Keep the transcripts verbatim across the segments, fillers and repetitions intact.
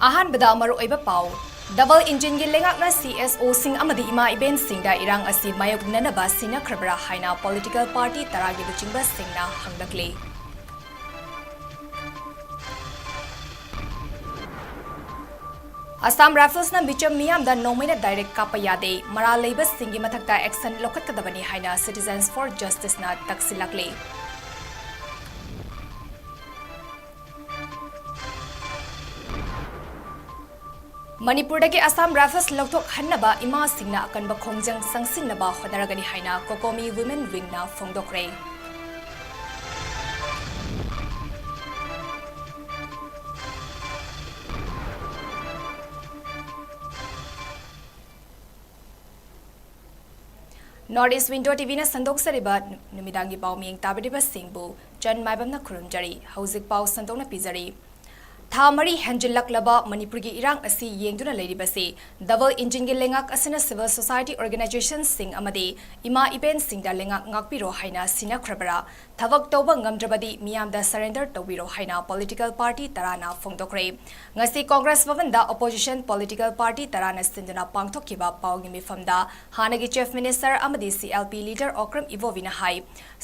ꯑꯍꯥꯟꯕꯗ ꯃꯔꯨꯑꯣꯏꯕ ꯄꯥꯎ꯫ ꯗꯕꯜ ꯏꯟꯖꯤꯟꯒꯤ ꯂꯩꯉꯥꯛꯅ ꯁꯤ ꯑꯦꯁ ꯑꯣꯁꯤꯡ ꯑꯃꯗꯤ ꯏꯃꯥ ꯏꯕꯦꯟꯁꯤꯡꯗ ꯏꯔꯥꯡ ꯑꯁꯤ ꯃꯥꯌꯣꯛꯅꯅꯕ ꯁꯤꯟꯅꯈ꯭ꯔꯕ꯭ꯔꯥ ꯍꯥꯏꯅ ꯄꯣꯂꯤꯇꯤꯀꯦꯜ ꯄꯥꯔꯇꯤ ꯇꯔꯥꯒꯤ ꯂꯨꯆꯤꯡꯕꯁꯤꯡꯅ ꯍꯪꯂꯛꯂꯤ꯫ ꯑꯁꯥꯝ ꯔꯥꯏꯐꯜꯁꯅ ꯃꯤꯆꯝ ꯃꯤꯌꯥꯝꯗ ꯅꯣꯡꯃꯩꯅ ꯗꯥꯏꯔꯦꯛ ꯀꯥꯞꯄ ꯌꯥꯗꯦ, ꯃꯔꯥꯜ ꯂꯩꯕꯁꯤꯡꯒꯤ ꯃꯊꯛꯇ ꯑꯦꯛꯁꯟ ꯂꯧꯈꯠꯀꯗꯕꯅꯤ ꯍꯥꯏꯅ Citizens for Justiceꯅ ꯇꯛꯁꯤꯜꯂꯛꯂꯤ꯫ ꯃꯅꯤꯄꯨꯔꯗꯒꯤ ꯑꯁꯥꯝ ꯔꯥꯏꯐꯜꯁ ꯂꯧꯊꯣꯛꯍꯟꯅꯕ ꯏꯃꯥꯁꯤꯡꯅ ꯑꯀꯟꯕ ꯈꯣꯡꯖꯪ ꯆꯪꯁꯤꯟꯅꯕ ꯍꯣꯠꯅꯔꯒꯅꯤ ꯍꯥꯏꯅ COCOMI Women Wingꯅ ꯐꯣꯡꯗꯣꯛꯈ꯭ꯔꯦ꯫ North East Window TVꯅ ꯁꯟꯗꯣꯛꯆꯔꯤꯕ ꯅꯨꯃꯤꯗꯥꯡꯒꯤ ꯄꯥꯎ ꯃꯤꯌꯦꯡ ꯇꯥꯕꯤꯔꯤꯕꯁꯤꯡꯕꯨ ꯆꯟ ꯃꯥꯏꯕꯝꯅ ꯈꯨꯔꯨꯝꯖꯔꯤ꯫ ꯍꯧꯖꯤꯛ ꯄꯥꯎ ꯁꯟꯗꯣꯛꯅ ꯄꯤꯖꯔꯤ꯫ ꯊꯥ ꯃꯔꯤ ꯍꯦꯟꯖꯤꯜꯂꯛꯂꯕ ꯃꯅꯤꯄꯨꯔꯒꯤ ꯏꯔꯥꯡ ꯑꯁꯤ ꯌꯦꯡꯗꯨꯅ ꯂꯩꯔꯤꯕꯁꯤ ꯗꯕꯜ ꯏꯟꯖꯤꯟꯒꯤ ꯂꯩꯉꯥꯛ ꯑꯁꯤꯅ civil society organizationꯁꯤꯡ ꯑꯃꯗꯤ ꯏꯃꯥ ꯏꯕꯦꯟꯁꯤꯡꯗ ꯂꯩꯉꯥꯛ ꯉꯥꯛꯄꯤꯔꯣ ꯍꯥꯏꯅ ꯁꯤꯟꯅꯈ꯭ꯔꯕꯔꯥ? ꯊꯕꯛ ꯇꯧꯕ ꯉꯝꯗ꯭ꯔꯕꯗꯤ ꯃꯤꯌꯥꯝꯗ surrender ꯇꯧꯕꯤꯔꯣ ꯍꯥꯏꯅ ꯄꯣꯂꯤꯇꯤꯀꯦꯜ ꯄꯥꯔꯇꯤ ꯇꯔꯥꯅ ꯐꯣꯡꯗꯣꯛꯈ꯭ꯔꯦ꯫ ꯉꯁꯤ ꯀꯣꯡꯒ꯭ꯔꯦꯁ ꯚꯕꯟꯗ opposition political party ꯇꯔꯥꯅ ꯁꯤꯟꯗꯨꯅ ꯄꯥꯡꯊꯣꯛꯈꯤꯕ ꯄꯥꯎꯒꯤ ꯃꯤꯐꯝꯗ ꯍꯥꯟꯅꯒꯤ Chief Minister ꯑꯃꯗꯤ CLP leader ꯑꯣꯀ꯭ꯔꯝ ꯏꯕꯣꯕꯤꯅ ꯍꯥꯏ,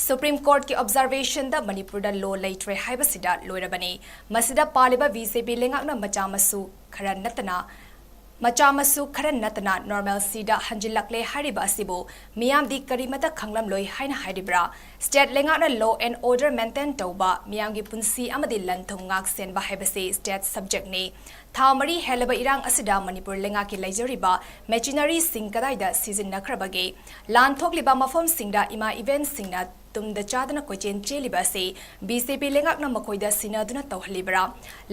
Supreme Courtꯀꯤ observationꯗ ꯃꯅꯤꯄꯨꯔꯗ law ꯂꯩꯇ꯭ꯔꯦ ꯍꯥꯏꯕꯁꯤꯗ ꯂꯣꯏꯔꯕꯅꯤ꯫ ꯃꯁꯤꯗ ꯄꯥꯜꯂꯤꯕ BJP ꯂꯩꯉꯥꯛꯅ ꯃꯆꯥ ꯃꯁꯨ ꯈꯔ ꯅꯠꯇꯅ, ꯃꯆꯥ ꯃꯁꯨ ꯈꯔ ꯅꯠꯇꯅ normalcyꯗ ꯍꯟꯖꯤꯜꯂꯛꯂꯦ ꯍꯥꯏꯔꯤꯕ ꯑꯁꯤꯕꯨ ꯃꯤꯌꯥꯝꯗꯤ ꯀꯔꯤꯃꯠꯇ ꯈꯪꯂꯝꯂꯣꯏ ꯍꯥꯏꯅ ꯍꯥꯏꯔꯤꯕ꯭ꯔꯥ? State ꯂꯩꯉꯥꯛꯅ law and order maintain ꯇꯧꯕ, ꯃꯤꯌꯥꯝꯒꯤ ꯄꯨꯟꯁꯤ ꯑꯃꯗꯤ ꯂꯟ ꯊꯨꯝ ꯉꯥꯛ ꯁꯦꯟꯕ ꯍꯥꯏꯕꯁꯤ state subjectꯅꯤ꯫ ꯊꯥ ꯃꯔꯤ ꯍꯦꯜꯂꯕ ꯏꯔꯥꯡ ꯑꯁꯤꯗ ꯃꯅꯤꯄꯨꯔ ꯂꯩꯉꯥꯛꯀꯤ ꯂꯩꯖꯔꯤꯕ machineryꯁꯤꯡ ꯀꯗꯥꯏꯗ ꯁꯤꯖꯤꯟꯅꯈ꯭ꯔꯕꯒꯦ? ꯂꯥꯟ ꯊꯣꯛꯂꯤꯕ ꯃꯐꯝꯁꯤꯡꯗ ꯏꯃꯥ ꯏꯕꯦꯟꯁꯤꯡꯅ ꯇꯨꯝꯗ ꯆꯥꯗꯅ ꯀꯣꯏꯆꯦꯟ ꯆꯦꯜꯂꯤꯕ ꯑꯁꯤ BJP ꯂꯩꯉꯥꯛꯅ ꯃꯈꯣꯏꯗ ꯁꯤꯟꯅꯗꯨꯅ ꯇꯧꯍꯜꯂꯤꯕꯔꯥ?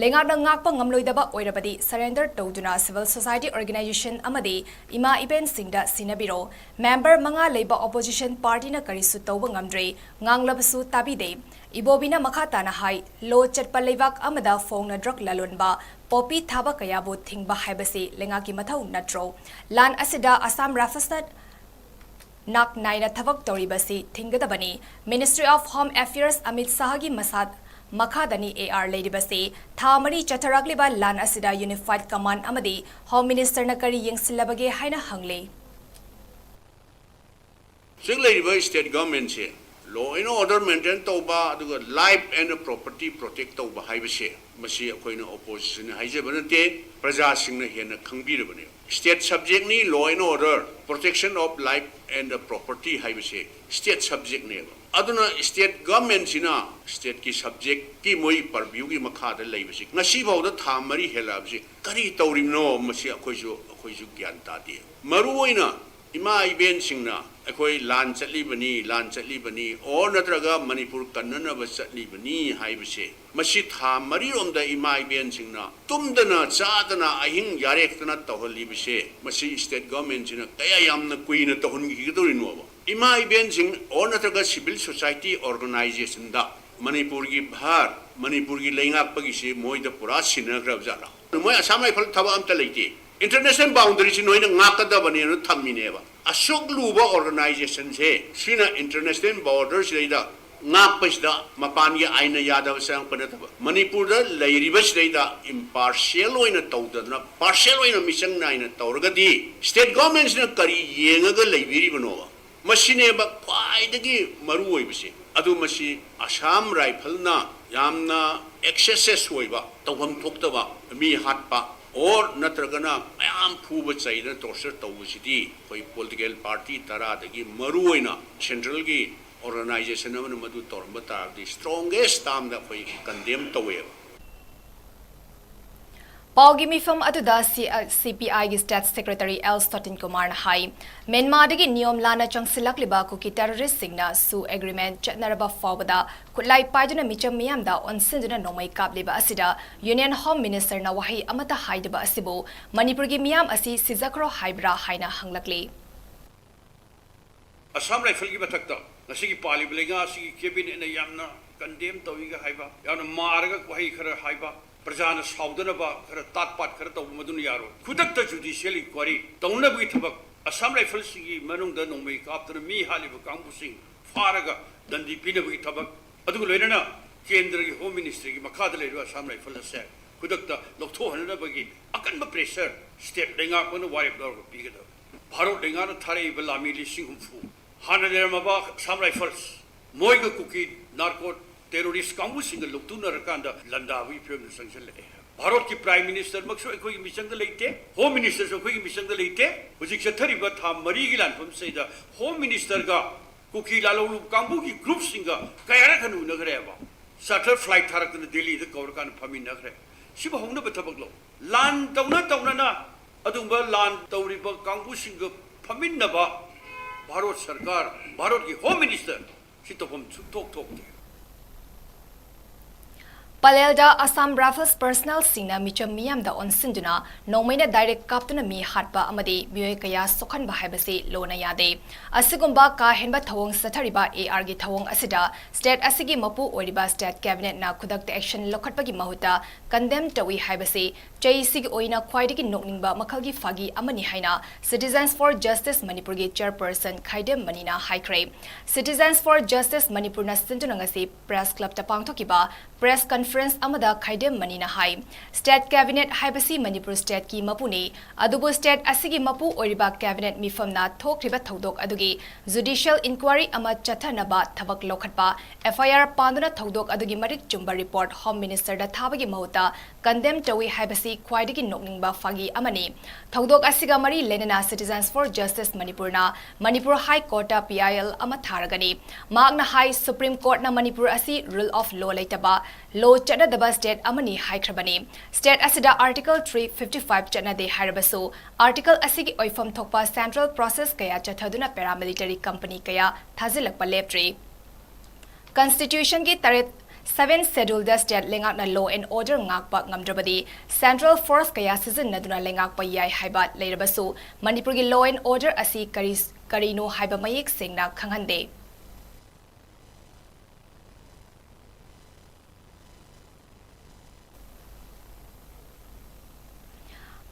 ꯂꯩꯉꯥꯛꯅ ꯉꯥꯛꯄ ꯉꯝꯂꯣꯏꯗꯕ ꯑꯣꯏꯔꯕꯗꯤ surrender ꯇꯧꯗꯨꯅ civil society organization ꯑꯃꯗꯤ ꯏꯃꯥ ꯏꯕꯦꯟꯁꯤꯡꯗ ꯁꯤꯟꯅꯕꯤꯔꯣ꯫ Member ꯃꯉꯥ ꯂꯩꯕ opposition partyꯅ ꯀꯔꯤꯁꯨ ꯇꯧꯕ ꯉꯝꯗ꯭ꯔꯦ, ꯉꯥꯡꯂꯕꯁꯨ ꯇꯥꯕꯤꯗꯦ꯫ ꯏꯕꯣꯕꯤꯅ ꯃꯈꯥ ꯇꯥꯅ ꯍꯥꯏ, law ꯆꯠꯄ ꯂꯩꯕꯥꯛ ꯑꯃꯗ ꯐꯣꯡꯅ drug ꯂꯂꯣꯟꯕ, poppy ꯊꯥꯕ ꯀꯌꯥꯕꯨ ꯊꯤꯡꯕ ꯍꯥꯏꯕꯁꯤ ꯂꯩꯉꯥꯛꯀꯤ ꯃꯊꯧ ꯅꯠꯇ꯭ꯔꯣ? ꯂꯥꯟ ꯑꯁꯤꯗ Assam Riflesꯅ ꯅꯥꯛ ꯅꯥꯏꯅ ꯊꯕꯛ ꯇꯧꯔꯤꯕꯁꯤ ꯊꯤꯡꯒꯗꯕꯅꯤ꯫ Ministry of Home Affairs Amit ꯁꯥꯍꯒꯤ ꯃꯁꯥ, ꯃꯈꯥꯗꯅꯤ ꯑꯦ ꯑꯥꯔ ꯂꯩꯔꯤꯕꯁꯤ꯫ ꯊꯥ ꯃꯔꯤ ꯆꯠꯊꯔꯛꯂꯤꯕ ꯂꯥꯟ ꯑꯁꯤꯗ Unified Command ꯑꯃꯗꯤ Home Minister ꯅ ꯀꯔꯤ ꯌꯦꯡꯁꯤꯜꯂꯕꯒꯦ ꯍꯥꯏꯅ ꯍꯪꯂꯤ꯫ ꯍꯧꯖꯤꯛ ꯂꯩꯔꯤꯕ state government say law and order maintain ꯇꯧꯕ, ꯑꯗꯨꯒ life and property protect ꯇꯧꯕ ꯍꯥꯏꯕꯁꯦ, ꯃꯁꯤ ꯑꯩꯈꯣꯏꯅ opposition ꯅ ꯍꯥꯏꯖꯕ ꯅꯠꯇꯦ, ꯄ꯭ꯔꯖꯥꯁꯤꯡꯅ ꯍꯦꯟꯅ ꯈꯪꯕꯤꯔꯕꯅꯦ꯫ State subject ꯅꯤ law and order, protection of life and property ꯍꯥꯏꯕꯁꯦ state subject ꯅꯦꯕ꯫ ꯑꯗꯨꯅ state government ꯁꯤꯅ state ꯀꯤ subject ꯀꯤ ꯃꯣꯏ purview ꯒꯤ ꯃꯈꯥꯗ ꯂꯩꯕꯁꯤ ꯉꯁꯤ ꯐꯥꯎꯗ ꯊꯥ ꯃꯔꯤ ꯍꯦꯜꯂꯛꯑꯕꯁꯤ ꯀꯔꯤ ꯇꯧꯔꯤꯕꯅꯣ, ꯃꯁꯤ ꯑꯩꯈꯣꯏꯁꯨ, ꯑꯩꯈꯣꯏꯁꯨ ꯒ꯭ꯌꯥꯟ ꯇꯥꯗꯦ꯫ ꯃꯔꯨ ꯑꯣꯏꯅ ꯏꯃꯥ ꯏꯕꯦꯟꯁꯤꯡꯅ ꯑꯩꯈꯣꯏ ꯂꯥꯟ ꯆꯠꯂꯤꯕꯅꯤ, ꯂꯥꯟ ꯆꯠꯂꯤꯕꯅꯤ, or ꯅꯠꯇ꯭ꯔꯒ ꯃꯅꯤꯄꯨꯔ ꯀꯟꯅꯅꯕ ꯆꯠꯂꯤꯕꯅꯤ ꯍꯥꯏꯕꯁꯦ, ꯃꯁꯤ ꯊꯥ ꯃꯔꯤꯔꯣꯝꯗ ꯏꯃꯥ ꯏꯕꯦꯟꯁꯤꯡꯅ ꯇꯨꯝꯗꯅ ꯆꯥꯗꯅ ꯑꯍꯤꯡ ꯌꯥꯔꯦꯛꯇꯅ ꯇꯧꯍꯜꯂꯤꯕꯁꯦ, ꯃꯁꯤ state government ꯁꯤꯅ ꯀꯌꯥ ꯌꯥꯝꯅ ꯀꯨꯏꯅ ꯇꯧꯍꯟꯈꯤꯒꯗꯧꯔꯤꯅꯣꯕ? ꯏꯃꯥ ꯏꯕꯦꯟꯁꯤꯡ or ꯅꯠꯇ꯭ꯔꯒ civil society organization ꯗ ꯃꯅꯤꯄꯨꯔꯒꯤ ꯚꯥꯔ, ꯃꯅꯤꯄꯨꯔꯒꯤ ꯂꯩꯉꯥꯛꯄꯒꯤꯁꯤ ꯃꯣꯏꯗ ꯄꯨꯔꯥ ꯁꯤꯟꯅꯈ꯭ꯔꯕ ꯖꯥꯠꯂꯥ? ꯃꯣꯏ Assam Rifle ꯊꯕꯛ ꯑꯝꯇ ꯂꯩꯇꯦ꯫ International boundary ꯁꯤ ꯅꯣꯏꯅ ꯉꯥꯛꯀꯗꯕꯅꯦꯅ ꯊꯝꯃꯤꯅꯦꯕ꯫ ꯑꯁꯨꯛ ꯂꯨꯕ organization ꯁꯦ ꯁꯤꯅ international border ꯁꯤꯗꯩꯗ ꯉꯥꯛꯄꯁꯤꯗ ꯃꯄꯥꯟꯒꯤ ꯑꯥꯏꯟꯅ ꯌꯥꯗꯕ ꯆꯪꯉꯛꯄ ꯅꯠꯇꯕ, ꯃꯅꯤꯄꯨꯔꯗ ꯂꯩꯔꯤꯕꯁꯤꯗꯩꯗ impartial ꯑꯣꯏꯅ ꯇꯧꯗꯗꯅ, partial ꯑꯣꯏꯅ ꯃꯤꯆꯪ ꯅꯥꯏꯅ ꯇꯧꯔꯒꯗꯤ state government ꯁꯤꯅ ꯀꯔꯤ ꯌꯦꯡꯉꯒ ꯂꯩꯕꯤꯔꯤꯕꯅꯣꯕ? ꯃꯁꯤꯅꯦꯕ ꯈ꯭ꯋꯥꯏꯗꯒꯤ ꯃꯔꯨ ꯑꯣꯏꯕꯁꯦ꯫ ꯑꯗꯨ ꯃꯁꯤ Assam Rifle ꯅ ꯌꯥꯝꯅ excessive ꯑꯣꯏꯕ, ꯇꯧꯐꯝ ꯊꯣꯛꯇꯕ ꯃꯤ ꯍꯥꯠꯄ or ꯅꯠꯇ꯭ꯔꯒꯅ ꯃꯌꯥꯝ ꯐꯨꯕ ꯆꯩꯗꯅ torture ꯇꯧꯕꯁꯤꯗꯤ ꯑꯩꯈꯣꯏ political party ꯇꯔꯥꯗꯒꯤ ꯃꯔꯨ ꯑꯣꯏꯅ central ꯒꯤ organization ꯑꯃꯅ ꯃꯗꯨ ꯇꯧꯔꯝꯕ ꯇꯥꯔꯕꯗꯤ strongest term ꯗ ꯑꯩꯈꯣꯏ condemn ꯇꯧꯋꯦꯕ꯫ ꯄꯥꯎꯒꯤ ꯃꯤꯐꯝ ꯑꯗꯨꯗ ꯁꯤ-, ꯑ, C P I ꯒꯤ State Secretary ꯑꯦꯜ ꯁꯇꯤꯟ ꯀꯨꯃꯥꯔꯅ ꯍꯥꯏ, ꯃ꯭ꯌꯥꯟꯃꯥꯔꯗꯒꯤ ꯅꯤꯌꯣꯝ ꯂꯥꯟꯅ ꯆꯪꯁꯤꯜꯂꯛꯂꯤꯕ ꯀꯨꯀꯤ terrorist ꯁꯤꯡꯅ ꯁꯨ agreement ꯆꯠꯅꯔꯕ ꯐꯥꯎꯕꯗ ꯈꯨꯠꯂꯥꯏ ꯄꯥꯏꯗꯨꯅ ꯃꯤꯆꯝ ꯃꯤꯌꯥꯝꯗ ꯑꯣꯟꯁꯤꯟꯗꯨꯅ ꯅꯣꯡꯃꯩ ꯀꯥꯞꯂꯤꯕ ꯑꯁꯤꯗ Union Home Minister ꯅ ꯋꯥꯍꯩ ꯑꯃꯠꯇ ꯍꯥꯏꯗꯕ ꯑꯁꯤꯕꯨ ꯃꯅꯤꯄꯨꯔꯒꯤ ꯃꯤꯌꯥꯝ ꯑꯁꯤ ꯁꯤꯖꯈ꯭ꯔꯣ ꯍꯥꯏꯕ꯭ꯔꯥ ꯍꯥꯏꯅ ꯍꯪꯂꯛꯂꯤ꯫ Assam Rifle ꯒꯤ ꯃꯊꯛꯇ ꯉꯁꯤꯒꯤ ꯄꯥꯜꯂꯤꯕ ꯂꯩꯉꯥꯛ ꯑꯁꯤꯒꯤ cabinet ꯅ ꯌꯥꯝꯅ condemn ꯇꯧꯏꯒ ꯍꯥꯏꯕ, ꯌꯥꯝꯅ ꯃꯥꯔꯒ ꯋꯥꯍꯩ ꯈꯔ ꯍꯥꯏꯕ, ꯄ꯭ꯔꯖꯥꯅ ꯁꯥꯎꯗꯅꯕ ꯈꯔ ꯇꯥꯠ ꯄꯥꯠ ꯈꯔ ꯇꯧꯕ, ꯃꯗꯨꯅ ꯌꯥꯔꯣꯏ꯫ ꯈꯨꯗꯛꯇ judicial inquiry ꯇꯧꯅꯕꯒꯤ ꯊꯕꯛ, Assam Rifles ꯁꯤꯒꯤ ꯃꯅꯨꯡꯗ ꯅꯣꯡꯃꯩ ꯀꯥꯞꯇꯨꯅ ꯃꯤ ꯍꯥꯠꯂꯤꯕ ꯀꯥꯡꯕꯨꯁꯤꯡ ꯐꯥꯔꯒ ꯗꯟꯗꯤ ꯄꯤꯅꯕꯒꯤ ꯊꯕꯛ, ꯑꯗꯨꯒ ꯂꯣꯏꯅꯅ ꯀꯦꯟꯗ꯭ꯔꯒꯤ ꯍꯣꯝ ꯃꯤꯅꯤꯁꯇ꯭ꯔꯤꯒꯤ ꯃꯈꯥꯗ ꯂꯩꯔꯤꯕ ꯑꯁꯥꯝ ꯔꯥꯏꯐꯜ ꯑꯁꯦ ꯈꯨꯗꯛꯇ ꯂꯧꯊꯣꯛꯍꯟꯅꯅꯕꯒꯤ ꯑꯀꯟꯕ ꯄ꯭ꯔꯦꯁꯔ ꯁ꯭ꯇꯦꯠ ꯂꯩꯉꯥꯛꯄꯅ ꯋꯥꯔꯦꯞ ꯂꯧꯔꯒ ꯄꯤꯒꯗꯕ꯫ ꯚꯥꯔꯠ ꯂꯩꯉꯥꯛꯅ ꯊꯥꯔꯛꯏꯕ ꯂꯥꯟꯃꯤ ꯂꯤꯁꯤꯡ ꯍꯨꯝꯐꯨ ꯍꯥꯟꯅ ꯂꯩꯔꯝꯃꯕ ꯑꯁꯥꯝ ꯔꯥꯏꯐꯜꯁ, ꯃꯣꯏꯒ ꯀꯨꯀꯤ ꯅꯥꯔꯀꯣ ꯇꯦꯔꯣꯔꯤꯁ ꯀꯥꯡꯕꯨꯁꯤꯡꯒ ꯂꯧꯇꯨꯅꯔꯀꯥꯟꯗ ꯂꯥꯟꯗꯥꯕꯒꯤ ꯐꯤꯕꯝꯗ ꯆꯪꯁꯤꯜꯂꯛꯑꯦ꯫ ꯚꯥꯔꯠꯀꯤ ꯄ꯭ꯔꯥꯏꯝ ꯃꯤꯅꯤꯁꯇꯔꯃꯛꯁꯨ ꯑꯩꯈꯣꯏꯒꯤ ꯃꯤꯆꯪꯗ ꯂꯩꯇꯦ, ꯍꯣꯝ ꯃꯤꯅꯤꯁꯇꯔꯁꯨ ꯑꯩꯈꯣꯏꯒꯤ ꯃꯤꯆꯪꯗ ꯂꯩꯇꯦ꯫ ꯍꯧꯖꯤꯛ ꯆꯠꯊꯔꯤꯕ ꯊꯥ ꯃꯔꯤꯒꯤ ꯂꯥꯟꯐꯝꯁꯤꯗ ꯍꯣꯝ ꯃꯤꯅꯤꯁꯇꯔꯒ ꯀꯨꯀꯤ ꯂꯥꯜꯍꯧꯂꯨꯕ ꯀꯥꯡꯕꯨꯒꯤ ꯒ꯭ꯔꯨꯞꯁꯤꯡꯒ ꯀꯌꯥꯔꯛ ꯍꯟꯅ ꯎꯅꯈ꯭ꯔꯦꯕ? ꯆꯥꯔꯇꯔ ꯐ꯭ꯂꯥꯏꯠ ꯊꯥꯔꯛꯇꯅ ꯗꯦꯜꯂꯤꯗ ꯀꯧꯔꯀꯥꯟꯗ ꯐꯝꯃꯤꯟꯅꯈ꯭ꯔꯦ꯫ ꯁꯤꯕꯨ ꯍꯧꯅꯕ ꯊꯕꯛꯂꯣ? ꯂꯥꯟ ꯇꯧꯅ ꯇꯧꯅꯅ ꯑꯗꯨꯒꯨꯝꯕ ꯂꯥꯟ ꯇꯧꯔꯤꯕ ꯀꯥꯡꯕꯨꯁꯤꯡꯒ ꯐꯝꯃꯤꯟꯅꯕ ꯚꯥꯔꯠ ꯁꯔꯀꯥꯔ, ꯚꯥꯔꯠꯀꯤ ꯍꯣꯝ ꯃꯤꯅꯤꯁꯇꯔ, ꯁꯤ ꯇꯧꯐꯝ ꯁꯨꯡꯊꯣꯛ ꯊꯣꯛꯇꯦ꯫ ꯄꯂꯦꯜꯗ ꯑꯁꯥꯝ ꯔꯥꯏꯐꯜꯁ ꯄꯔꯁꯅꯦꯜꯁꯤꯡꯅ ꯃꯤꯆꯝ ꯃꯤꯌꯥꯝꯗ ꯑꯣꯟꯁꯤꯟꯗꯨꯅ ꯅꯣꯡꯃꯩꯅ ꯗꯥꯏꯔꯦꯛ ꯀꯥꯞꯇꯨꯅ ꯃꯤ ꯍꯥꯠꯄ ꯑꯃꯗꯤ ꯃꯤꯑꯣꯏ ꯀꯌꯥ ꯁꯣꯛꯍꯟꯕ ꯍꯥꯏꯕꯁꯤ ꯂꯣꯅ ꯌꯥꯗꯦ꯫ ꯑꯁꯤꯒꯨꯝꯕ ꯀꯥ ꯍꯦꯟꯕ ꯊꯧꯑꯣꯡ ꯆꯠꯊꯔꯤꯕ ꯑꯦ ꯑꯥꯔꯒꯤ ꯊꯧꯑꯣꯡ ꯑꯁꯤꯗ ꯁ꯭ꯇꯦꯠ ꯑꯁꯤꯒꯤ ꯃꯄꯨ ꯑꯣꯏꯔꯤꯕ ꯁ꯭ꯇꯦꯠ ꯀꯦꯕꯤꯅꯦꯠꯅ ꯈꯨꯗꯛꯇ ꯑꯦꯛꯁꯟ ꯂꯧꯈꯠꯄꯒꯤ ꯃꯍꯨꯠꯇ ꯀꯟꯗꯦꯝ ꯇꯧꯏ ꯍꯥꯏꯕꯁꯤ ꯆꯍꯤꯁꯤꯒꯤ ꯑꯣꯏꯅ ꯈ꯭ꯋꯥꯏꯗꯒꯤ ꯅꯣꯛꯅꯤꯡꯕ ꯃꯈꯜꯒꯤ ꯐꯥꯒꯤ ꯑꯃꯅꯤ ꯍꯥꯏꯅ Citizens for Justice ꯃꯅꯤꯄꯨꯔꯒꯤ ꯆꯤꯌꯔꯄꯔꯁꯟ ꯈꯥꯏꯗꯦꯝ ꯃꯅꯤꯅ ꯍꯥꯏꯈ꯭ꯔꯦ꯫ Citizens for Justice ꯃꯅꯤꯄꯨꯔꯅ ꯁꯤꯟꯗꯨꯅ ꯉꯁꯤ ꯄ꯭ꯔꯦꯁ ꯀ꯭ꯂꯕꯇ ꯄꯥꯡꯊꯣꯛꯈꯤꯕ ꯄ꯭ꯔꯦꯁ ꯀꯟꯐꯔꯦꯟꯁ ꯑꯃꯗ ꯈꯥꯏꯗꯦꯝ ꯃꯅꯤꯅ ꯍꯥꯏ, ꯁ꯭ꯇꯦꯠ ꯀꯦꯕꯤꯅꯦꯠ ꯍꯥꯏꯕꯁꯤ ꯃꯅꯤꯄꯨꯔ ꯁ꯭ꯇꯦꯠꯀꯤ ꯃꯄꯨꯅꯤ, ꯑꯗꯨꯕꯨ ꯁ꯭ꯇꯦꯠ ꯑꯁꯤꯒꯤ ꯃꯄꯨ ꯑꯣꯏꯔꯤꯕ ꯀꯦꯕꯤꯅꯦꯠ ꯃꯤꯐꯝꯅ ꯊꯣꯛꯈ꯭ꯔꯤꯕ ꯊꯧꯗꯣꯛ ꯑꯗꯨꯒꯤ ꯖꯨꯗꯤꯁꯤꯌꯦꯜ ꯏꯟꯀ꯭ꯋꯥꯔꯤ ꯑꯃ ꯆꯠꯊꯅꯕ ꯊꯕꯛ ꯂꯧꯈꯠꯄ, ꯑꯦꯐ ꯑꯥꯏ ꯑꯥꯔ ꯄꯥꯟꯗꯨꯅ ꯊꯧꯗꯣꯛ ꯑꯗꯨꯒꯤ ꯃꯔꯤꯛ ꯆꯨꯝꯕ ꯔꯤꯄꯣꯔꯠ ꯍꯣꯝ ꯃꯤꯅꯤꯁꯇꯔꯗ ꯊꯥꯕꯒꯤ ꯃꯍꯨꯠꯇ ꯀꯟꯗꯦꯝ ꯇꯧꯏ ꯍꯥꯏꯕꯁꯤ ꯈ꯭ꯋꯥꯏꯗꯒꯤ ꯅꯣꯛꯅꯤꯡꯕ ꯐꯥꯒꯤ ꯑꯃꯅꯤ꯫ ꯊꯧꯗꯣꯛ ꯑꯁꯤꯒ ꯃꯔꯤ ꯂꯩꯅꯅ Citizens for Justice ꯃꯅꯤꯄꯨꯔꯅ ꯃꯅꯤꯄꯨꯔ ꯍꯥꯏ ꯀꯣꯔꯠꯇ ꯄꯤ ꯑꯥꯏ ꯑꯦꯜ ꯑꯃ ꯊꯥꯔꯒꯅꯤ꯫ ꯃꯍꯥꯛꯅ ꯍꯥꯏ, ꯁꯨꯄ꯭ꯔꯤꯝ ꯀꯣꯔꯠꯅ ꯃꯅꯤꯄꯨꯔ ꯑꯁꯤ ꯔꯨꯜ ꯑꯣꯐ ꯂꯣ ꯂꯩꯇꯕ, ꯂꯣ ꯆꯠꯅꯗꯕ ꯁ꯭ꯇꯦꯠ ꯑꯃꯅꯤ ꯍꯥꯏꯈ꯭ꯔꯕꯅꯤ꯫ ꯁ꯭ꯇꯦꯠ ꯑꯁꯤꯗ ꯑꯥꯔꯇꯤꯀꯜ ꯊ꯭ꯔꯤ ꯐꯤꯐꯇꯤ ꯐꯥꯏꯚ ꯆꯠꯅꯗꯦ ꯍꯥꯏꯔꯕꯁꯨ, ꯑꯥꯔꯇꯤꯀꯜ ꯑꯁꯤꯒꯤ ꯑꯣꯏꯐꯝ ꯊꯣꯛꯄ ꯁꯦꯟꯇ꯭ꯔꯦꯜ ꯄ꯭ꯔꯣꯁꯦꯁ ꯀꯌꯥ ꯆꯠꯊꯗꯨꯅ ꯄꯦꯔꯥꯃꯤꯂꯤꯇꯔꯤ ꯀꯝꯄꯅꯤ ꯀꯌꯥ ꯊꯥꯖꯤꯜꯂꯛꯄ ꯂꯦꯞꯇ꯭ꯔꯤ꯫ ꯀꯟꯁꯇꯤꯇ꯭ꯌꯨꯁꯟꯒꯤ ꯇꯔꯦꯠ, ꯁꯚꯦꯟ ꯁꯦꯗꯨꯜꯗ ꯁ꯭ꯇꯦꯠ ꯂꯩꯉꯥꯛꯅ law and order ꯉꯥꯛꯄ ꯉꯝꯗ꯭ꯔꯕꯗꯤ ꯁꯦꯟꯇ꯭ꯔꯦꯜ ꯐꯣꯔꯁ ꯀꯌꯥ ꯁꯤꯖꯤꯟꯅꯗꯨꯅ ꯂꯩꯉꯥꯛꯄ ꯌꯥꯏ ꯍꯥꯏꯕ ꯂꯩꯔꯕꯁꯨ, ꯃꯅꯤꯄꯨꯔꯒꯤ law and order ꯑꯁꯤ ꯀꯔꯤ, ꯀꯔꯤꯅꯣ ꯍꯥꯏꯕ ꯃꯌꯦꯛ ꯁꯦꯡꯅ ꯈꯪꯍꯟꯗꯦ꯫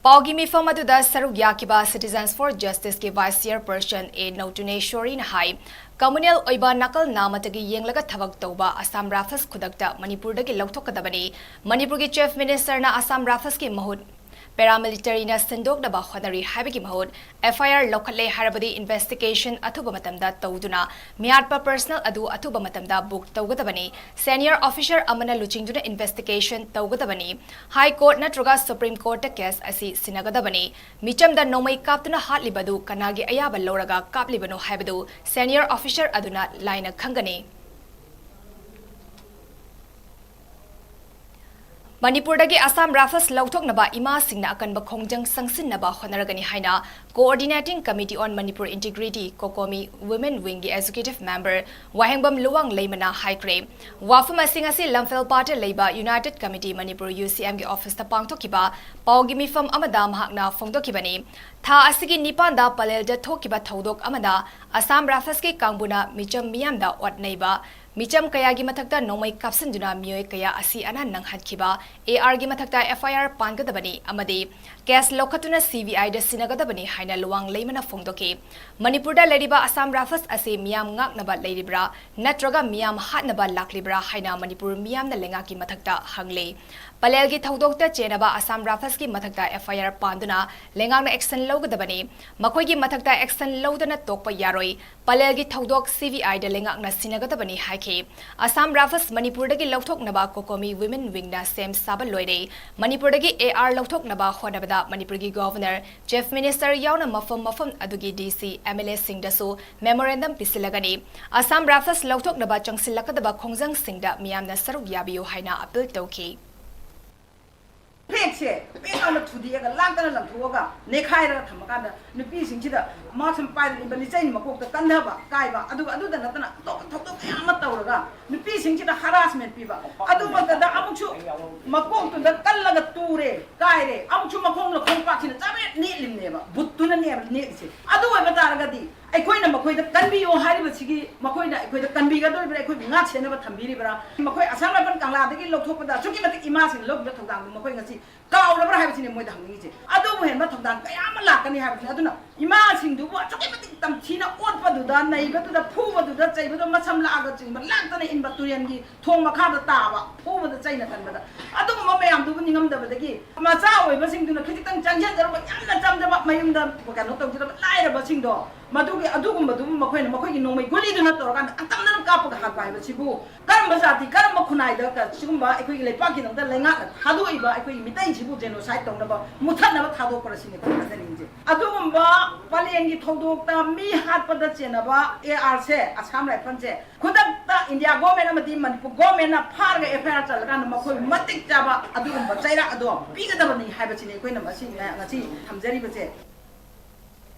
ꯄꯥꯎꯒꯤ ꯃꯤꯐꯝ ꯑꯗꯨꯗ ꯁꯔꯨꯛ ꯌꯥꯈꯤꯕ Citizens for Justiceꯀꯤ Vice Chairperson A ꯅꯧꯇꯨꯅꯦꯁꯣꯔꯤꯅ high, communal ꯑꯣꯏꯕ ꯅꯥꯀꯜ ꯅꯥꯃꯇꯒꯤ ꯌꯦꯡꯂꯒ ꯊꯕꯛ ꯇꯧꯕ Assam Rifles ꯈꯨꯗꯛꯇ ꯃꯅꯤꯄꯨꯔꯗꯒꯤ ꯂꯧꯊꯣꯛꯀꯗꯕꯅꯤ꯫ ꯃꯅꯤꯄꯨꯔꯒꯤ Chief Ministerꯅ Assam Riflesꯀꯤ ꯃꯍꯨꯠ paramilitaryꯅ ꯁꯤꯟꯗꯣꯛꯅꯕ ꯍꯣꯠꯅꯔꯤ ꯍꯥꯏꯕꯒꯤ ꯃꯍꯨꯠ, FIR ꯂꯧꯈꯠꯂꯦ ꯍꯥꯏꯔꯕꯗꯤ investigation ꯑꯊꯨꯕ ꯃꯇꯝꯗ ꯇꯧꯗꯨꯅ ꯃꯤꯌꯥꯠꯄ personnel ꯑꯗꯨ ꯑꯊꯨꯕ ꯃꯇꯝꯗ book ꯇꯧꯒꯗꯕꯅꯤ꯫ Senior officer ꯑꯃꯅ ꯂꯨꯆꯤꯡꯗꯨꯅ investigation ꯇꯧꯒꯗꯕꯅꯤ꯫ High Court ꯅꯠꯇ꯭ꯔꯒ Supreme Courtꯇ case ꯑꯁꯤ ꯁꯤꯟꯅꯒꯗꯕꯅꯤ꯫ ꯃꯤꯆꯝꯗ ꯅꯣꯡꯃꯩ ꯀꯥꯞꯇꯨꯅ ꯍꯥꯠꯂꯤꯕꯗꯨ ꯀꯅꯥꯒꯤ ꯑꯌꯥꯕ ꯂꯧꯔꯒ ꯀꯥꯞꯂꯤꯕꯅꯣ ꯍꯥꯏꯕꯗꯨ senior officer ꯑꯗꯨꯅ ꯂꯥꯏꯅ ꯈꯪꯒꯅꯤ꯫ ꯃꯅꯤꯄꯨꯔꯗꯒꯤ Assam Rifles ꯂꯧꯊꯣꯛꯅꯕ ꯏꯃꯥꯁꯤꯡꯅ ꯑꯀꯟꯕ ꯈꯣꯡꯖꯪ ꯆꯪꯁꯤꯟꯅꯕ ꯍꯣꯠꯅꯔꯒꯅꯤ ꯍꯥꯏꯅ Coordinating Committee on Manipur Integrity, COCOMI, Women Wingꯒꯤ Executive Member ꯋꯥꯍꯦꯡꯕꯝ ꯂꯨꯋꯥꯡ ꯂꯩꯃꯅ ꯍꯥꯏꯈ꯭ꯔꯦ꯫ ꯋꯥꯐꯝ ꯑꯁꯤ ꯉꯁꯤ ꯂꯝꯐꯦꯜꯄꯥꯠꯇ ꯂꯩꯕ United Committee Manipur, UCMꯒꯤ officeꯇ ꯄꯥꯡꯊꯣꯛꯈꯤꯕ ꯄꯥꯎꯒꯤ ꯃꯤꯐꯝ ꯑꯃꯗ ꯃꯍꯥꯛꯅ ꯐꯣꯡꯗꯣꯛꯈꯤꯕꯅꯤ꯫ ꯊꯥ ꯑꯁꯤꯒꯤ ꯅꯤꯄꯥꯟꯗ ꯄꯂꯦꯜꯗ ꯊꯣꯛꯈꯤꯕ ꯊꯧꯗꯣꯛ ꯑꯃꯗ Assam Riflesꯀꯤ ꯀꯥꯡꯕꯨꯅ ꯃꯤꯆꯝ ꯃꯤꯌꯥꯝꯗ ꯑꯣꯠ ꯅꯩꯕ, ꯃꯤꯆꯝ ꯀꯌꯥꯒꯤ ꯃꯊꯛꯇ ꯅꯣꯡꯃꯩ ꯀꯥꯞꯁꯤꯟꯗꯨꯅ ꯃꯤꯑꯣꯏ ꯀꯌꯥ ꯑꯁꯤ ꯑꯅꯥ ꯅꯪꯍꯟꯈꯤꯕ, ARꯒꯤ ꯃꯊꯛꯇ FIR ꯄꯥꯟꯒꯗꯕꯅꯤ ꯑꯃꯗꯤ case ꯂꯧꯈꯠꯇꯨꯅ CBIꯗ ꯁꯤꯟꯅꯒꯗꯕꯅꯤ ꯍꯥꯏꯅ ꯂꯨꯋꯥꯡ ꯂꯩꯃꯅ ꯐꯣꯡꯗꯣꯛꯈꯤ꯫ ꯃꯅꯤꯄꯨꯔꯗ ꯂꯩꯔꯤꯕ Assam Rifles ꯑꯁꯤ ꯃꯤꯌꯥꯝ ꯉꯥꯛꯅꯕ ꯂꯩꯔꯤꯕ꯭ꯔꯥ ꯅꯠꯇ꯭ꯔꯒ ꯃꯤꯌꯥꯝ ꯍꯥꯠꯅꯕ ꯂꯥꯛꯂꯤꯕ꯭ꯔꯥ ꯍꯥꯏꯅ ꯃꯅꯤꯄꯨꯔ ꯃꯤꯌꯥꯝꯅ ꯂꯩꯉꯥꯛꯀꯤ ꯃꯊꯛꯇ ꯍꯪꯂꯤ꯫ ꯄꯂꯦꯜꯒꯤ ꯊꯧꯗꯣꯛꯇ ꯆꯦꯟꯅꯕ Assam Riflesꯀꯤ ꯃꯊꯛꯇ FIR ꯄꯥꯟꯗꯨꯅ ꯂꯩꯉꯥꯛꯅ action ꯂꯧꯒꯗꯕꯅꯤ꯫ ꯃꯈꯣꯏꯒꯤ ꯃꯊꯛꯇ action ꯂꯧꯗꯅ ꯇꯣꯛꯄ ꯌꯥꯔꯣꯏ꯫ ꯄꯂꯦꯜꯒꯤ ꯊꯧꯗꯣꯛ CBIꯗ ꯂꯩꯉꯥꯛꯅ ꯁꯤꯟꯅꯒꯗꯕꯅꯤ ꯍꯥꯏꯈꯤ꯫ Assam Rifles ꯃꯅꯤꯄꯨꯔꯗꯒꯤ ꯂꯧꯊꯣꯛꯅꯕ COCOMI Women Wingꯅ ꯁꯦꯝ ꯁꯥꯕ ꯂꯣꯏꯔꯦ꯫ ꯃꯅꯤꯄꯨꯔꯗꯒꯤ AR ꯂꯧꯊꯣꯛꯅꯕ ꯍꯣꯠꯅꯕꯗ ꯃꯅꯤꯄꯨꯔꯒꯤ Governor, Chief Minister ꯌꯥꯎꯅ ꯃꯐꯝ ꯃꯐꯝ ꯑꯗꯨꯒꯤ DC, MLAꯁꯤꯡꯗꯁꯨ memorandum ꯄꯤꯁꯤꯜꯂꯒꯅꯤ꯫ Assam Rifles ꯂꯧꯊꯣꯛꯅꯕ ꯆꯪꯁꯤꯜꯂꯛꯀꯗꯕ ꯈꯣꯡꯖꯪꯁꯤꯡꯗ ꯃꯤꯌꯥꯝꯅ ꯁꯔꯨꯛ ꯌꯥꯕꯤꯌꯨ ꯍꯥꯏꯅ appeal ꯇꯧꯈꯤ꯫ ꯐ꯭ꯂꯦꯒꯁꯦ ꯄꯦꯠ ꯂꯥꯎꯅ ꯊꯨꯗꯦꯛꯑꯒ ꯂꯥꯛꯇꯅ ꯂꯪꯊꯣꯛꯑꯒ ꯅꯦꯈꯥꯏꯔꯒ ꯊꯝꯃꯀꯥꯟꯗ ꯅꯨꯄꯤꯁꯤꯡꯁꯤꯗ ꯃꯥꯁꯨꯝ ꯄꯥꯏꯗꯅ ꯂꯤꯆꯩꯅ ꯃꯀꯣꯛꯇ ꯀꯟꯊꯕ ꯀꯥꯏꯕ ꯑꯗꯨꯒ ꯑꯗꯨꯗ ꯅꯠꯇꯅ ꯑꯇꯣꯞꯄ ꯊꯧꯗꯣꯛ ꯀꯌꯥ ꯑꯃ ꯇꯧꯔꯒ ꯅꯨꯄꯤꯁꯤꯡꯁꯤꯗ harassment ꯄꯤꯕ ꯑꯗꯨꯃꯛꯇꯗ ꯑꯃꯨꯛꯁꯨ ꯃꯀꯣꯛꯇꯨꯗ ꯀꯜꯂꯒ ꯇꯨꯔꯦ ꯀꯥꯏꯔꯦ ꯑꯃꯨꯛꯁꯨ ꯃꯈꯣꯡꯅ ꯈꯣꯡꯄꯥꯛꯁꯤꯅ ꯆꯥꯕꯦꯠ ꯅꯦꯠꯂꯤꯕꯅꯦꯕ ꯕꯨꯠꯇꯨꯅꯅꯦꯕ ꯅꯦꯠꯂꯤꯁꯦ ꯑꯗꯨ ꯑꯣꯏꯕ ꯇꯥꯔꯒꯗꯤ ꯑꯩꯈꯣꯏꯅ ꯃꯈꯣꯏꯗ ꯀꯟꯕꯤꯌꯣ ꯍꯥꯏꯔꯤꯕꯁꯤꯒꯤ ꯃꯈꯣꯏꯅ ꯑꯩꯈꯣꯏꯗ ꯀꯟꯕꯤꯒꯗꯧꯔꯤꯕ꯭ꯔꯥ, ꯑꯩꯈꯣꯏꯕꯨ ꯉꯥꯛ ꯁꯦꯟꯅꯕ ꯊꯝꯕꯤꯔꯤꯕ꯭ꯔꯥ? ꯃꯈꯣꯏ ꯑꯁꯥꯝ ꯔꯥꯏꯐꯜ ꯀꯪꯂꯥꯗꯒꯤ ꯂꯧꯊꯣꯛꯄꯗ ꯑꯁꯨꯛꯀꯤ ꯃꯇꯤꯛ ꯏꯃꯥꯁꯤꯡꯅ ꯂꯧꯈꯤꯕ ꯊꯧꯗꯥꯡꯗꯨ ꯃꯈꯣꯏ ꯉꯁꯤ ꯀꯥꯎꯔꯕ꯭ꯔꯥ ꯍꯥꯏꯕꯁꯤꯅꯤ ꯃꯣꯏꯗ ꯍꯪꯅꯤꯡꯉꯤꯁꯦ꯫ ꯑꯗꯨꯕꯨ ꯍꯦꯟꯕ ꯊꯧꯗꯥꯡ ꯀꯌꯥ ꯑꯃ ꯂꯥꯛꯀꯅꯤ ꯍꯥꯏꯕꯁꯤꯅꯤ꯫ ꯑꯗꯨꯅ ꯏꯃꯥꯁꯤꯡꯗꯨꯕꯨ ꯑꯁꯨꯛꯀꯤ ꯃꯇꯤꯛ ꯇꯝꯊꯤꯅ ꯑꯣꯠꯄꯗꯨꯗ, ꯅꯩꯕꯗꯨꯗ, ꯐꯨꯕꯗꯨꯗ, ꯆꯩꯕꯗꯨ, ꯃꯁꯝ ꯂꯥꯛꯑꯒ ꯆꯤꯡꯕ ꯂꯥꯛꯇꯅ ꯏꯟꯕ ꯇꯨꯔꯦꯟꯒꯤ ꯊꯣꯡ ꯃꯈꯥꯗ ꯇꯥꯕ, ꯐꯨꯕꯗ ꯆꯩꯅ ꯀꯟꯕꯗ, ꯑꯗꯨꯒꯨꯝꯕ ꯃꯌꯥꯝꯗꯨꯕꯨ ꯅꯤꯡꯉꯝꯗꯕꯗꯒꯤ ꯃꯆꯥ ꯑꯣꯏꯕꯁꯤꯡꯗꯨꯅ ꯈꯤꯖꯤꯛꯇꯪ ꯆꯪꯁꯤꯟꯖꯔꯨꯕ, ꯌꯥꯝꯅ ꯆꯝꯖꯕ, ꯃꯌꯨꯝꯗ ꯀꯩꯅꯣ ꯇꯧꯖꯔꯕ ꯂꯥꯏꯔꯕꯁꯤꯡꯗꯣ, ꯃꯗꯨꯒꯤ, ꯑꯗꯨꯒꯨꯝꯕꯗꯨꯕꯨ ꯃꯈꯣꯏꯅ ꯃꯈꯣꯏꯒꯤ ꯅꯣꯡꯃꯩ ꯒꯨꯂꯤꯗꯨꯅ ꯇꯧꯔꯀꯥꯟꯗ ꯑꯀꯟꯗꯅ ꯀꯥꯞꯄꯒ ꯍꯥꯠꯄ ꯍꯥꯏꯕꯁꯤꯕꯨ ꯀꯔꯝꯕ ꯖꯥꯇꯤ, ꯀꯔꯝꯕ ꯈꯨꯟꯅꯥꯏꯗ ꯀ-, ꯁꯤꯒꯨꯝꯕ ꯑꯩꯈꯣꯏꯒꯤ ꯂꯩꯄꯥꯛꯀꯤꯗꯃꯛꯇ ꯂꯩꯉꯥꯛꯅ ꯊꯥꯗꯣꯛꯏꯕ ꯑꯩꯈꯣꯏꯒꯤ ꯃꯤꯇꯩꯁꯤꯕꯨ genocide ꯇꯧꯅꯕ, ꯃꯨꯊꯠꯅꯕ ꯊꯥꯗꯣꯛꯄ꯭ꯔꯥ ꯁꯤꯅꯤ ꯑꯩꯈꯣꯏꯅ ꯈꯟꯖꯅꯤꯡꯉꯤꯁꯦ꯫ ꯑꯗꯨꯒꯨꯝꯕ ꯄꯂꯦꯟꯒꯤ ꯊꯧꯗꯣꯛꯇ ꯃꯤ ꯍꯥꯠꯄꯗ ꯆꯦꯟꯅꯕ AR ꯁꯦ, ꯑꯁꯥꯝ ꯔꯥꯏꯐꯜꯁꯦ, ꯈꯨꯗꯛꯇ ꯏꯟꯗꯤꯌꯥ ꯒꯣꯔꯃꯦꯟ ꯑꯃꯗꯤ ꯃꯅꯤꯄꯨꯔ ꯒꯣꯔꯃꯦꯟꯅ ꯐꯥꯔꯒ FIR ꯆꯜꯂꯀꯥꯟꯗ ꯃꯈꯣꯏ ꯃꯇꯤꯛ ꯆꯥꯕ ꯑꯗꯨꯒꯨꯝꯕ ꯆꯩꯔꯥꯛ ꯑꯗꯣ ꯄꯤꯒꯗꯕꯅꯤ ꯍꯥꯏꯕꯁꯤꯅꯤ ꯑꯩꯈꯣꯏꯅ ꯃꯁꯤ ꯉꯁꯤ ꯊꯝꯖꯔꯤꯕꯁꯦ꯫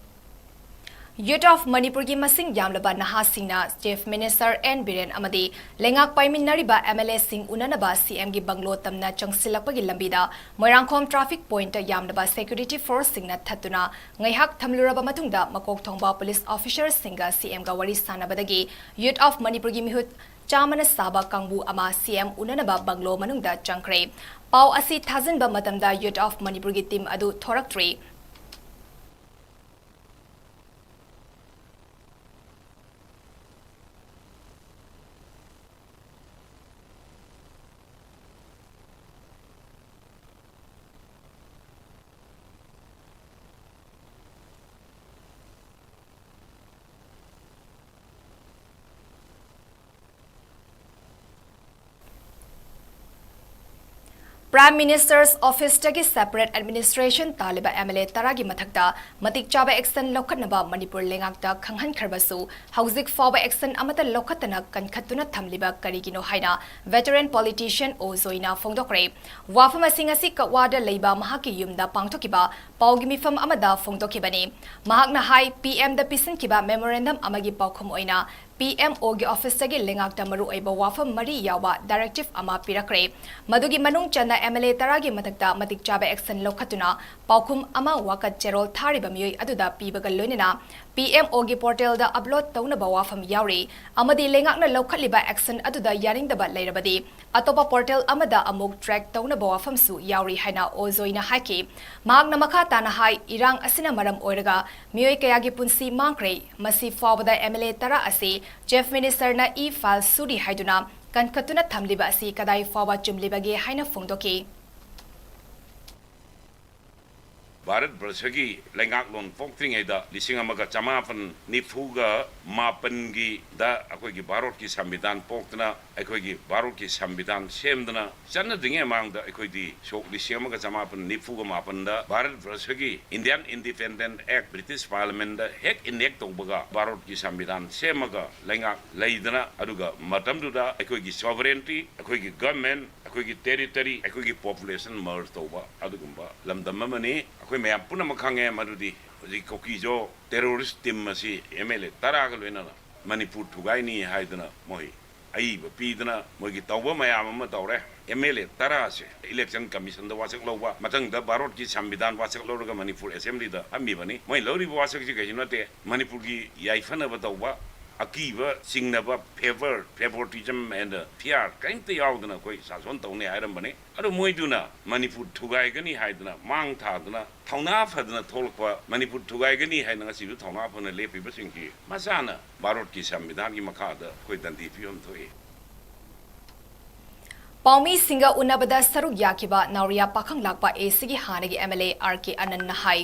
Youth of ꯃꯅꯤꯄꯨꯔꯒꯤ ꯃꯁꯤꯡ ꯌꯥꯝꯂꯕ ꯅꯍꯥꯁꯤꯡꯅ Chief Minister N ꯕꯤꯔꯦꯟ ꯑꯃꯗꯤ ꯂꯩꯉꯥꯛ ꯄꯥꯏꯃꯤꯟꯅꯔꯤꯕ MLA ꯁꯤꯡ ꯎꯅꯅꯕ CM ꯒꯤ ꯕꯪꯒ꯭ꯂꯣ ꯇꯝꯅ ꯆꯪꯁꯤꯜꯂꯛꯄꯒꯤ ꯂꯝꯕꯤꯗ ꯃꯣꯏꯔꯥꯡꯈꯣꯝ traffic point ꯇ ꯌꯥꯝꯂꯕ security force ꯁꯤꯡꯅ ꯊꯠꯇꯨꯅ ꯉꯥꯏꯍꯥꯛ ꯊꯝꯂꯨꯔꯕ ꯃꯇꯨꯡꯗ ꯃꯀꯣꯛ ꯊꯣꯡꯕ police officer ꯁꯤꯡꯒ CM ꯒ ꯋꯥꯔꯤ ꯁꯥꯟꯅꯕꯗꯒꯤ Youth of ꯃꯅꯤꯄꯨꯔꯒꯤ ꯃꯤꯍꯨꯠ ꯆꯥꯝꯃꯅ ꯁꯥꯕ ꯀꯥꯡꯕꯨ ꯑꯃ CM ꯎꯅꯅꯕ ꯕꯪꯒ꯭ꯂꯣ ꯃꯅꯨꯡꯗ ꯆꯪꯈ꯭ꯔꯦ꯫ ꯄꯥꯎ ꯑꯁꯤ ꯊꯥꯖꯤꯟꯕ ꯃꯇꯝꯗ Youth of ꯃꯅꯤꯄꯨꯔꯒꯤ team ꯑꯗꯨ ꯊꯣꯔꯛꯇ꯭ꯔꯤ꯫ Prime Minister's Office ꯇꯒꯤ separate administration ꯇꯥꯜꯂꯤꯕ MLA ꯇꯔꯥꯒꯤ ꯃꯊꯛꯇ ꯃꯇꯤꯛ ꯆꯥꯕ action ꯂꯧꯈꯠꯅꯕ ꯃꯅꯤꯄꯨꯔ ꯂꯩꯉꯥꯛꯇ ꯈꯪꯍꯟꯈ꯭ꯔꯕꯁꯨ, ꯍꯧꯖꯤꯛ ꯐꯥꯎꯕ action ꯑꯃꯠꯇ ꯂꯧꯈꯠꯇꯅ ꯀꯟꯈꯠꯇꯨꯅ ꯊꯝꯂꯤꯕ ꯀꯔꯤꯒꯤꯅꯣ ꯍꯥꯏꯅ veteran politician ꯑꯣ ꯖꯣꯏꯅ ꯐꯣꯡꯗꯣꯛꯈ꯭ꯔꯦ꯫ ꯋꯥꯐꯝ ꯑꯁꯤ ꯉꯁꯤ ꯀꯛꯋꯥꯗ ꯂꯩꯕ ꯃꯍꯥꯛꯀꯤ ꯌꯨꯝꯗ ꯄꯥꯡꯊꯣꯛꯈꯤꯕ ꯄꯥꯎꯒꯤ ꯃꯤꯐꯝ ꯑꯃꯗ ꯐꯣꯡꯗꯣꯛꯈꯤꯕꯅꯤ꯫ ꯃꯍꯥꯛꯅ ꯍꯥꯏ, PM ꯗ ꯄꯤꯁꯤꯟꯈꯤꯕ memorandum ꯑꯃꯒꯤ ꯄꯥꯎꯈꯨꯝ ꯑꯣꯏꯅ ꯄꯤ ꯑꯦꯝ ꯑꯣꯒꯤ ꯑꯣꯐꯤꯁꯇꯒꯤ ꯂꯩꯉꯥꯛꯇ ꯃꯔꯨꯑꯣꯏꯕ ꯋꯥꯐꯝ ꯃꯔꯤ ꯌꯥꯎꯕ ꯗꯥꯏꯔꯦꯛꯇꯤꯚ ꯑꯃ ꯄꯤꯔꯛꯈ꯭ꯔꯦ꯫ ꯃꯗꯨꯒꯤ ꯃꯅꯨꯡ ꯆꯟꯅ ꯑꯦꯝ ꯑꯦꯜ ꯑꯦ ꯇꯔꯥꯒꯤ ꯃꯊꯛꯇ ꯃꯇꯤꯛ ꯆꯥꯕ ꯑꯦꯛꯁꯟ ꯂꯧꯈꯠꯇꯨꯅ ꯄꯥꯎꯈꯨꯝ ꯑꯃ ꯋꯥꯀꯠ ꯆꯦꯔꯣꯜ ꯊꯥꯔꯤꯕ ꯃꯤꯑꯣꯏ ꯑꯗꯨꯗ ꯄꯤꯕꯒ ꯂꯣꯏꯅꯅ ꯄꯤ ꯑꯦꯝ ꯑꯣꯒꯤ ꯄꯣꯔꯇꯦꯜꯗ ꯑꯞꯂꯣꯗ ꯇꯧꯅꯕ ꯋꯥꯐꯝ ꯌꯥꯎꯔꯤ ꯑꯃꯗꯤ ꯂꯩꯉꯥꯛꯅ ꯂꯧꯈꯠꯂꯤꯕ ꯑꯦꯛꯁꯟ ꯑꯗꯨꯗ ꯌꯥꯅꯤꯡꯗꯕ ꯂꯩꯔꯕꯗꯤ ꯑꯇꯣꯞꯄ ꯄꯣꯔꯇꯦꯜ ꯑꯃꯗ ꯑꯃꯨꯛ ꯇ꯭ꯔꯦꯛ ꯇꯧꯅꯕ ꯋꯥꯐꯝꯁꯨ ꯌꯥꯎꯔꯤ ꯍꯥꯏꯅ ꯑꯣꯖꯣꯏꯅ ꯍꯥꯏꯈꯤ꯫ ꯃꯍꯥꯛꯅ ꯃꯈꯥ ꯇꯥꯅ ꯍꯥꯏ, ꯏꯔꯥꯡ ꯑꯁꯤꯅ ꯃꯔꯝ ꯑꯣꯏꯔꯒ ꯃꯤꯑꯣꯏ ꯀꯌꯥꯒꯤ ꯄꯨꯟꯁꯤ ꯃꯥꯡꯈ꯭ꯔꯦ꯫ ꯃꯁꯤ ꯐꯥꯎꯕꯗ ꯑꯦꯝ ꯑꯦꯜ ꯑꯦ ꯇꯔꯥ ꯑꯁꯤ ꯆꯤꯐ ꯃꯤꯅꯤꯁꯇꯔꯅ ꯏ ꯐꯥꯏꯜ ꯁꯨꯔꯤ ꯍꯥꯏꯗꯨꯅ ꯀꯟꯈꯠꯇꯨꯅ ꯊꯝꯂꯤꯕ ꯑꯁꯤ ꯀꯗꯥꯏ ꯐꯥꯎꯕ ꯆꯨꯝꯂꯤꯕꯒꯦ ꯍꯥꯏꯅ ꯐꯣꯡꯗꯣꯛꯈꯤ꯫ ꯚꯥꯔꯠ ꯕꯔꯁꯒꯤ ꯂꯩꯉꯥꯛꯂꯣꯟ ꯄꯣꯛꯇ꯭ꯔꯤꯉꯩꯗ ꯂꯤꯁꯤꯡ ꯑꯃꯒ ꯆꯃꯥꯄꯟ ꯅꯤꯐꯨꯒ ꯃꯥꯄꯟꯒꯤꯗ ꯑꯩꯈꯣꯏꯒꯤ ꯚꯥꯔꯠꯀꯤ ꯁꯪꯕꯤꯙꯥꯟ ꯄꯣꯛꯇꯅ ꯑꯩꯈꯣꯏꯒꯤ ꯚꯥꯔꯠꯀꯤ ꯁꯪꯕꯤꯙꯥꯟ ꯁꯦꯝꯗꯅ ꯆꯠꯅꯗ꯭ꯔꯤꯉꯩ ꯃꯃꯥꯡꯗ ꯑꯩꯈꯣꯏꯗꯤ ꯁꯣꯛ ꯂꯤꯁꯤꯡ ꯑꯃꯒ ꯆꯃꯥꯄꯟ ꯅꯤꯐꯨꯒ ꯃꯥꯄꯟꯗ Bharat ꯕꯔꯁꯒꯤ Indian Independent Act British Parliament ꯗ ꯍꯦꯛ enact ꯇꯧꯕꯒ ꯚꯥꯔꯠꯀꯤ ꯁꯪꯕꯤꯙꯥꯟ ꯁꯦꯝꯃꯒ ꯂꯩꯉꯥꯛ ꯂꯩꯗꯅ ꯑꯗꯨꯒ ꯃꯇꯝꯗꯨꯗ ꯑꯩꯈꯣꯏꯒꯤ sovereignty, ꯑꯩꯈꯣꯏꯒꯤ government, ꯑꯩꯈꯣꯏꯒꯤ territory, ꯑꯩꯈꯣꯏꯒꯤ population merge ꯇꯧꯕ ꯑꯗꯨꯒꯨꯝꯕ ꯂꯝꯗꯝ ꯑꯃꯅꯤ꯫ ꯑꯩꯈꯣꯏ ꯃꯌꯥꯝ ꯄꯨꯝꯅꯃꯛ ꯈꯪꯉꯦ ꯃꯗꯨꯗꯤ ꯍꯧꯖꯤꯛ ꯀꯨꯀꯤꯖꯣ terrorist team ꯑꯁꯤ ꯑꯦꯝ ꯑꯦꯜ ꯑꯦ ꯇꯔꯥꯒ ꯂꯣꯏꯅꯅ ꯃꯅꯤꯄꯨꯔ ꯊꯨꯒꯥꯏꯅꯤ ꯍꯥꯏꯗꯅ ꯃꯣꯏ ꯑꯏꯕ ꯄꯤꯗꯅ ꯃꯣꯏꯒꯤ ꯇꯧꯕ ꯃꯌꯥꯝ ꯑꯃ ꯇꯧꯔꯦ꯫ ꯑꯦꯝ ꯑꯦꯜ ꯑꯦ ꯇꯔꯥꯁꯦ election commission ꯗ ꯋꯥꯁꯛ ꯂꯧꯕ, ꯃꯊꯪꯗ ꯚꯥꯔꯠꯀꯤ ꯁꯪꯕꯤꯙꯥꯟ ꯋꯥꯁꯛ ꯂꯧꯔꯒ ꯃꯅꯤꯄꯨꯔ assembly ꯗ ꯐꯝꯃꯤꯕꯅꯤ꯫ ꯃꯣꯏ ꯂꯧꯔꯤꯕ ꯋꯥꯁꯛꯁꯤ ꯀꯩꯁꯨ ꯅꯠꯇꯦ, ꯃꯅꯤꯄꯨꯔꯒꯤ ꯌꯥꯏꯐꯅꯕ ꯇꯧꯕ, ꯑꯀꯤꯕ ꯆꯤꯡꯅꯕ, favor, favoritism and fear ꯀꯔꯤꯝꯇ ꯌꯥꯎꯗꯅ ꯑꯩꯈꯣꯏ ꯁꯥꯁꯣꯟ ꯇꯧꯅꯤ ꯍꯥꯏꯔꯝꯕꯅꯤ꯫ ꯑꯗꯣ ꯃꯣꯏꯗꯨꯅ ꯃꯅꯤꯄꯨꯔ ꯊꯨꯒꯥꯏꯒꯅꯤ ꯍꯥꯏꯗꯅ ꯃꯥꯡ ꯊꯥꯗꯅ ꯊꯧꯅꯥ ꯐꯗꯅ ꯊꯣꯛꯂꯛꯄ, ꯃꯅꯤꯄꯨꯔ ꯊꯨꯒꯥꯏꯒꯅꯤ ꯍꯥꯏꯅ ꯉꯁꯤꯁꯨ ꯊꯧꯅꯥ ꯐꯅ ꯂꯦꯞꯄꯤꯕꯁꯤꯡꯁꯤ ꯃꯁꯥꯅ ꯚꯥꯔꯠꯀꯤ ꯁꯪꯕꯤꯙꯥꯟꯒꯤ ꯃꯈꯥꯗ ꯑꯩꯈꯣꯏ ꯗꯟꯗꯤ ꯄꯤꯐꯝ ꯊꯣꯛꯏ꯫ ꯄꯥꯎꯃꯤꯁꯤꯡꯒ ꯎꯅꯕꯗ ꯁꯔꯨꯛ ꯌꯥꯈꯤꯕ ꯅꯥꯎꯔꯤꯌꯥ ꯄꯥꯈꯪꯂꯥꯛꯄ ꯑꯦ ꯁꯤꯒꯤ ꯍꯥꯟꯅꯒꯤ ꯑꯦꯝ ꯑꯦꯜ ꯑꯦ ꯑꯥꯔ ꯀꯦ ꯑꯅꯟꯅ ꯍꯥꯏ,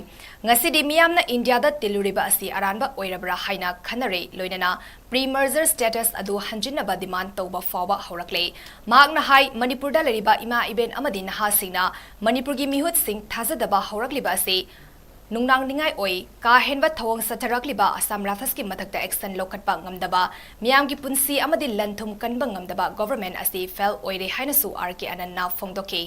ꯉꯁꯤꯗꯤ ꯃꯤꯌꯥꯝꯅ ꯏꯟꯗꯤꯌꯥꯗ ꯇꯤꯜꯂꯨꯔꯤꯕ ꯑꯁꯤ ꯑꯔꯥꯟꯕ ꯑꯣꯏꯔꯕ꯭ꯔꯥ ꯍꯥꯏꯅ ꯈꯟꯅꯔꯦ꯫ ꯂꯣꯏꯅꯅ pre-merger status ꯑꯗꯨ ꯍꯟꯖꯤꯟꯅꯕ demand ꯇꯧꯕ ꯐꯥꯎꯕ ꯍꯧꯔꯛꯂꯦ꯫ ꯃꯍꯥꯛꯅ ꯍꯥꯏ, ꯃꯅꯤꯄꯨꯔꯗ ꯂꯩꯔꯤꯕ ꯏꯃꯥ ꯏꯕꯦꯟ ꯑꯃꯗꯤ ꯅꯍꯥꯁꯤꯡꯅ ꯃꯅꯤꯄꯨꯔꯒꯤ ꯃꯤꯍꯨꯠꯁꯤꯡ ꯊꯥꯖꯗꯕ ꯍꯧꯔꯛꯂꯤꯕ ꯑꯁꯤ ꯅꯨꯡꯅꯥꯡꯅꯤꯡꯉꯥꯏ ꯑꯣꯏ꯫ ꯀꯥ ꯍꯦꯟꯕ ꯊꯧꯑꯣꯡ ꯆꯠꯊꯔꯛꯂꯤꯕ ꯑꯁꯥꯝ ꯔꯥꯏꯐꯜꯁꯀꯤ ꯃꯊꯛꯇ action ꯂꯧꯈꯠꯄ ꯉꯝꯗꯕ, ꯃꯤꯌꯥꯝꯒꯤ ꯄꯨꯟꯁꯤ ꯑꯃꯗꯤ ꯂꯟ ꯊꯨꯝ ꯀꯟꯕ ꯉꯝꯗꯕ government ꯑꯁꯤ fail ꯑꯣꯏꯔꯦ ꯍꯥꯏꯅꯁꯨ ꯑꯥꯔ ꯀꯦ ꯑꯅꯟꯅ ꯐꯣꯡꯗꯣꯛꯈꯤ꯫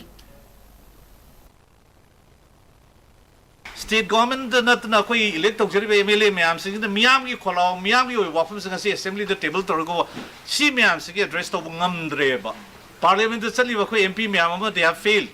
State government ꯅꯠꯇꯅ ꯑꯩꯈꯣꯏ elect ꯇꯧꯖꯔꯤꯕ M L A ꯃꯌꯥꯝꯁꯤꯡꯁꯤꯅ ꯃꯤꯌꯥꯝꯒꯤ ꯈꯣꯜꯂꯥꯎ, ꯃꯤꯌꯥꯝꯒꯤ ꯑꯣꯏꯕ ꯋꯥꯐꯝꯁꯤꯡ ꯑꯁꯤ assembly ꯗ table ꯇꯧꯔꯒ ꯁꯤ ꯃꯌꯥꯝꯁꯤꯒꯤ address ꯇꯧꯕ ꯉꯝꯗ꯭ꯔꯦꯕ꯫ Parliament ꯇ ꯆꯠꯂꯤꯕ ꯑꯩꯈꯣꯏ M P ꯃꯌꯥꯝ ꯑꯃ, they have failed.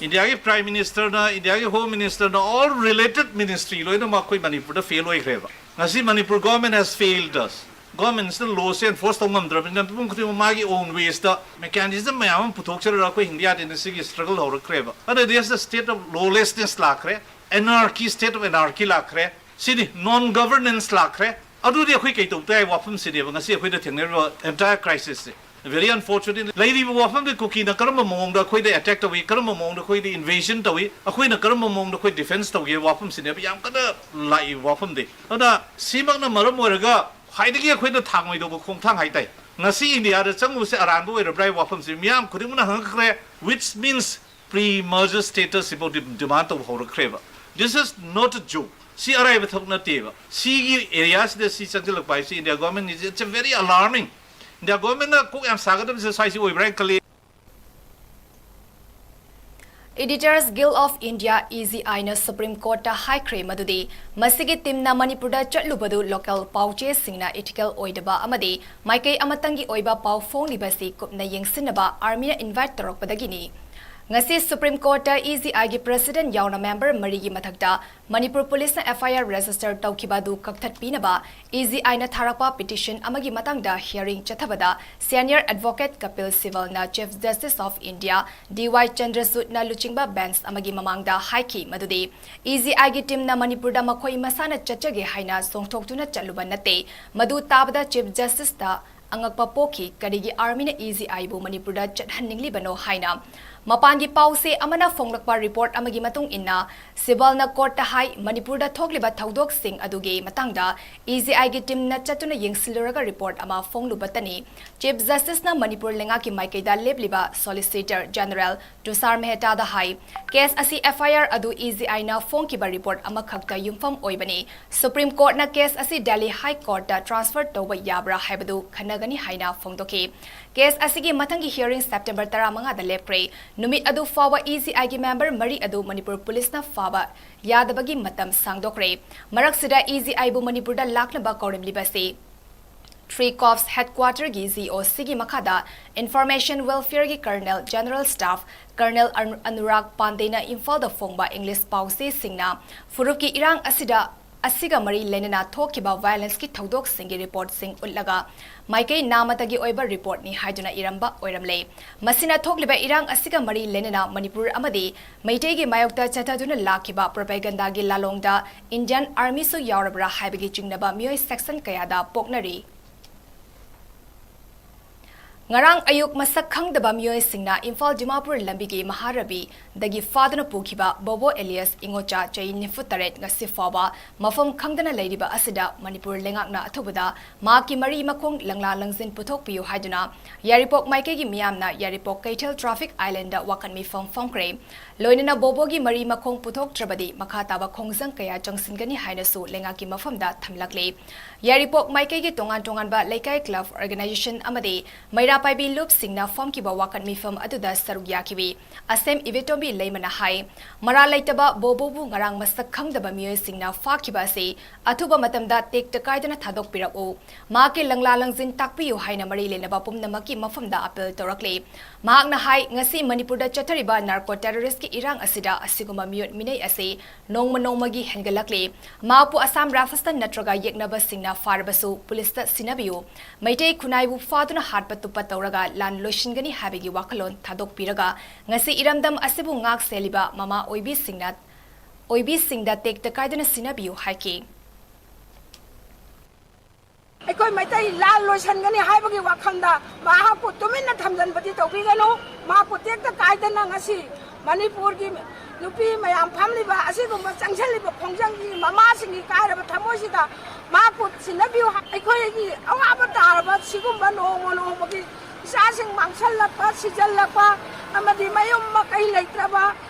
ꯏꯟꯗꯤꯌꯥꯒꯤ Prime Minister ꯅ, ꯏꯟꯗꯤꯌꯥꯒꯤ Home Minister ꯅ, all related ministry ꯂꯣꯏꯅꯃꯛ ꯑꯩꯈꯣꯏ ꯃꯅꯤꯄꯨꯔꯗ fail ꯑꯣꯏꯈ꯭ꯔꯦꯕ꯫ ꯉꯁꯤ Manipur government has failed us. Government ꯁꯤꯅ law ꯁꯦ enforce ꯇꯧ ꯉꯝꯗ꯭ꯔꯕꯅꯤꯅ ꯃꯤꯄꯨꯝ ꯈꯨꯗꯤꯡꯃꯛ ꯃꯥꯒꯤ own ways ꯇ mechanism ꯃꯌꯥꯝ ꯑꯃ ꯄꯨꯊꯣꯛꯆꯔꯒ ꯑꯩꯈꯣꯏ ꯍꯤꯡꯕ ꯌꯥꯗꯦꯅ ꯁꯤꯒꯤ struggle ꯍꯧꯔꯛꯈ꯭ꯔꯦꯕ꯫ ꯑꯗꯨꯗꯩ ꯁꯤꯗ state of lawlessness ꯂꯥꯛꯈ꯭ꯔꯦ, anarchy, state of anarchy ꯂꯥꯛꯈ꯭ꯔꯦ, ꯁꯤꯅꯤ non governance ꯂꯥꯛꯈ꯭ꯔꯦ꯫ ꯑꯗꯨꯗꯤ ꯑꯩꯈꯣꯏ ꯀꯩ ꯇꯧ ꯇꯥꯏ? ꯋꯥꯐꯝꯁꯤꯅꯦꯕ ꯉꯁꯤ ꯑꯩꯈꯣꯏꯅ ꯊꯦꯡꯅꯔꯤꯕ entire crisis ꯁꯦ꯫ Very unfortunate, ꯂꯩꯔꯤꯕ ꯋꯥꯐꯝꯗꯤ ꯀꯨꯀꯤꯅ ꯀꯔꯝꯕ ꯃꯑꯣꯡꯗ ꯑꯩꯈꯣꯏꯗ attack ꯇꯧꯏ, ꯀꯔꯝꯕ ꯃꯑꯣꯡꯗ ꯑꯩꯈꯣꯏꯗ invasion ꯇꯧꯏ, ꯑꯩꯈꯣꯏꯅ ꯀꯔꯝꯕ ꯃꯑꯣꯡꯗ ꯑꯩꯈꯣꯏ defence ꯇꯧꯒꯦ ꯋꯥꯐꯝꯁꯤꯅꯦꯕ ꯌꯥꯝ ꯀꯟꯅ ꯂꯥꯛꯏꯕ ꯋꯥꯐꯝꯗꯤ꯫ ꯑꯗꯨꯅ ꯁꯤꯃꯛꯅ ꯃꯔꯝ ꯑꯣꯏꯔꯒ ꯈ꯭ꯋꯥꯏꯗꯒꯤ ꯑꯩꯈꯣꯏꯅ ꯊꯥꯡꯉꯣꯏꯗꯧꯕ ꯈꯣꯡꯊꯥꯡ ꯍꯥꯏ ꯇꯥꯏ꯫ ꯉꯁꯤ ꯏꯟꯗꯤꯌꯥꯗ ꯆꯪꯉꯨꯕꯁꯦ ꯑꯔꯥꯟꯕ ꯑꯣꯏꯔꯕ꯭ꯔꯥ ꯍꯥꯏꯕ ꯋꯥꯐꯝꯁꯤ ꯃꯤꯌꯥꯝ ꯈꯨꯗꯤꯡꯃꯛꯅ ꯍꯪꯉꯛꯈ꯭ꯔꯦ, which means pre-merger status ꯁꯤꯐꯥꯎ D-, demand ꯇꯧꯕ ꯍꯧꯔꯛꯈ꯭ꯔꯦꯕ꯫ This is not a joke. ꯁꯤ ꯑꯔꯥꯏꯕ ꯊꯕꯛ ꯅꯠꯇꯦꯕ꯫ ꯁꯤꯒꯤ area ꯁꯤꯗ ꯁꯤ ꯆꯪꯁꯤꯜꯂꯛꯄ ꯍꯥꯏꯁꯤ India government ꯒꯤꯁꯤ, it's a very alarming. India government ꯅ ꯀꯣꯛ ꯌꯥꯝ ꯁꯥꯒꯗꯕꯁꯦ ꯁ꯭ꯋꯥꯏꯁꯤ ꯑꯣꯏꯕ꯭ꯔꯥ ꯍꯥꯏꯅ ꯈꯜꯂꯤ꯫ Editors Guild of India, E G I ꯅ Supreme Court ꯇ ꯍꯥꯏꯈ꯭ꯔꯦ ꯃꯗꯨꯗꯤ ꯃꯁꯤꯒꯤ team ꯅ ꯃꯅꯤꯄꯨꯔꯗ ꯆꯠꯂꯨꯕꯗꯨ local ꯄꯥꯎꯆꯦꯁꯤꯡꯅ ethical ꯑꯣꯏꯗꯕ ꯑꯃꯗꯤ ꯃꯥꯏꯀꯩ ꯑꯃꯇꯪꯒꯤ ꯑꯣꯏꯕ ꯄꯥꯎ ꯐꯣꯡꯂꯤꯕꯁꯤ ꯀꯨꯞꯅ ꯌꯦꯡꯁꯤꯟꯅꯕ army ꯅ invite ꯇꯧꯔꯛꯄꯗꯒꯤꯅꯤ꯫ ꯉꯁꯤ Supreme Court ꯇ E G I ꯒꯤ president ꯌꯥꯎꯅ member ꯃꯔꯤꯒꯤ ꯃꯊꯛꯇ ꯃꯅꯤꯄꯨꯔ police ꯅ F I R register ꯇꯧꯈꯤꯕ ꯑꯗꯨ ꯀꯛꯊꯠꯄꯤꯅꯕ E G I ꯅ ꯊꯥꯔꯛꯄ petition ꯑꯃꯒꯤ ꯃꯇꯥꯡꯗ hearing ꯆꯠꯊꯕꯗ senior advocate Kapil Sibal ꯅ Chief Justice of India D Y Chandrachud ꯅ ꯂꯨꯆꯤꯡꯕ bench ꯑꯃꯒꯤ ꯃꯃꯥꯡꯗ ꯍꯥꯏꯈꯤ ꯃꯗꯨꯗꯤ E G I ꯒꯤ team ꯅ ꯃꯅꯤꯄꯨꯔꯗ ꯃꯈꯣꯏ ꯃꯁꯥꯅ ꯆꯠꯆꯒꯦ ꯍꯥꯏꯅ ꯆꯣꯡꯊꯣꯛꯇꯨꯅ ꯆꯠꯂꯨꯕ ꯅꯠꯇꯦ꯫ ꯃꯗꯨ ꯇꯥꯕꯗ Chief Justice ꯇ ꯑꯉꯛꯄ ꯄꯣꯛꯈꯤ, ꯀꯔꯤꯒꯤ army ꯅ E G I ꯕꯨ ꯃꯅꯤꯄꯨꯔꯗ ꯆꯠꯍꯟꯅꯤꯡꯂꯤꯕꯅꯣ ꯍꯥꯏꯅ꯫ ꯃꯄꯥꯟꯒꯤ ꯄꯥꯎꯆꯦ ꯑꯃꯅ ꯐꯣꯡꯂꯛꯄ report ꯑꯃꯒꯤ ꯃꯇꯨꯡ ꯏꯟꯅ, Sibal ꯅ court ꯇ ꯍꯥꯏ, ꯃꯅꯤꯄꯨꯔꯗ ꯊꯣꯛꯂꯤꯕ ꯊꯧꯗꯣꯛꯁꯤꯡ ꯑꯗꯨꯒꯤ ꯃꯇꯥꯡꯗ E G I ꯒꯤ team ꯅ ꯆꯠꯇꯨꯅ ꯌꯦꯡꯁꯤꯜꯂꯨꯔꯒ report ꯑꯃ ꯐꯣꯡꯂꯨꯕꯇꯅꯤ꯫ Chief Justice ꯅ ꯃꯅꯤꯄꯨꯔ ꯂꯩꯉꯥꯛꯀꯤ ꯃꯥꯏꯀꯩꯗ ꯂꯦꯞꯂꯤꯕ Solicitor General ꯇꯨꯁꯥꯔ ꯃꯦꯍꯇꯥꯗ ꯍꯥꯏ, case ꯑꯁꯤ F I R ꯑꯗꯨ E G I ꯅ ꯐꯣꯡꯈꯤꯕ report ꯑꯃꯈꯛꯇ ꯌꯨꯝꯐꯝ ꯑꯣꯏꯕꯅꯤ꯫ Supreme Court ꯅ case ꯑꯁꯤ Delhi High Court ꯇ transfer ꯇꯧꯕ ꯌꯥꯕ꯭ꯔꯥ ꯍꯥꯏꯕꯗꯨ ꯈꯟꯅꯒꯅꯤ꯫ ꯅꯤ ꯍꯥꯏꯅ ꯐꯣꯡꯗꯣꯛꯈꯤ꯫ ꯀꯦꯁ ꯑꯁꯤꯒꯤ ꯃꯊꯪꯒꯤ hearing September ꯇꯔꯥꯃꯉꯥꯗ ꯂꯦꯞꯈ꯭ꯔꯦ꯫ ꯅꯨꯃꯤꯠ ꯑꯗꯨ ꯐꯥꯎꯕ E G I ꯒꯤ member ꯃꯔꯤ ꯑꯗꯨ ꯃꯅꯤꯄꯨꯔ ꯄꯨꯂꯤꯁꯅ ꯐꯥꯕ ꯌꯥꯗꯕꯒꯤ ꯃꯇꯝ ꯁꯥꯡꯗꯣꯛꯈ꯭ꯔꯦ꯫ ꯃꯔꯛꯁꯤꯗ E G I ꯕꯨ ꯃꯅꯤꯄꯨꯔꯗ ꯂꯥꯛꯅꯕ ꯀꯧꯔꯝꯂꯤꯕꯁꯤ Three Corps headquarter ꯒꯤ G O C ꯒꯤ ꯃꯈꯥꯗ Information Welfare ꯒꯤ Colonel General Staff Colonel Anu-, Anurag ꯄꯥꯟꯗꯦꯅ ꯏꯝꯐꯥꯜꯗ ꯐꯣꯡꯕ English ꯄꯥꯎꯆꯦꯁꯤꯡꯅ ꯐꯨꯔꯨꯞꯀꯤ ꯏꯔꯥꯡ ꯑꯁꯤꯗ, ꯑꯁꯤꯒ ꯃꯔꯤ ꯂꯩꯅꯅ ꯊꯣꯛꯈꯤꯕ violence ꯀꯤ ꯊꯧꯗꯣꯛꯁꯤꯡꯒꯤ report ꯁꯤꯡ ꯎꯠꯂꯒ ꯃꯥꯏꯀꯩ ꯅꯥꯃꯇꯒꯤ ꯑꯣꯏꯕ report ꯅꯤ ꯍꯥꯏꯗꯨꯅ ꯏꯔꯝꯕ ꯑꯣꯏꯔꯝꯂꯦ꯫ ꯃꯁꯤꯅ ꯊꯣꯛꯂꯤꯕ ꯏꯔꯥꯡ ꯑꯁꯤꯒ ꯃꯔꯤ ꯂꯩꯅꯅ ꯃꯅꯤꯄꯨꯔ ꯑꯃꯗꯤ ꯃꯩꯇꯩꯒꯤ ꯃꯥꯌꯣꯛꯇ ꯆꯠꯊꯗꯨꯅ ꯂꯥꯛꯈꯤꯕ propaganda ꯒꯤ ꯂꯥꯂꯣꯡꯗ Indian Army ꯁꯨ ꯌꯥꯎꯔꯕ꯭ꯔꯥ ꯍꯥꯏꯕꯒꯤ ꯆꯤꯡꯅꯕ ꯃꯤꯑꯣꯏ section ꯀꯌꯥꯗ ꯄꯣꯛꯅꯔꯤ꯫ ꯉꯔꯥꯡ ꯑꯌꯨꯛ ꯃꯁꯛ ꯈꯪꯗꯕ ꯃꯤꯑꯣꯏꯁꯤꯡꯅ ꯏꯝꯐꯥꯜ ꯗꯤꯃꯥꯄꯨꯔ ꯂꯝꯕꯤꯒꯤ ꯃꯍꯥꯔꯕꯤꯗꯒꯤ ꯐꯥꯗꯨꯅ ꯄꯨꯈꯤꯕ ꯕꯣꯕꯣ alias ꯏꯉꯣꯆꯥ, ꯆꯍꯤ ꯅꯤꯐꯨ ꯇꯔꯦꯠ, ꯉꯁꯤ ꯐꯥꯎꯕ ꯃꯐꯝ ꯈꯪꯗꯅ ꯂꯩꯔꯤꯕ ꯑꯁꯤꯗ ꯃꯅꯤꯄꯨꯔ ꯂꯩꯉꯥꯛꯅ ꯑꯊꯨꯕꯗ ꯃꯍꯥꯛꯀꯤ ꯃꯔꯤ ꯃꯈꯣꯡ ꯂꯪꯂꯥ ꯂꯪꯖꯤꯟ ꯄꯨꯊꯣꯛꯄꯤꯌꯨ ꯍꯥꯏꯗꯨꯅ ꯌꯥꯏꯔꯤꯄꯣꯛ ꯃꯥꯏꯀꯩꯒꯤ ꯃꯤꯌꯥꯝꯅ ꯌꯥꯏꯔꯤꯄꯣꯛ ꯀꯩꯊꯦꯜ traffic island ꯗ ꯋꯥꯀꯠ ꯃꯤꯐꯝ ꯐꯝꯈ꯭ꯔꯦ꯫ ꯂꯣꯏꯅꯅ ꯕꯣꯕꯣꯒꯤ ꯃꯔꯤ ꯃꯈꯣꯡ ꯄꯨꯊꯣꯛꯇ꯭ꯔꯕꯗꯤ ꯃꯈꯥ ꯇꯥꯕ ꯈꯣꯡꯖꯪ ꯀꯌꯥ ꯆꯪꯁꯤꯟꯒꯅꯤ ꯍꯥꯏꯅꯁꯨ ꯂꯩꯉꯥꯛꯀꯤ ꯃꯐꯝꯗ ꯊꯝꯂꯛꯂꯤ꯫ ꯌꯥꯏꯔꯤꯄꯣꯛ ꯃꯥꯏꯀꯩꯒꯤ ꯇꯣꯉꯥꯟ ꯇꯣꯉꯥꯟꯕ ꯂꯩꯀꯥꯏ club organization ꯑꯃꯗꯤ ꯃꯩꯔꯥ ꯄꯥꯏꯕꯤ ꯂꯨꯞꯁꯤꯡꯅ ꯐꯝꯈꯤꯕ ꯋꯥꯀꯠ ꯃꯤꯐꯝ ꯑꯗꯨꯗ ꯁꯔꯨꯛ ꯌꯥꯈꯤꯕꯤ ꯑꯁꯦꯝ ꯏꯕꯦꯇꯣꯝꯕꯤ ꯂꯩꯃꯅ ꯍꯥꯏ, ꯃꯔꯥꯜ ꯂꯩꯇꯕ ꯕꯣꯕꯣꯕꯨ ꯉꯔꯥꯡ ꯃꯁꯛ ꯈꯪꯗꯕ ꯃꯤꯑꯣꯏꯁꯤꯡꯅ ꯐꯥꯈꯤꯕ ꯑꯁꯤ ꯑꯊꯨꯕ ꯃꯇꯝꯗ ꯇꯦꯛꯇ ꯀꯥꯏꯗꯅ ꯊꯥꯗꯣꯛꯄꯤꯔꯛꯎ, ꯃꯍꯥꯛꯀꯤ ꯂꯪꯂꯥ ꯂꯪꯖꯤꯟ ꯇꯥꯛꯄꯤꯌꯨ ꯍꯥꯏꯅ ꯃꯔꯤ ꯂꯩꯅꯕ ꯄꯨꯝꯅꯃꯛꯀꯤ ꯃꯐꯝꯗ appeal ꯇꯧꯔꯛꯂꯤ꯫ ꯃꯍꯥꯛꯅ ꯍꯥꯏ, ꯉꯁꯤ ꯃꯅꯤꯄꯨꯔꯗ ꯆꯠꯊꯔꯤꯕ narco terrorist ꯀꯤ ꯏꯔꯥꯡ ꯑꯁꯤꯗ ꯑꯁꯤꯒꯨꯝꯕ ꯃꯤꯑꯣꯠ ꯃꯤꯅꯩ ꯑꯁꯤ ꯅꯣꯡꯃ ꯅꯣꯡꯃꯒꯤ ꯍꯦꯟꯒꯠꯂꯛꯂꯤ꯫ ꯃꯍꯥꯛꯄꯨ ꯑꯁꯥꯝ ꯔꯥꯏꯐꯜꯁꯇ ꯅꯠꯇ꯭ꯔꯒ ꯌꯦꯛꯅꯕꯁꯤꯡꯅ ꯐꯥꯔꯕꯁꯨ ꯄꯨꯂꯤꯁꯇ ꯁꯤꯟꯅꯕꯤꯌꯨ꯫ ꯃꯩꯇꯩ ꯈꯨꯟꯅꯥꯏꯕꯨ ꯐꯥꯗꯨꯅ ꯍꯥꯠꯄ ꯇꯨꯞꯄ ꯇꯧꯔꯒ ꯂꯥꯟ ꯂꯣꯏꯁꯤꯟꯒꯅꯤ ꯍꯥꯏꯕꯒꯤ ꯋꯥꯈꯜꯂꯣꯟ ꯊꯥꯗꯣꯛꯄꯤꯔꯒ ꯉꯁꯤ ꯏꯔꯝꯗꯝ ꯑꯁꯤꯕꯨ ꯉꯥꯛ ꯁꯦꯜꯂꯤꯕ ꯃꯃꯥ ꯑꯣꯏꯕꯤꯁꯤꯡꯅ, ꯑꯣꯏꯕꯤꯁꯤꯡꯗ ꯇꯦꯛꯇ ꯀꯥꯏꯗꯅ ꯁꯤꯟꯅꯕꯤꯌꯨ ꯍꯥꯏꯈꯤ꯫ ꯑꯩꯈꯣꯏ ꯃꯩꯇꯩ ꯂꯥꯟ ꯂꯣꯏꯁꯤꯟꯒꯅꯤ ꯍꯥꯏꯕꯒꯤ ꯋꯥꯈꯜꯗ ꯃꯍꯥꯛꯄꯨ ꯇꯨꯃꯤꯟꯅ ꯊꯝꯖꯤꯟꯕꯗꯤ ꯇꯧꯕꯤꯒꯅꯨ꯫ ꯃꯍꯥꯛꯄꯨ ꯇꯦꯛꯇ ꯀꯥꯏꯗꯅ ꯉꯁꯤ ꯃꯅꯤꯄꯨꯔꯒꯤ ꯅꯨꯄꯤ ꯃꯌꯥꯝ ꯐꯝꯂꯤꯕ ꯑꯁꯤꯒꯨꯝꯕ ꯆꯪꯁꯤꯜꯂꯤꯕ ꯈꯣꯡꯖꯪꯒꯤ ꯃꯃꯥꯁꯤꯡꯒꯤ ꯀꯥꯏꯔꯕ ꯊꯃꯣꯏꯁꯤꯗ ꯃꯍꯥꯛꯄꯨ ꯁꯤꯟꯅꯕꯤꯌꯨ꯫ ꯑꯩꯈꯣꯏꯒꯤ ꯑꯋꯥꯕ ꯇꯥꯔꯕ ꯁꯤꯒꯨꯝꯕ ꯅꯣꯡꯃ ꯅꯣꯡꯃꯒꯤ ꯏꯆꯥꯁꯤꯡ ꯃꯥꯡꯁꯤꯜꯂꯛꯄ, ꯁꯤꯖꯤꯜꯂꯛꯄ ꯑꯃꯗꯤ ꯃꯌꯨꯝ ꯃꯀꯩ ꯂꯩꯇ꯭ꯔꯕ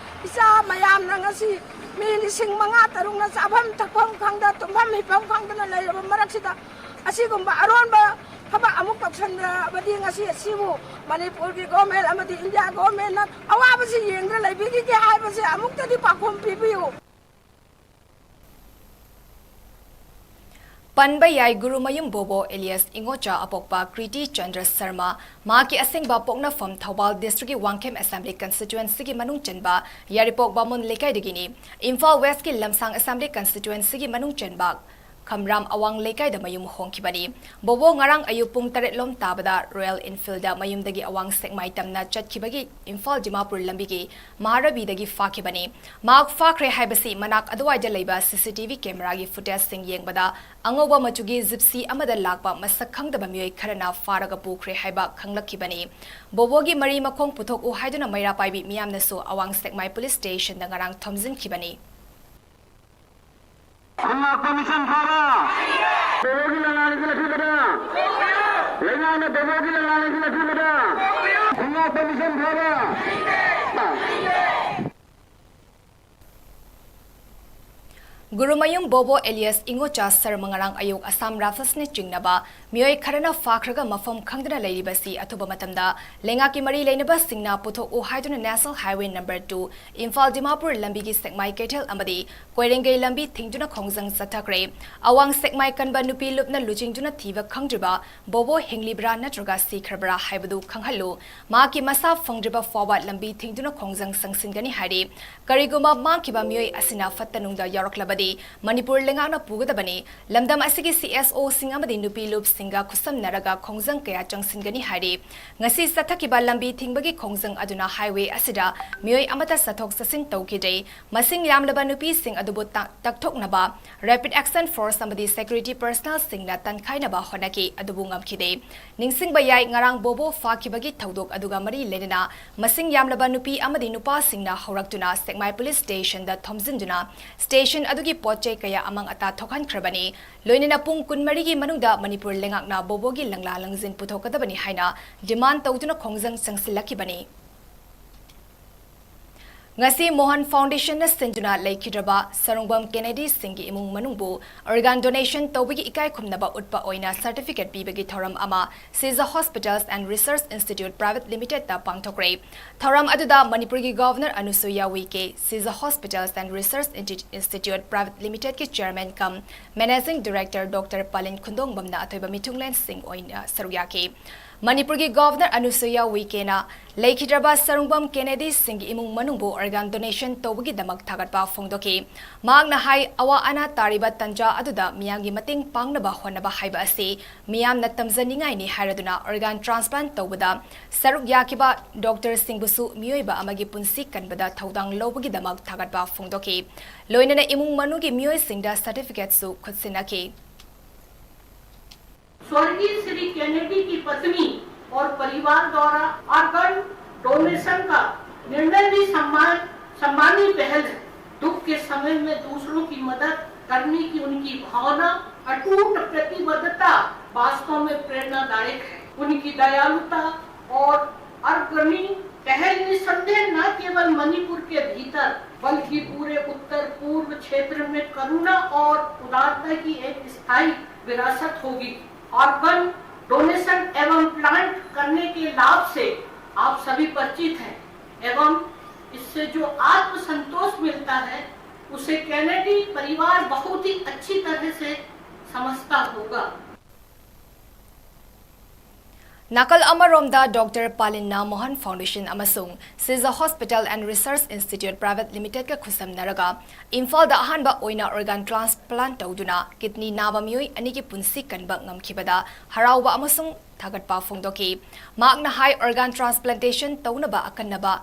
ꯏꯆꯥ ꯃꯌꯥꯝꯅ ꯉꯁꯤ ꯃꯤ ꯂꯤꯁꯤꯡ ꯃꯉꯥ ꯇꯔꯨꯛꯅ ꯆꯥꯐꯝ ꯊꯛꯐꯝ ꯈꯪꯗ, ꯇꯨꯝꯐꯝ ꯍꯤꯞꯐꯝ ꯈꯪꯗꯅ ꯂꯩꯔꯕ ꯃꯔꯛꯁꯤꯗ ꯑꯁꯤꯒꯨꯝꯕ ꯑꯔꯣꯟꯕ ꯑꯃꯨꯛ ꯇꯧꯁꯟꯅꯕꯗꯤ ꯉꯁꯤ ꯑꯁꯤꯕꯨ ꯃꯅꯤꯄꯨꯔꯒꯤ ꯒꯣꯔꯃꯦꯟ ꯑꯃꯗꯤ ꯏꯟꯗꯤꯌꯥ ꯒꯣꯔꯃꯦꯟꯅ ꯑꯋꯥꯕꯁꯤ ꯌꯦꯡꯗꯨꯅ ꯂꯩꯕꯤꯈꯤꯒꯦ ꯍꯥꯏꯕꯁꯦ ꯑꯃꯨꯛꯇꯗꯤ ꯄꯥꯎꯈꯨꯝ ꯄꯤꯕꯤꯌꯨ꯫ ꯄꯟꯕ ꯌꯥꯏ, ꯒꯨꯔꯨꯃꯌꯨꯝ ꯕꯣꯕꯣ ꯑꯦꯂꯤꯌꯥꯁ ꯏꯉꯣꯆꯥ ꯑꯄꯣꯛꯄ ꯀ꯭ꯔꯤꯇꯤ ꯆꯟꯗ꯭ꯔ ꯁꯔꯃ, ꯃꯍꯥꯛꯀꯤ ꯑꯁꯦꯡꯕ ꯄꯣꯛꯅꯐꯝ ꯊꯧꯕꯥꯜ ꯗꯤꯁꯇ꯭ꯔꯤꯛꯀꯤ ꯋꯥꯡꯈꯦꯝ ꯑꯦꯁꯦꯝꯕ꯭ꯂꯤ ꯀꯟꯁꯇꯤꯇ꯭ꯋꯦꯟꯁꯤꯒꯤ ꯃꯅꯨꯡ ꯆꯟꯕ ꯌꯥꯏꯔꯤꯄꯣꯛ ꯕꯥꯃꯣꯟ ꯂꯩꯀꯥꯏꯗꯒꯤꯅꯤ꯫ ꯏꯝꯐꯥꯜ ꯋꯦꯁꯀꯤ ꯂꯝꯁꯥꯡ ꯑꯦꯁꯦꯝꯕ꯭ꯂꯤ ꯀꯟꯁꯇꯤꯇ꯭ꯋꯦꯟꯁꯤꯒꯤ ꯃꯅꯨꯡ ꯆꯟꯕ ꯈꯝꯔꯥꯝ ꯑꯋꯥꯡ ꯂꯩꯀꯥꯏꯗ ꯃꯌꯨꯝ ꯍꯣꯡꯈꯤꯕꯅꯤ꯫ ꯕꯣꯕꯣ ꯉꯔꯥꯡ ꯑꯌꯨꯛ ꯄꯨꯡ ꯇꯔꯦꯠ ꯂꯣꯝ ꯇꯥꯕꯗ ꯔꯣꯌꯦꯜ ꯏꯟꯐꯤꯜꯗ ꯃꯌꯨꯝꯗꯒꯤ ꯑꯋꯥꯡ ꯁꯦꯛꯃꯥꯏ ꯇꯝꯅ ꯆꯠꯈꯤꯕꯒꯤ ꯏꯝꯐꯥꯜ ꯗꯤꯃꯥꯄꯨꯔ ꯂꯝꯕꯤꯒꯤ ꯃꯍꯥꯔꯕꯤꯗꯒꯤ ꯐꯥꯈꯤꯕꯅꯤ꯫ ꯃꯍꯥꯛ ꯐꯥꯈ꯭ꯔꯦ ꯍꯥꯏꯕꯁꯤ ꯃꯅꯥꯛ ꯑꯗꯨꯋꯥꯏꯗ ꯂꯩꯕ ꯁꯤ ꯁꯤ ꯇꯤ ꯚꯤ ꯀꯦꯃꯦꯔꯥꯒꯤ ꯐꯨꯇꯦꯖꯁꯤꯡ ꯌꯦꯡꯕꯗ ꯑꯉꯧꯕ ꯃꯆꯨꯒꯤ ꯖꯤꯞꯁꯤ ꯑꯃꯗ ꯂꯥꯛꯄ ꯃꯁꯛ ꯈꯪꯗꯕ ꯃꯤꯑꯣꯏ ꯈꯔꯅ ꯐꯥꯔꯒ ꯄꯨꯈ꯭ꯔꯦ ꯍꯥꯏꯕ ꯈꯪꯂꯛꯈꯤꯕꯅꯤ꯫ ꯕꯣꯕꯣꯒꯤ ꯃꯔꯤ ꯃꯈꯣꯡ ꯄꯨꯊꯣꯛꯎ ꯍꯥꯏꯗꯨꯅ ꯃꯩꯔꯥ ꯄꯥꯏꯕꯤ ꯃꯤꯌꯥꯝꯅꯁꯨ ꯑꯋꯥꯡ ꯁꯦꯛꯃꯥꯏ ꯄꯨꯂꯤꯁ ꯁ꯭ꯇꯦꯁꯟꯗ ꯉꯔꯥꯡ ꯊꯣꯝꯖꯤꯟꯈꯤꯕꯅꯤ꯫ ꯈꯨꯟꯉꯥꯛꯄ ꯃꯤꯁꯟ ꯐꯥꯕ! ꯕꯣꯕꯣꯒꯤ ꯂꯪꯂꯥ ꯂꯩꯈꯤꯜ ꯑꯊꯤꯕꯗ! ꯂꯩꯉꯥꯛꯅ ꯕꯣꯕꯣꯒꯤ ꯂꯪꯂꯥ ꯂꯩꯈꯤꯜ ꯑꯊꯤꯕꯗ! ꯈꯨꯟꯉꯥꯛꯄ ꯃꯤꯁꯟ ꯐꯥꯕ! ꯒꯨꯔꯨꯃꯌꯨꯝ ꯕꯣꯕꯣ ꯑꯦꯂꯤꯌꯥꯁ ꯏꯉꯣꯆꯥ ꯁꯔꯃ ꯉꯔꯥꯡ ꯑꯌꯨꯛ ꯑꯁꯥꯝ ꯔꯥꯏꯐꯜꯁꯅ ꯆꯤꯡꯅꯕ ꯃꯤꯑꯣꯏ ꯈꯔꯅ ꯐꯥꯈ꯭ꯔꯒ ꯃꯐꯝ ꯈꯪꯗꯅ ꯂꯩꯔꯤꯕꯁꯤ ꯑꯊꯨꯕ ꯃꯇꯝꯗ ꯂꯩꯉꯥꯛꯀꯤ ꯃꯔꯤ ꯂꯩꯅꯕꯁꯤꯡꯅ ꯄꯨꯊꯣꯛꯎ ꯍꯥꯏꯗꯨꯅ national highway number two Imphal Dimapur ꯂꯝꯕꯤꯒꯤ ꯁꯦꯛꯃꯥꯏ ꯀꯩꯊꯦꯜ ꯑꯃꯗꯤ ꯀꯣꯏꯔꯦꯡꯒꯩ ꯂꯝꯕꯤ ꯊꯤꯡꯗꯨꯅ ꯈꯣꯡꯖꯪ ꯆꯠꯊꯈ꯭ꯔꯦ꯫ ꯑꯋꯥꯡ ꯁꯦꯛꯃꯥꯏ ꯀꯟꯕ ꯅꯨꯄꯤ ꯂꯨꯞꯅ ꯂꯨꯆꯤꯡꯗꯨꯅ ꯊꯤꯕ ꯈꯪꯗ꯭ꯔꯤꯕ ꯕꯣꯕꯣ ꯍꯤꯡꯂꯤꯕ꯭ꯔꯥ ꯅꯠꯇ꯭ꯔꯒ ꯁꯤꯈ꯭ꯔꯕ꯭ꯔꯥ ꯍꯥꯏꯕꯗꯨ ꯈꯪꯍꯜꯂꯨ꯫ ꯃꯍꯥꯛꯀꯤ ꯃꯁꯥ ꯐꯪꯗ꯭ꯔꯤꯕ ꯐꯥꯎꯕ ꯂꯝꯕꯤ ꯊꯤꯡꯗꯨꯅ ꯈꯣꯡꯖꯪ ꯆꯪꯁꯤꯟꯒꯅꯤ ꯍꯥꯏꯔꯤ꯫ ꯀꯔꯤꯒꯨꯝꯕ ꯃꯥꯡꯈꯤꯕ ꯃꯤꯑꯣꯏ ꯑꯁꯤꯅ ꯐꯠꯇ ꯅꯨꯡꯗ ꯌꯥꯎꯔꯛꯂꯕꯗꯤ ꯃꯅꯤꯄꯨꯔ ꯂꯩꯉꯥꯛꯅ ꯄꯨꯒꯗꯕꯅꯤ꯫ ꯂꯝꯗꯝ ꯑꯁꯤꯒꯤ ꯁꯤ ꯑꯦꯁ ꯑꯣꯁꯤꯡ ꯑꯃꯗꯤ ꯅꯨꯄꯤ ꯂꯨꯞꯁꯤꯡꯒ ꯈꯨꯠꯁꯝꯅꯔꯒ ꯈꯣꯡꯖꯪ ꯀꯌꯥ ꯆꯪꯁꯤꯟꯒꯅꯤ ꯍꯥꯏꯔꯤ꯫ ꯉꯁꯤ ꯆꯠꯊꯈꯤꯕ ꯂꯝꯕꯤ ꯊꯤꯡꯕꯒꯤ ꯈꯣꯡꯖꯪ ꯑꯗꯨꯅ ꯍꯥꯏꯋꯦ ꯑꯁꯤꯗ ꯃꯤꯑꯣꯏ ꯑꯃꯠꯇ ꯆꯠꯊꯣꯛ ꯆꯠꯁꯤꯟ ꯇꯧꯈꯤꯗ꯭ꯔꯦ꯫ ꯃꯁꯤꯡ ꯌꯥꯝꯂꯕ ꯅꯨꯄꯤꯁꯤꯡ ꯑꯗꯨꯕꯨ ꯇ-, ꯇꯛꯊꯣꯛꯅꯕ ꯔꯦꯄꯤꯗ ꯑꯦꯛꯁꯟ ꯐꯣꯔꯁ ꯑꯃꯗꯤ ꯁꯦꯀ꯭ꯌꯨꯔꯤꯇꯤ ꯄꯔꯁꯅꯦꯜꯁꯤꯡꯅ ꯇꯟꯈꯥꯏꯅꯕ ꯍꯣꯠꯅꯈꯤ, ꯑꯗꯨꯕꯨ ꯉꯝꯈꯤꯗꯦ꯫ ꯅꯤꯡꯁꯤꯡꯕ ꯌꯥꯏ, ꯉꯔꯥꯡ ꯕꯣꯕꯣ ꯐꯥꯈꯤꯕꯒꯤ ꯊꯧꯗꯣꯛ ꯑꯗꯨꯒ ꯃꯔꯤ ꯂꯩꯅꯅ ꯃꯁꯤꯡ ꯌꯥꯝꯂꯕ ꯅꯨꯄꯤ ꯑꯃꯗꯤ ꯅꯨꯄꯥꯁꯤꯡꯅ ꯍꯧꯔꯛꯇꯨꯅ ꯁꯦꯛꯃꯥꯏ ꯄꯨꯂꯤꯁ ꯁ꯭ꯇꯦꯁꯟꯗ ꯊꯣꯝꯖꯤꯟꯗꯨꯅ ꯁ꯭ꯇꯦꯁꯟ ꯑꯗꯨꯒꯤ ꯄꯣꯠ ꯆꯩ ꯀꯌꯥ ꯑꯃꯥꯡ ꯑꯇꯥ ꯊꯣꯛꯍꯟꯈ꯭ꯔꯕꯅꯤ꯫ ꯂꯣꯏꯅꯅ ꯄꯨꯡ ꯀꯨꯟꯃꯔꯤꯒꯤ ꯃꯅꯨꯡꯗ ꯃꯅꯤꯄꯨꯔ ꯂꯩꯉꯥꯛꯅ ꯕꯣꯕꯣꯒꯤ ꯂꯪꯂꯥ ꯂꯪꯖꯤꯟ ꯄꯨꯊꯣꯛꯀꯗꯕꯅꯤ ꯍꯥꯏꯅ ꯗꯤꯃꯥꯟ ꯇꯧꯗꯨꯅ ꯈꯣꯡꯖꯪ ꯆꯪꯁꯤꯜꯂꯛꯈꯤꯕꯅꯤ꯫ ꯉꯁꯤ ꯃꯣꯍꯟ ꯐꯥꯎꯟꯗꯦꯁꯟꯅ ꯁꯤꯟꯗꯨꯅ ꯂꯩꯈꯤꯗ꯭ꯔꯕ ꯁꯔꯨꯡꯕꯝ ꯀꯦꯅꯦꯗꯤꯁꯤꯡꯒꯤ ꯏꯃꯨꯡ ꯃꯅꯨꯡꯕꯨ ꯑꯣꯔꯒꯥꯟ ꯗꯣꯅꯦꯁꯟ ꯇꯧꯕꯒꯤ ꯏꯀꯥꯏ ꯈꯨꯝꯅꯕ ꯎꯠꯄ ꯑꯣꯏꯅ ꯁꯔꯇꯤꯐꯤꯀꯦꯠ ꯄꯤꯕꯒꯤ ꯊꯧꯔꯝ ꯑꯃ ꯁꯤꯖ Hospitals and Research Institute Private Limitedꯇ ꯄꯥꯡꯊꯣꯛꯈ꯭ꯔꯦ꯫ ꯊꯧꯔꯝ ꯑꯗꯨꯗ ꯃꯅꯤꯄꯨꯔꯒꯤ governor Anusuiya Uikey, Shija Hospitals and Research Insti-, Institute Private Limitedꯀꯤ chairman cum managing director Doctor Palin ꯈꯨꯟꯗꯣꯡꯕꯝꯅ ꯑꯊꯣꯏꯕ ꯃꯤꯊꯨꯡꯂꯦꯟꯁꯤꯡ ꯑꯣꯏꯅ ꯁꯔꯨꯛ ꯌꯥꯈꯤ꯫ ꯃꯅꯤꯄꯨꯔꯒꯤ ꯒꯚꯔꯅꯔ ꯑꯅꯨꯁꯨꯏꯌꯥ ꯎꯏꯀꯦꯅ ꯂꯩꯈꯤꯗ꯭ꯔꯕ ꯁꯔꯨꯡꯕꯝ ꯀꯦꯅꯦꯗꯤꯁꯤꯡꯒꯤ ꯏꯃꯨꯡ ꯃꯅꯨꯡꯕꯨ ꯑꯣꯔꯒꯥꯟ ꯗꯣꯅꯦꯁꯟ ꯇꯧꯕꯒꯤꯗꯃꯛ ꯊꯥꯒꯠꯄ ꯐꯣꯡꯗꯣꯛꯈꯤ꯫ ꯃꯍꯥꯛꯅ ꯍꯥꯏ, ꯑꯋꯥ ꯑꯅꯥ ꯇꯥꯔꯤꯕ ꯇꯟꯖꯥ ꯑꯗꯨꯗ ꯃꯤꯌꯥꯝꯒꯤ ꯃꯇꯦꯡ ꯄꯥꯡꯅꯕ ꯍꯣꯠꯅꯕ ꯍꯥꯏꯕ ꯑꯁꯤ ꯃꯤꯌꯥꯝꯅ ꯇꯝꯖꯅꯤꯡꯉꯥꯏꯅꯤ ꯍꯥꯏꯔꯗꯨꯅ ꯑꯣꯔꯒꯥꯟ ꯇ꯭ꯔꯥꯟꯁꯄ꯭ꯂꯥꯟꯠ ꯇꯧꯕꯗ ꯁꯔꯨꯛ ꯌꯥꯈꯤꯕ ꯗꯣꯛꯇꯔꯁꯤꯡꯕꯨꯁꯨ ꯃꯤꯑꯣꯏꯕ ꯑꯃꯒꯤ ꯄꯨꯟꯁꯤ ꯀꯟꯕꯗ ꯊꯧꯗꯥꯡ ꯂꯧꯕꯒꯤꯗꯃꯛ ꯊꯥꯒꯠꯄ ꯐꯣꯡꯗꯣꯛꯈꯤ꯫ ꯂꯣꯏꯅꯅ ꯏꯃꯨꯡ ꯃꯅꯨꯡꯒꯤ ꯃꯤꯑꯣꯏꯁꯤꯡꯗ ꯁꯔꯇꯤꯐꯤꯀꯦꯠꯁꯨ ꯈꯨꯠꯁꯤꯟꯅꯈꯤ꯫ स्वर्गीय श्री केनेडी की पत्नी और परिवार द्वारा ऑर्गन डोनेशन का निर्णय भी सम्मान, सम्माननीय पहल है। दुख के समय में दूसरों की मदद करने की उनकी भावना, अटूट प्रतिबद्धता वास्तव में प्रेरणादायक है। उनकी दयालुता और अग्रणी पहल निसंदेह न केवल मणिपुर के भीतर बल्कि पूरे उत्तर पूर्व क्षेत्र में करुणा और उदारता की एक स्थायी विरासत होगी। ऑर्गन डोनेशन एवं प्लांट करने के लाभ से आप सभी परिचित हैं एवं इससे जो आत्मसंतोष मिलता है, उसे कैनेडी परिवार बहुत ही अच्छी तरह से समझता होगा। ꯅꯥꯀꯜ ꯑꯃꯔꯣꯝꯗ ꯗꯣꯛꯇꯔ ꯄꯥꯂꯤꯟꯅ ꯃꯣꯍꯟ ꯐꯥꯎꯟꯗꯦꯁꯟ ꯑꯃꯁꯨꯡ ꯁꯤꯖ Hospital and Research Institute Private Limitedꯀ ꯈꯨꯠꯁꯝꯅꯔꯒ ꯏꯝꯐꯥꯜꯗ ꯑꯍꯥꯟꯕ ꯑꯣꯏꯅ ꯑꯣꯔꯒꯥꯟ ꯇ꯭ꯔꯥꯟꯁꯄ꯭ꯂꯥꯟꯠ ꯇꯧꯗꯨꯅ ꯀꯤꯗꯅꯤ ꯅꯥꯕ ꯃꯤꯑꯣꯏ ꯑꯅꯤꯒꯤ ꯄꯨꯟꯁꯤ ꯀꯟꯕ ꯉꯝꯈꯤꯕꯗ ꯍꯔꯥꯎꯕ ꯑꯃꯁꯨꯡ ꯊꯥꯒꯠꯄ ꯐꯣꯡꯗꯣꯛꯈꯤ꯫ ꯃꯍꯥꯛꯅ ꯍꯥꯏ, ꯑꯣꯔꯒꯥꯟ ꯇ꯭ꯔꯥꯟꯁꯄ꯭ꯂꯥꯟꯇꯦꯁꯟ ꯇꯧꯅꯕ ꯑꯀꯟꯅꯕ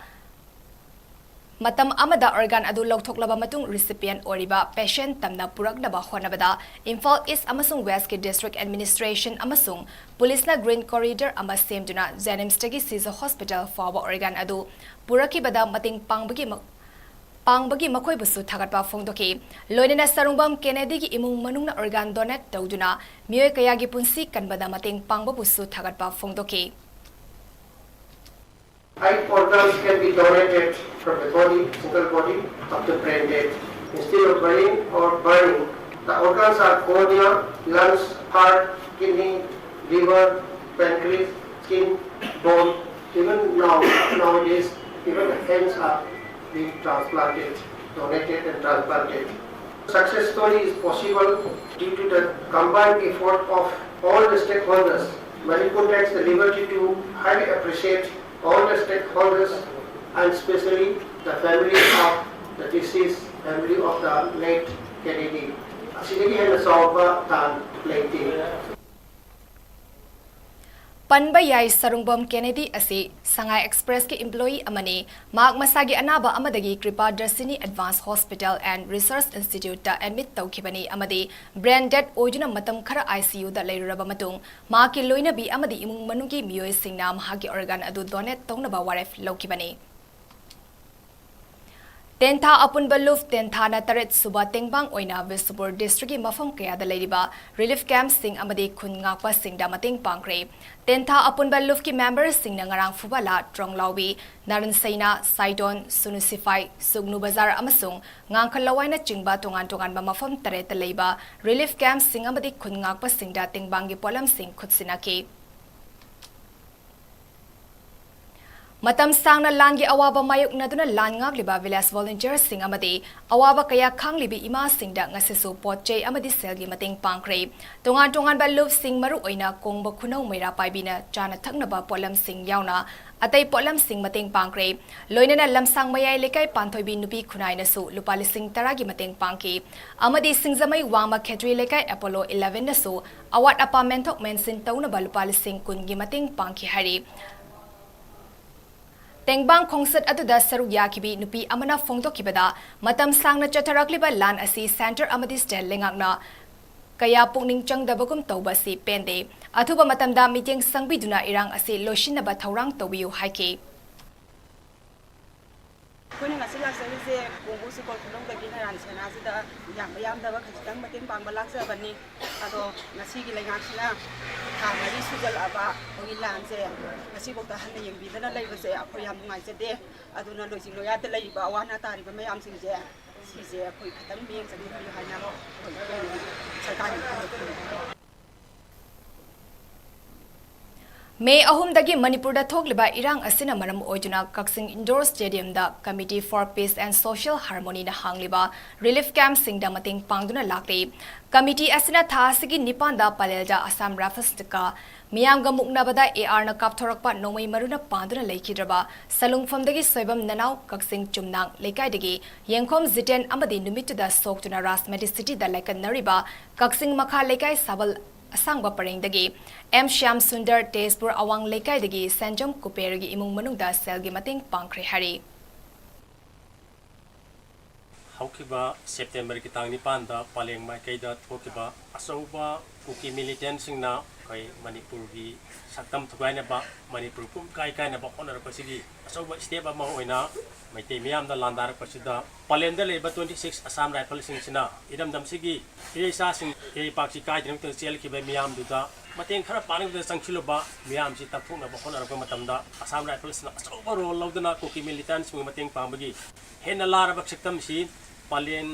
ꯃꯇꯝ ꯑꯃꯗ ꯑꯣꯔꯒꯥꯟ ꯑꯗꯨ ꯂꯧꯊꯣꯛꯂꯕ ꯃꯇꯨꯡ ꯔꯤꯁꯤꯄꯤꯌꯦꯟ ꯑꯣꯏꯔꯤꯕ ꯄꯦꯁꯦꯟꯠ ꯇꯝꯅ ꯄꯨꯔꯛꯅꯕ ꯍꯣꯠꯅꯕꯗ ꯏꯝꯐꯥꯜ ꯏꯁ꯭ꯠ ꯑꯃꯁꯨꯡ ꯋꯦꯁ꯭ꯠꯀꯤ ꯗꯤꯁꯇ꯭ꯔꯤꯛ ꯑꯦꯗꯃꯤꯅꯤꯁꯇ꯭ꯔꯦꯁꯟ ꯑꯃꯁꯨꯡ ꯄꯨꯂꯤꯁꯅ ꯒ꯭ꯔꯤꯟ ꯀꯣꯔꯤꯗꯣꯔ ꯑꯃ ꯁꯦꯝꯗꯨꯅ ꯖꯦꯅꯤꯝꯁꯇꯒꯤ ꯁꯤꯖ ꯍꯣꯁꯄꯤꯇꯥꯜ ꯐꯥꯎꯕ ꯑꯣꯔꯒꯥꯟ ꯑꯗꯨ ꯄꯨꯔꯛꯈꯤꯕꯗ ꯃꯇꯦꯡ ꯄꯥꯡꯕꯒꯤ ꯃ-, ꯄꯥꯡꯕꯒꯤ ꯃꯈꯣꯏꯕꯨꯁꯨ ꯊꯥꯒꯠꯄ ꯐꯣꯡꯗꯣꯛꯈꯤ꯫ ꯂꯣꯏꯅꯅ ꯁꯔꯨꯡꯕꯝ ꯀꯦꯅꯦꯗꯤꯒꯤ ꯏꯃꯨꯡ ꯃꯅꯨꯡꯅ ꯑꯣꯔꯒꯥꯟ ꯗꯣꯅꯦꯠ ꯇꯧꯗꯨꯅ ꯃꯤꯑꯣꯏ ꯀꯌꯥꯒꯤ ꯄꯨꯟꯁꯤ ꯀꯟꯕꯗ ꯃꯇꯦꯡ ꯄꯥꯡꯕꯕꯨꯁꯨ ꯊꯥꯒꯠꯄ ꯐꯣꯡꯗꯣꯛꯈꯤ꯫ Five organs can be donated from the body, single body, after brain death. Instead of burying or burning, the organs are cornea, lungs, heart, kidney, liver, pancreas, skin, bone. Even now, nowadays, even the hands are being transplanted, donated and transplanted. Success story is possible due to the combined effort of all the stakeholders. Manipur takes the liberty to highly appreciate all the stakeholders and especially the family of the deceased, family of the late Kennedy. ꯑꯁꯤꯗꯒꯤ ꯍꯦꯟꯅ ꯆꯥꯎꯕ ꯇꯥꯟ ꯂꯩꯇꯦ꯫ ꯄꯟꯕ ꯌꯥꯏ, ꯁꯔꯨꯡꯕꯝ ꯀꯦꯅꯦꯗꯤ ꯑꯁꯤ ꯁꯉꯥꯏ ꯑꯦꯛꯁꯄ꯭ꯔꯦꯁꯀꯤ employee ꯑꯃꯅꯤ꯫ ꯃꯍꯥꯛ ꯃꯁꯥꯒꯤ ꯑꯅꯥꯕ ꯑꯃꯗꯒꯤ Kripa Darshini advance hospital and research ꯏꯟꯁꯇꯤꯇ꯭ꯌꯨꯠꯇ ꯑꯦꯗꯃꯤꯠ ꯇꯧꯈꯤꯕꯅꯤ ꯑꯃꯗꯤ ꯕ꯭ꯔꯦꯟ ꯗꯦꯗ ꯑꯣꯏꯗꯨꯅ ꯃꯇꯝ ꯈꯔ ꯑꯥꯏ ꯁꯤ ꯌꯨꯗ ꯂꯩꯔꯨꯔꯕ ꯃꯇꯨꯡ ꯃꯍꯥꯛꯀꯤ ꯂꯣꯏꯅꯕꯤ ꯑꯃꯗꯤ ꯏꯃꯨꯡ ꯃꯅꯨꯡꯒꯤ ꯃꯤꯑꯣꯏꯁꯤꯡꯅ ꯃꯍꯥꯛꯀꯤ ꯑꯣꯔꯒꯥꯟ ꯑꯗꯨ ꯗꯣꯅꯦꯠ ꯇꯧꯅꯕ ꯋꯥꯔꯦꯞ ꯂꯧꯈꯤꯕꯅꯤ꯫ ꯇꯦꯟꯊꯥ ꯑꯄꯨꯟꯕ ꯂꯨꯞ ꯇꯦꯟꯊꯥꯅ ꯇꯔꯦꯠ ꯁꯨꯕ ꯇꯦꯡꯕꯥꯡ ꯑꯣꯏꯅ ꯕꯤꯁꯅꯨꯄꯨꯔ ꯗꯤꯁꯇ꯭ꯔꯤꯛꯀꯤ ꯃꯐꯝ ꯀꯌꯥꯗ ꯂꯩꯔꯤꯕ ꯔꯤꯂꯤꯐ ꯀꯦꯝꯞꯁꯤꯡ ꯑꯃꯗꯤ ꯈꯨꯟ ꯉꯥꯛꯄꯁꯤꯡꯗ ꯃꯇꯦꯡ ꯄꯥꯡꯈ꯭ꯔꯦ꯫ ꯇꯦꯟꯊꯥ ꯑꯄꯨꯟꯕ ꯂꯨꯞꯀꯤ ꯃꯦꯝꯕꯔꯁꯤꯡꯅ ꯉꯔꯥꯡ ꯐꯨꯕꯥꯂꯥ, ꯇ꯭ꯔꯣꯡꯂꯥꯎꯕꯤ, ꯅꯥꯔꯟꯁꯩꯅ, ꯁꯥꯏꯗꯣꯟ, ꯁꯨꯅꯨ ꯁꯤꯐꯥꯏ, ꯁꯨꯒꯅꯨ ꯕꯖꯥꯔ ꯑꯃꯁꯨꯡ ꯉꯥꯡꯈꯜ ꯂꯋꯥꯏꯅꯆꯤꯡꯕ ꯇꯣꯉꯥꯟ ꯇꯣꯉꯥꯟꯕ ꯃꯐꯝ ꯇꯔꯦꯠꯇ ꯂꯩꯕ ꯔꯤꯂꯤꯐ ꯀꯦꯝꯞꯁꯤꯡ ꯑꯃꯗꯤ ꯈꯨꯟ ꯉꯥꯛꯄꯁꯤꯡꯗ ꯇꯦꯡꯕꯥꯡꯒꯤ ꯄꯣꯠꯂꯝꯁꯤꯡ ꯈꯨꯠꯁꯤꯟꯅꯈꯤ꯫ ꯃꯇꯝ ꯁꯥꯡꯅ ꯂꯥꯟꯒꯤ ꯑꯋꯥꯕ ꯃꯥꯌꯣꯛꯅꯗꯨꯅ ꯂꯥꯟ ꯉꯥꯛꯂꯤꯕ ꯚꯤꯂꯦꯖ ꯚꯣꯂꯨꯟꯇꯤꯌꯔꯁꯤꯡ ꯑꯃꯗꯤ ꯑꯋꯥꯕ ꯀꯌꯥ ꯈꯥꯡꯂꯤꯕ ꯏꯃꯥꯁꯤꯡꯗ ꯉꯁꯤꯁꯨ ꯄꯣꯠ ꯆꯩ ꯑꯃꯗꯤ ꯁꯦꯜꯒꯤ ꯃꯇꯦꯡ ꯄꯥꯡꯈ꯭ꯔꯦ꯫ ꯇꯣꯉꯥꯟ ꯇꯣꯉꯥꯟꯕ ꯂꯨꯞꯁꯤꯡ, ꯃꯔꯨꯑꯣꯏꯅ ꯀꯣꯡꯕ ꯈꯨꯅꯧ ꯃꯩꯔꯥ ꯄꯥꯏꯕꯤꯅ ꯆꯥꯅ ꯊꯛꯅꯕ ꯄꯣꯠꯂꯝꯁꯤꯡ ꯌꯥꯎꯅ ꯑꯇꯩ ꯄꯣꯠꯂꯝꯁꯤꯡ ꯃꯇꯦꯡ ꯄꯥꯡꯈ꯭ꯔꯦ꯫ ꯂꯣꯏꯅꯅ ꯂꯝꯁꯥꯡ ꯃꯌꯥꯏ ꯂꯩꯀꯥꯏ ꯄꯥꯟꯊꯣꯏꯕꯤ ꯅꯨꯄꯤ ꯈꯨꯟꯅꯥꯏꯅꯁꯨ ꯂꯨꯄꯥ ꯂꯤꯁꯤꯡ ꯇꯔꯥꯒꯤ ꯃꯇꯦꯡ ꯄꯥꯡꯈꯤ ꯑꯃꯗꯤ ꯁꯤꯡꯖꯃꯩ ꯋꯥꯡꯃ ꯈꯦꯇ꯭ꯔꯤ ꯂꯩꯀꯥꯏ ꯑꯦꯄꯣꯂꯣ ꯏꯂꯦꯚꯦꯟꯅꯁꯨ ꯑꯋꯥꯠ ꯑꯄꯥ ꯃꯦꯟꯊꯣꯛ ꯃꯦꯟꯁꯤꯟ ꯇꯧꯅꯕ ꯂꯨꯄꯥ ꯂꯤꯁꯤꯡ ꯀꯨꯟꯒꯤ ꯃꯇꯦꯡ ꯄꯥꯡꯈꯤ ꯍꯥꯏꯔꯤ꯫ ꯇꯦꯡꯕꯥꯡ ꯈꯣꯡꯆꯠ ꯑꯗꯨꯗ ꯁꯔꯨꯛ ꯌꯥꯈꯤꯕꯤ ꯅꯨꯄꯤ ꯑꯃꯅ ꯐꯣꯡꯗꯣꯛꯈꯤꯕꯗ, ꯃꯇꯝ ꯁꯥꯡꯅ ꯆꯠꯊꯔꯛꯂꯤꯕ ꯂꯥꯟ ꯑꯁꯤ ꯁꯦꯟꯇꯔ ꯑꯃꯗꯤ ꯁ꯭ꯇꯦꯠ ꯂꯩꯉꯥꯛꯅ ꯀꯌꯥ ꯄꯨꯛꯅꯤꯡ ꯆꯪꯗꯕꯒꯨꯝ ꯇꯧꯕ ꯑꯁꯤ ꯄꯦꯟꯗꯦ꯫ ꯑꯊꯨꯕ ꯃꯇꯝꯗ ꯃꯤꯠꯌꯦꯡ ꯆꯪꯕꯤꯗꯨꯅ ꯏꯔꯥꯡ ꯑꯁꯤ ꯂꯣꯏꯁꯤꯟꯅꯕ ꯊꯧꯔꯥꯡ ꯇꯧꯕꯤꯌꯨ ꯍꯥꯏꯈꯤ꯫ ꯑꯩꯈꯣꯏꯅ ꯉꯁꯤ ꯂꯥꯛꯆꯔꯤꯁꯦ ꯀꯣꯡꯕꯨ ꯁꯤꯀꯣꯜ ꯈꯨꯅꯧꯗꯒꯤ ꯅꯔꯥꯟ ꯁꯦꯅꯥꯁꯤꯗ ꯌꯥꯝꯕ ꯌꯥꯝꯗꯕ ꯈꯖꯤꯛꯇꯪ ꯃꯇꯦꯡ ꯄꯥꯡꯕ ꯂꯥꯛꯆꯕꯅꯤ꯫ ꯑꯗꯣ ꯉꯁꯤꯒꯤ ꯂꯩꯉꯥꯛꯁꯤꯅ ꯊꯥ ꯃꯔꯤ ꯁꯨꯖꯜꯂꯛꯑꯕ ꯑꯩꯈꯣꯏꯒꯤ ꯂꯥꯟꯁꯦ ꯉꯁꯤꯐꯥꯎꯗ ꯍꯟꯅ ꯌꯦꯡꯕꯤꯗꯅ ꯂꯩꯕꯁꯦ ꯑꯩꯈꯣꯏ ꯌꯥꯝ ꯅꯨꯡꯉꯥꯏꯖꯗꯦ꯫ ꯑꯗꯨꯅ ꯂꯣꯏꯖꯤꯡ ꯂꯣꯌꯥꯗ ꯂꯩꯔꯤꯕ ꯑꯋꯥ ꯑꯅꯥ ꯇꯥꯔꯤꯕ ꯃꯌꯥꯝꯁꯤꯡꯁꯦ ꯁꯤꯁꯦ ꯑꯩꯈꯣꯏ ꯈꯤꯇꯪ ꯃꯤꯠꯌꯦꯡ ꯆꯪꯕꯤꯌꯨ ꯍꯥꯏꯅ ꯑꯩꯈꯣꯏ ꯁꯔꯀꯥꯔꯒꯤ ꯃꯐꯝꯗ ꯈꯨꯔꯨꯝꯖꯔꯤ꯫ ꯃꯦ ꯑꯍꯨꯝꯗꯒꯤ ꯃꯅꯤꯄꯨꯔꯗ ꯊꯣꯛꯂꯤꯕ ꯏꯔꯥꯡ ꯑꯁꯤꯅ ꯃꯔꯝ ꯑꯣꯏꯗꯨꯅ ꯀꯛꯆꯤꯡ ꯏꯟꯗꯣꯔ ꯁ꯭ꯇꯦꯗꯤꯌꯝꯗ Committee for Peace and Social Harmonyꯅ ꯍꯥꯡꯂꯤꯕ ꯔꯤꯂꯤꯐ ꯀꯦꯝꯞꯁꯤꯡꯗ ꯃꯇꯦꯡ ꯄꯥꯡꯗꯨꯅ ꯂꯥꯛꯂꯤ꯫ ꯀꯃꯤꯇꯤ ꯑꯁꯤꯅ ꯊꯥ ꯑꯁꯤꯒꯤ ꯅꯤꯄꯥꯟꯗ ꯄꯂꯦꯜꯗ ꯑꯁꯥꯝ ꯔꯥꯏꯐꯜꯁꯀ ꯃꯤꯌꯥꯝꯒ ꯃꯨꯛꯅꯕꯗ ARꯅ ꯀꯥꯞꯊꯣꯔꯛꯄ ꯅꯣꯡꯃꯩ ꯃꯔꯨꯅ ꯄꯥꯟꯗꯨꯅ ꯂꯩꯈꯤꯗ꯭ꯔꯕ ꯁꯂꯨꯡꯐꯝꯗꯒꯤ ꯁꯣꯏꯕꯝ ꯅꯅꯥꯎ ꯀꯛꯆꯤꯡ ꯆꯨꯝꯅꯥꯡ ꯂꯩꯀꯥꯏꯗꯒꯤ ꯌꯦꯡꯈꯣꯝ ꯖꯤꯇꯦꯟ ꯑꯃꯗꯤ ꯅꯨꯃꯤꯠꯇꯨꯗ ꯁꯣꯛꯇꯨꯅ ꯔꯥꯖꯃꯦꯗꯤ ꯁꯤꯇꯤꯗ ꯂꯥꯏꯀꯠꯅꯔꯤꯕ ꯀꯛꯆꯤꯡ ꯃꯈꯥ ꯂꯩꯀꯥꯏ ꯁꯥꯕꯜ ꯑꯁꯥꯡꯕ ꯄꯔꯦꯡꯗꯒꯤ ꯑꯦꯝ ꯁ꯭ꯌꯥꯝ ꯁꯨꯟꯗꯔ ꯇꯦꯖꯄꯨꯔ ꯑꯋꯥꯡ ꯂꯩꯀꯥꯏꯗꯒꯤ ꯁꯦꯟꯖꯝ ꯀꯨꯄꯦꯔꯒꯤ ꯏꯃꯨꯡ ꯃꯅꯨꯡꯗ ꯁꯦꯜꯒꯤ ꯃꯇꯦꯡ ꯄꯥꯡꯈ꯭ꯔꯦ ꯍꯥꯏꯔꯤ꯫ ꯍꯧꯈꯤꯕ ꯁꯦꯞꯇꯦꯝꯕꯔꯒꯤ ꯇꯥꯡ ꯅꯤꯄꯥꯟꯗ ꯄꯂꯦꯡ ꯃꯥꯏꯀꯩꯗ ꯊꯣꯛꯈꯤꯕ ꯑꯆꯧꯕ ꯀꯨꯀꯤ ꯃꯤꯂꯤꯇꯦꯟꯁꯤꯡꯅ ꯑꯩꯈꯣꯏ ꯃꯅꯤꯄꯨꯔꯒꯤ ꯁꯛꯇꯝ ꯊꯨꯒꯥꯏꯅꯕ, ꯃꯅꯤꯄꯨꯔ ꯄꯨꯝ ꯀꯥꯏ ꯀꯥꯏꯅꯕ ꯍꯣꯠꯅꯔꯛꯄꯁꯤꯒꯤ ꯑꯆꯧꯕ ꯁ꯭ꯇꯦꯞ ꯑꯃ ꯑꯣꯏꯅ ꯃꯩꯇꯩ ꯃꯤꯌꯥꯝꯗ ꯂꯥꯟꯗꯥꯔꯛꯄꯁꯤꯗ ꯄꯂꯦꯟꯗ ꯂꯩꯔꯤꯕ twenty six Assam Riflesꯁꯤꯡꯁꯤꯅ ꯏꯔꯝꯗꯝꯁꯤꯒꯤ ꯏꯔꯩꯆꯥꯁꯤꯡ, ꯏꯔꯩꯄꯥꯛꯁꯤ ꯀꯥꯏꯗꯅꯕ ꯆꯦꯜꯈꯤꯕ ꯃꯤꯌꯥꯝꯗꯨꯗ ꯃꯇꯦꯡ ꯈꯔ ꯄꯥꯡꯅꯕꯗ ꯆꯪꯁꯤꯜꯂꯨꯕ ꯃꯤꯌꯥꯝꯁꯤ ꯇꯛꯊꯣꯛꯅꯕ ꯍꯣꯠꯅꯔꯛꯄ ꯃꯇꯝꯗ Assam Riflesꯅ ꯑꯆꯧꯕ ꯔꯣꯜ ꯂꯧꯗꯨꯅ ꯀꯨꯀꯤ ꯃꯤꯂꯤꯇꯦꯟꯁꯤꯡꯕꯨ ꯃꯇꯦꯡ ꯄꯥꯡꯕꯒꯤ ꯍꯦꯟꯅ ꯂꯥꯔꯕ ꯁꯛꯇꯝꯁꯤ ꯄꯂꯦꯟ,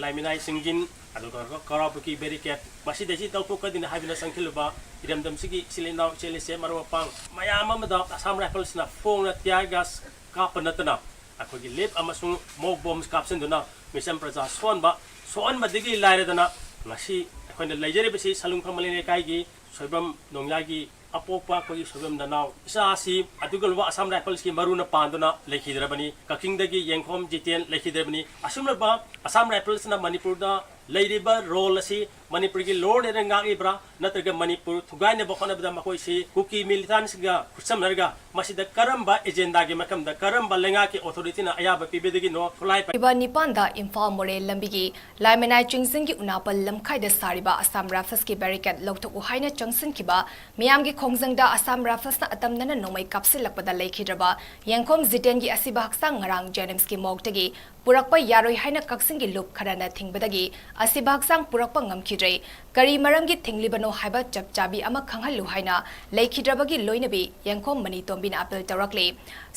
ꯂꯥꯏꯃꯤꯅꯥꯏ ꯆꯤꯡꯖꯤꯟ, ꯑꯗꯨꯒ ꯀꯔꯥꯄꯨꯀꯤ ꯕꯦꯔꯤꯀꯦꯠ, ꯃꯁꯤꯗꯩꯁꯤ ꯂꯧꯊꯣꯛꯀꯗꯤꯅ ꯍꯥꯏꯗꯨꯅ ꯆꯪꯁꯤꯜꯂꯨꯕ ꯏꯔꯝꯗꯝꯁꯤꯒꯤ ꯏꯆꯤꯜ ꯏꯅꯥꯎ, ꯏꯆꯦꯜ ꯏꯆꯦ, ꯃꯔꯨꯞ ꯃꯄꯥꯡ ꯃꯌꯥꯝ ꯑꯃꯗ Assam Riflesꯅ ꯐꯣꯡꯅ tear gas ꯀꯥꯞꯄ ꯅꯠꯇꯅ ꯑꯩꯈꯣꯏꯒꯤ ꯂꯦꯞ ꯑꯃꯁꯨꯡ ꯃꯣꯛ ꯕꯣꯝ ꯀꯥꯞꯁꯤꯟꯗꯨꯅ ꯃꯤꯆꯝ ꯄ꯭ꯔꯖꯥ ꯁꯣꯛꯍꯟꯕ, ꯁꯣꯛꯍꯟꯕꯗꯒꯤ ꯂꯥꯏꯔꯗꯅ ꯉꯁꯤ ꯑꯩꯈꯣꯏꯅ ꯂꯩꯖꯔꯤꯕꯁꯤ ꯁꯂꯨꯡꯐꯝ ꯃꯂꯦꯟ ꯂꯩꯀꯥꯏꯒꯤ ꯁꯣꯏꯕꯝ ꯅꯣꯡꯌꯥꯏꯒꯤ ꯑꯄꯣꯛꯄ ꯑꯩꯈꯣꯏꯒꯤ ꯁꯣꯏꯕꯝ ꯅꯅꯥꯎ ꯏꯆꯥ ꯑꯁꯤ ꯑꯗꯨꯒꯨꯝꯂꯕ Assam Riflesꯀꯤ ꯃꯔꯨꯅ ꯄꯥꯟꯗꯨꯅ ꯂꯩꯈꯤꯗ꯭ꯔꯕꯅꯤ꯫ ꯀꯛꯆꯤꯡꯗꯒꯤ ꯌꯦꯡꯈꯣꯝ ꯖꯤꯇꯦꯟ ꯂꯩꯈꯤꯗ꯭ꯔꯕꯅꯤ꯫ ꯑꯁꯨꯝꯂꯕ Assam Riflesꯅ ꯃꯅꯤꯄꯨꯔꯗ ꯂꯩꯔꯤꯕ ꯔꯣꯜ ꯑꯁꯤ ꯃꯅꯤꯄꯨꯔꯒꯤ ꯂꯣ ꯑꯣꯔꯗꯔ ꯉꯥꯛꯂꯤꯕ꯭ꯔꯥ, ꯅꯠꯇ꯭ꯔꯒ ꯃꯅꯤꯄꯨꯔ ꯊꯨꯒꯥꯏꯅꯕ ꯍꯣꯠꯅꯕꯗ ꯃꯈꯣꯏꯁꯤ ꯀꯨꯀꯤ ꯃꯤꯂꯤꯇꯥꯟꯁꯤꯡꯒ ꯈꯨꯠꯁꯝꯅꯔꯒ ꯃꯁꯤꯗ ꯀꯔꯝꯕ ꯑꯦꯖꯦꯟꯗꯥꯒꯤ ꯃꯐꯝꯗ ꯀꯔꯝꯕ ꯂꯩꯉꯥꯛꯀꯤ ꯑꯣꯊꯣꯔꯤꯇꯤꯅ ꯑꯌꯥꯕ ꯄꯤꯕꯤꯗꯒꯤꯅꯣ? ꯈꯨꯠꯂꯥꯏ ꯄꯥꯏ- ꯅꯤꯄꯥꯟꯗ ꯏꯝꯐꯥꯜ ꯃꯣꯔꯦ ꯂꯝꯕꯤꯒꯤ ꯂꯥꯏꯃꯅꯥꯏ ꯆꯤꯡꯖꯤꯡꯒꯤ ꯎꯅꯥꯄꯜ ꯂꯝꯈꯥꯏꯗ ꯁꯥꯔꯤꯕ ꯑꯁꯥꯝ ꯔꯥꯏꯐꯜꯁꯀꯤ ꯕꯦꯔꯤꯀꯦꯗ ꯂꯧꯊꯣꯛꯎ ꯍꯥꯏꯅ ꯆꯪꯁꯤꯟꯈꯤꯕ ꯃꯤꯌꯥꯝꯒꯤ ꯈꯣꯡꯖꯪꯗ ꯑꯁꯥꯝ ꯔꯥꯏꯐꯜꯁꯅ ꯑꯇꯝꯅꯅ ꯅꯣꯡꯃꯩ ꯀꯥꯞꯁꯤꯜꯂꯛꯄꯗ ꯂꯩꯈꯤꯗ꯭ꯔꯕ ꯌꯦꯡꯈꯣꯝ ꯖꯤꯇꯦꯟꯒꯤ ꯑꯁꯤꯕ ꯍꯛꯆꯥꯡ ꯉꯔꯥꯡ ꯖꯦꯅꯤꯝꯁꯀꯤ ꯃꯣꯔꯒꯇꯒꯤ ꯄꯨꯔꯛꯄ ꯌꯥꯔꯣꯏ ꯍꯥꯏꯅ ꯀꯛꯆꯤꯡꯒꯤ ꯂꯨꯞ ꯈꯔꯅ ꯊꯤꯡꯕꯗꯒꯤ ꯑꯁꯤꯕ ꯍꯛꯆꯥꯡ ꯄꯨꯔꯛꯄ ꯉꯝꯈꯤꯗ꯭ꯔꯦ꯫ ꯀꯔꯤ ꯃꯔꯝꯒꯤ ꯊꯤꯡꯂꯤꯕꯅꯣ ꯍꯥꯏꯕ ꯆꯞ ꯆꯥꯕꯤ ꯑꯃ ꯈꯪꯍꯜꯂꯨ ꯍꯥꯏꯅ ꯂꯩꯈꯤꯗ꯭ꯔꯕꯒꯤ ꯂꯣꯏꯅꯕꯤ ꯌꯦꯡꯈꯣꯝ ꯃꯅꯤꯇꯣꯝꯕꯤꯅ ꯑꯄꯤꯜ ꯇꯧꯔꯛꯂꯤ꯫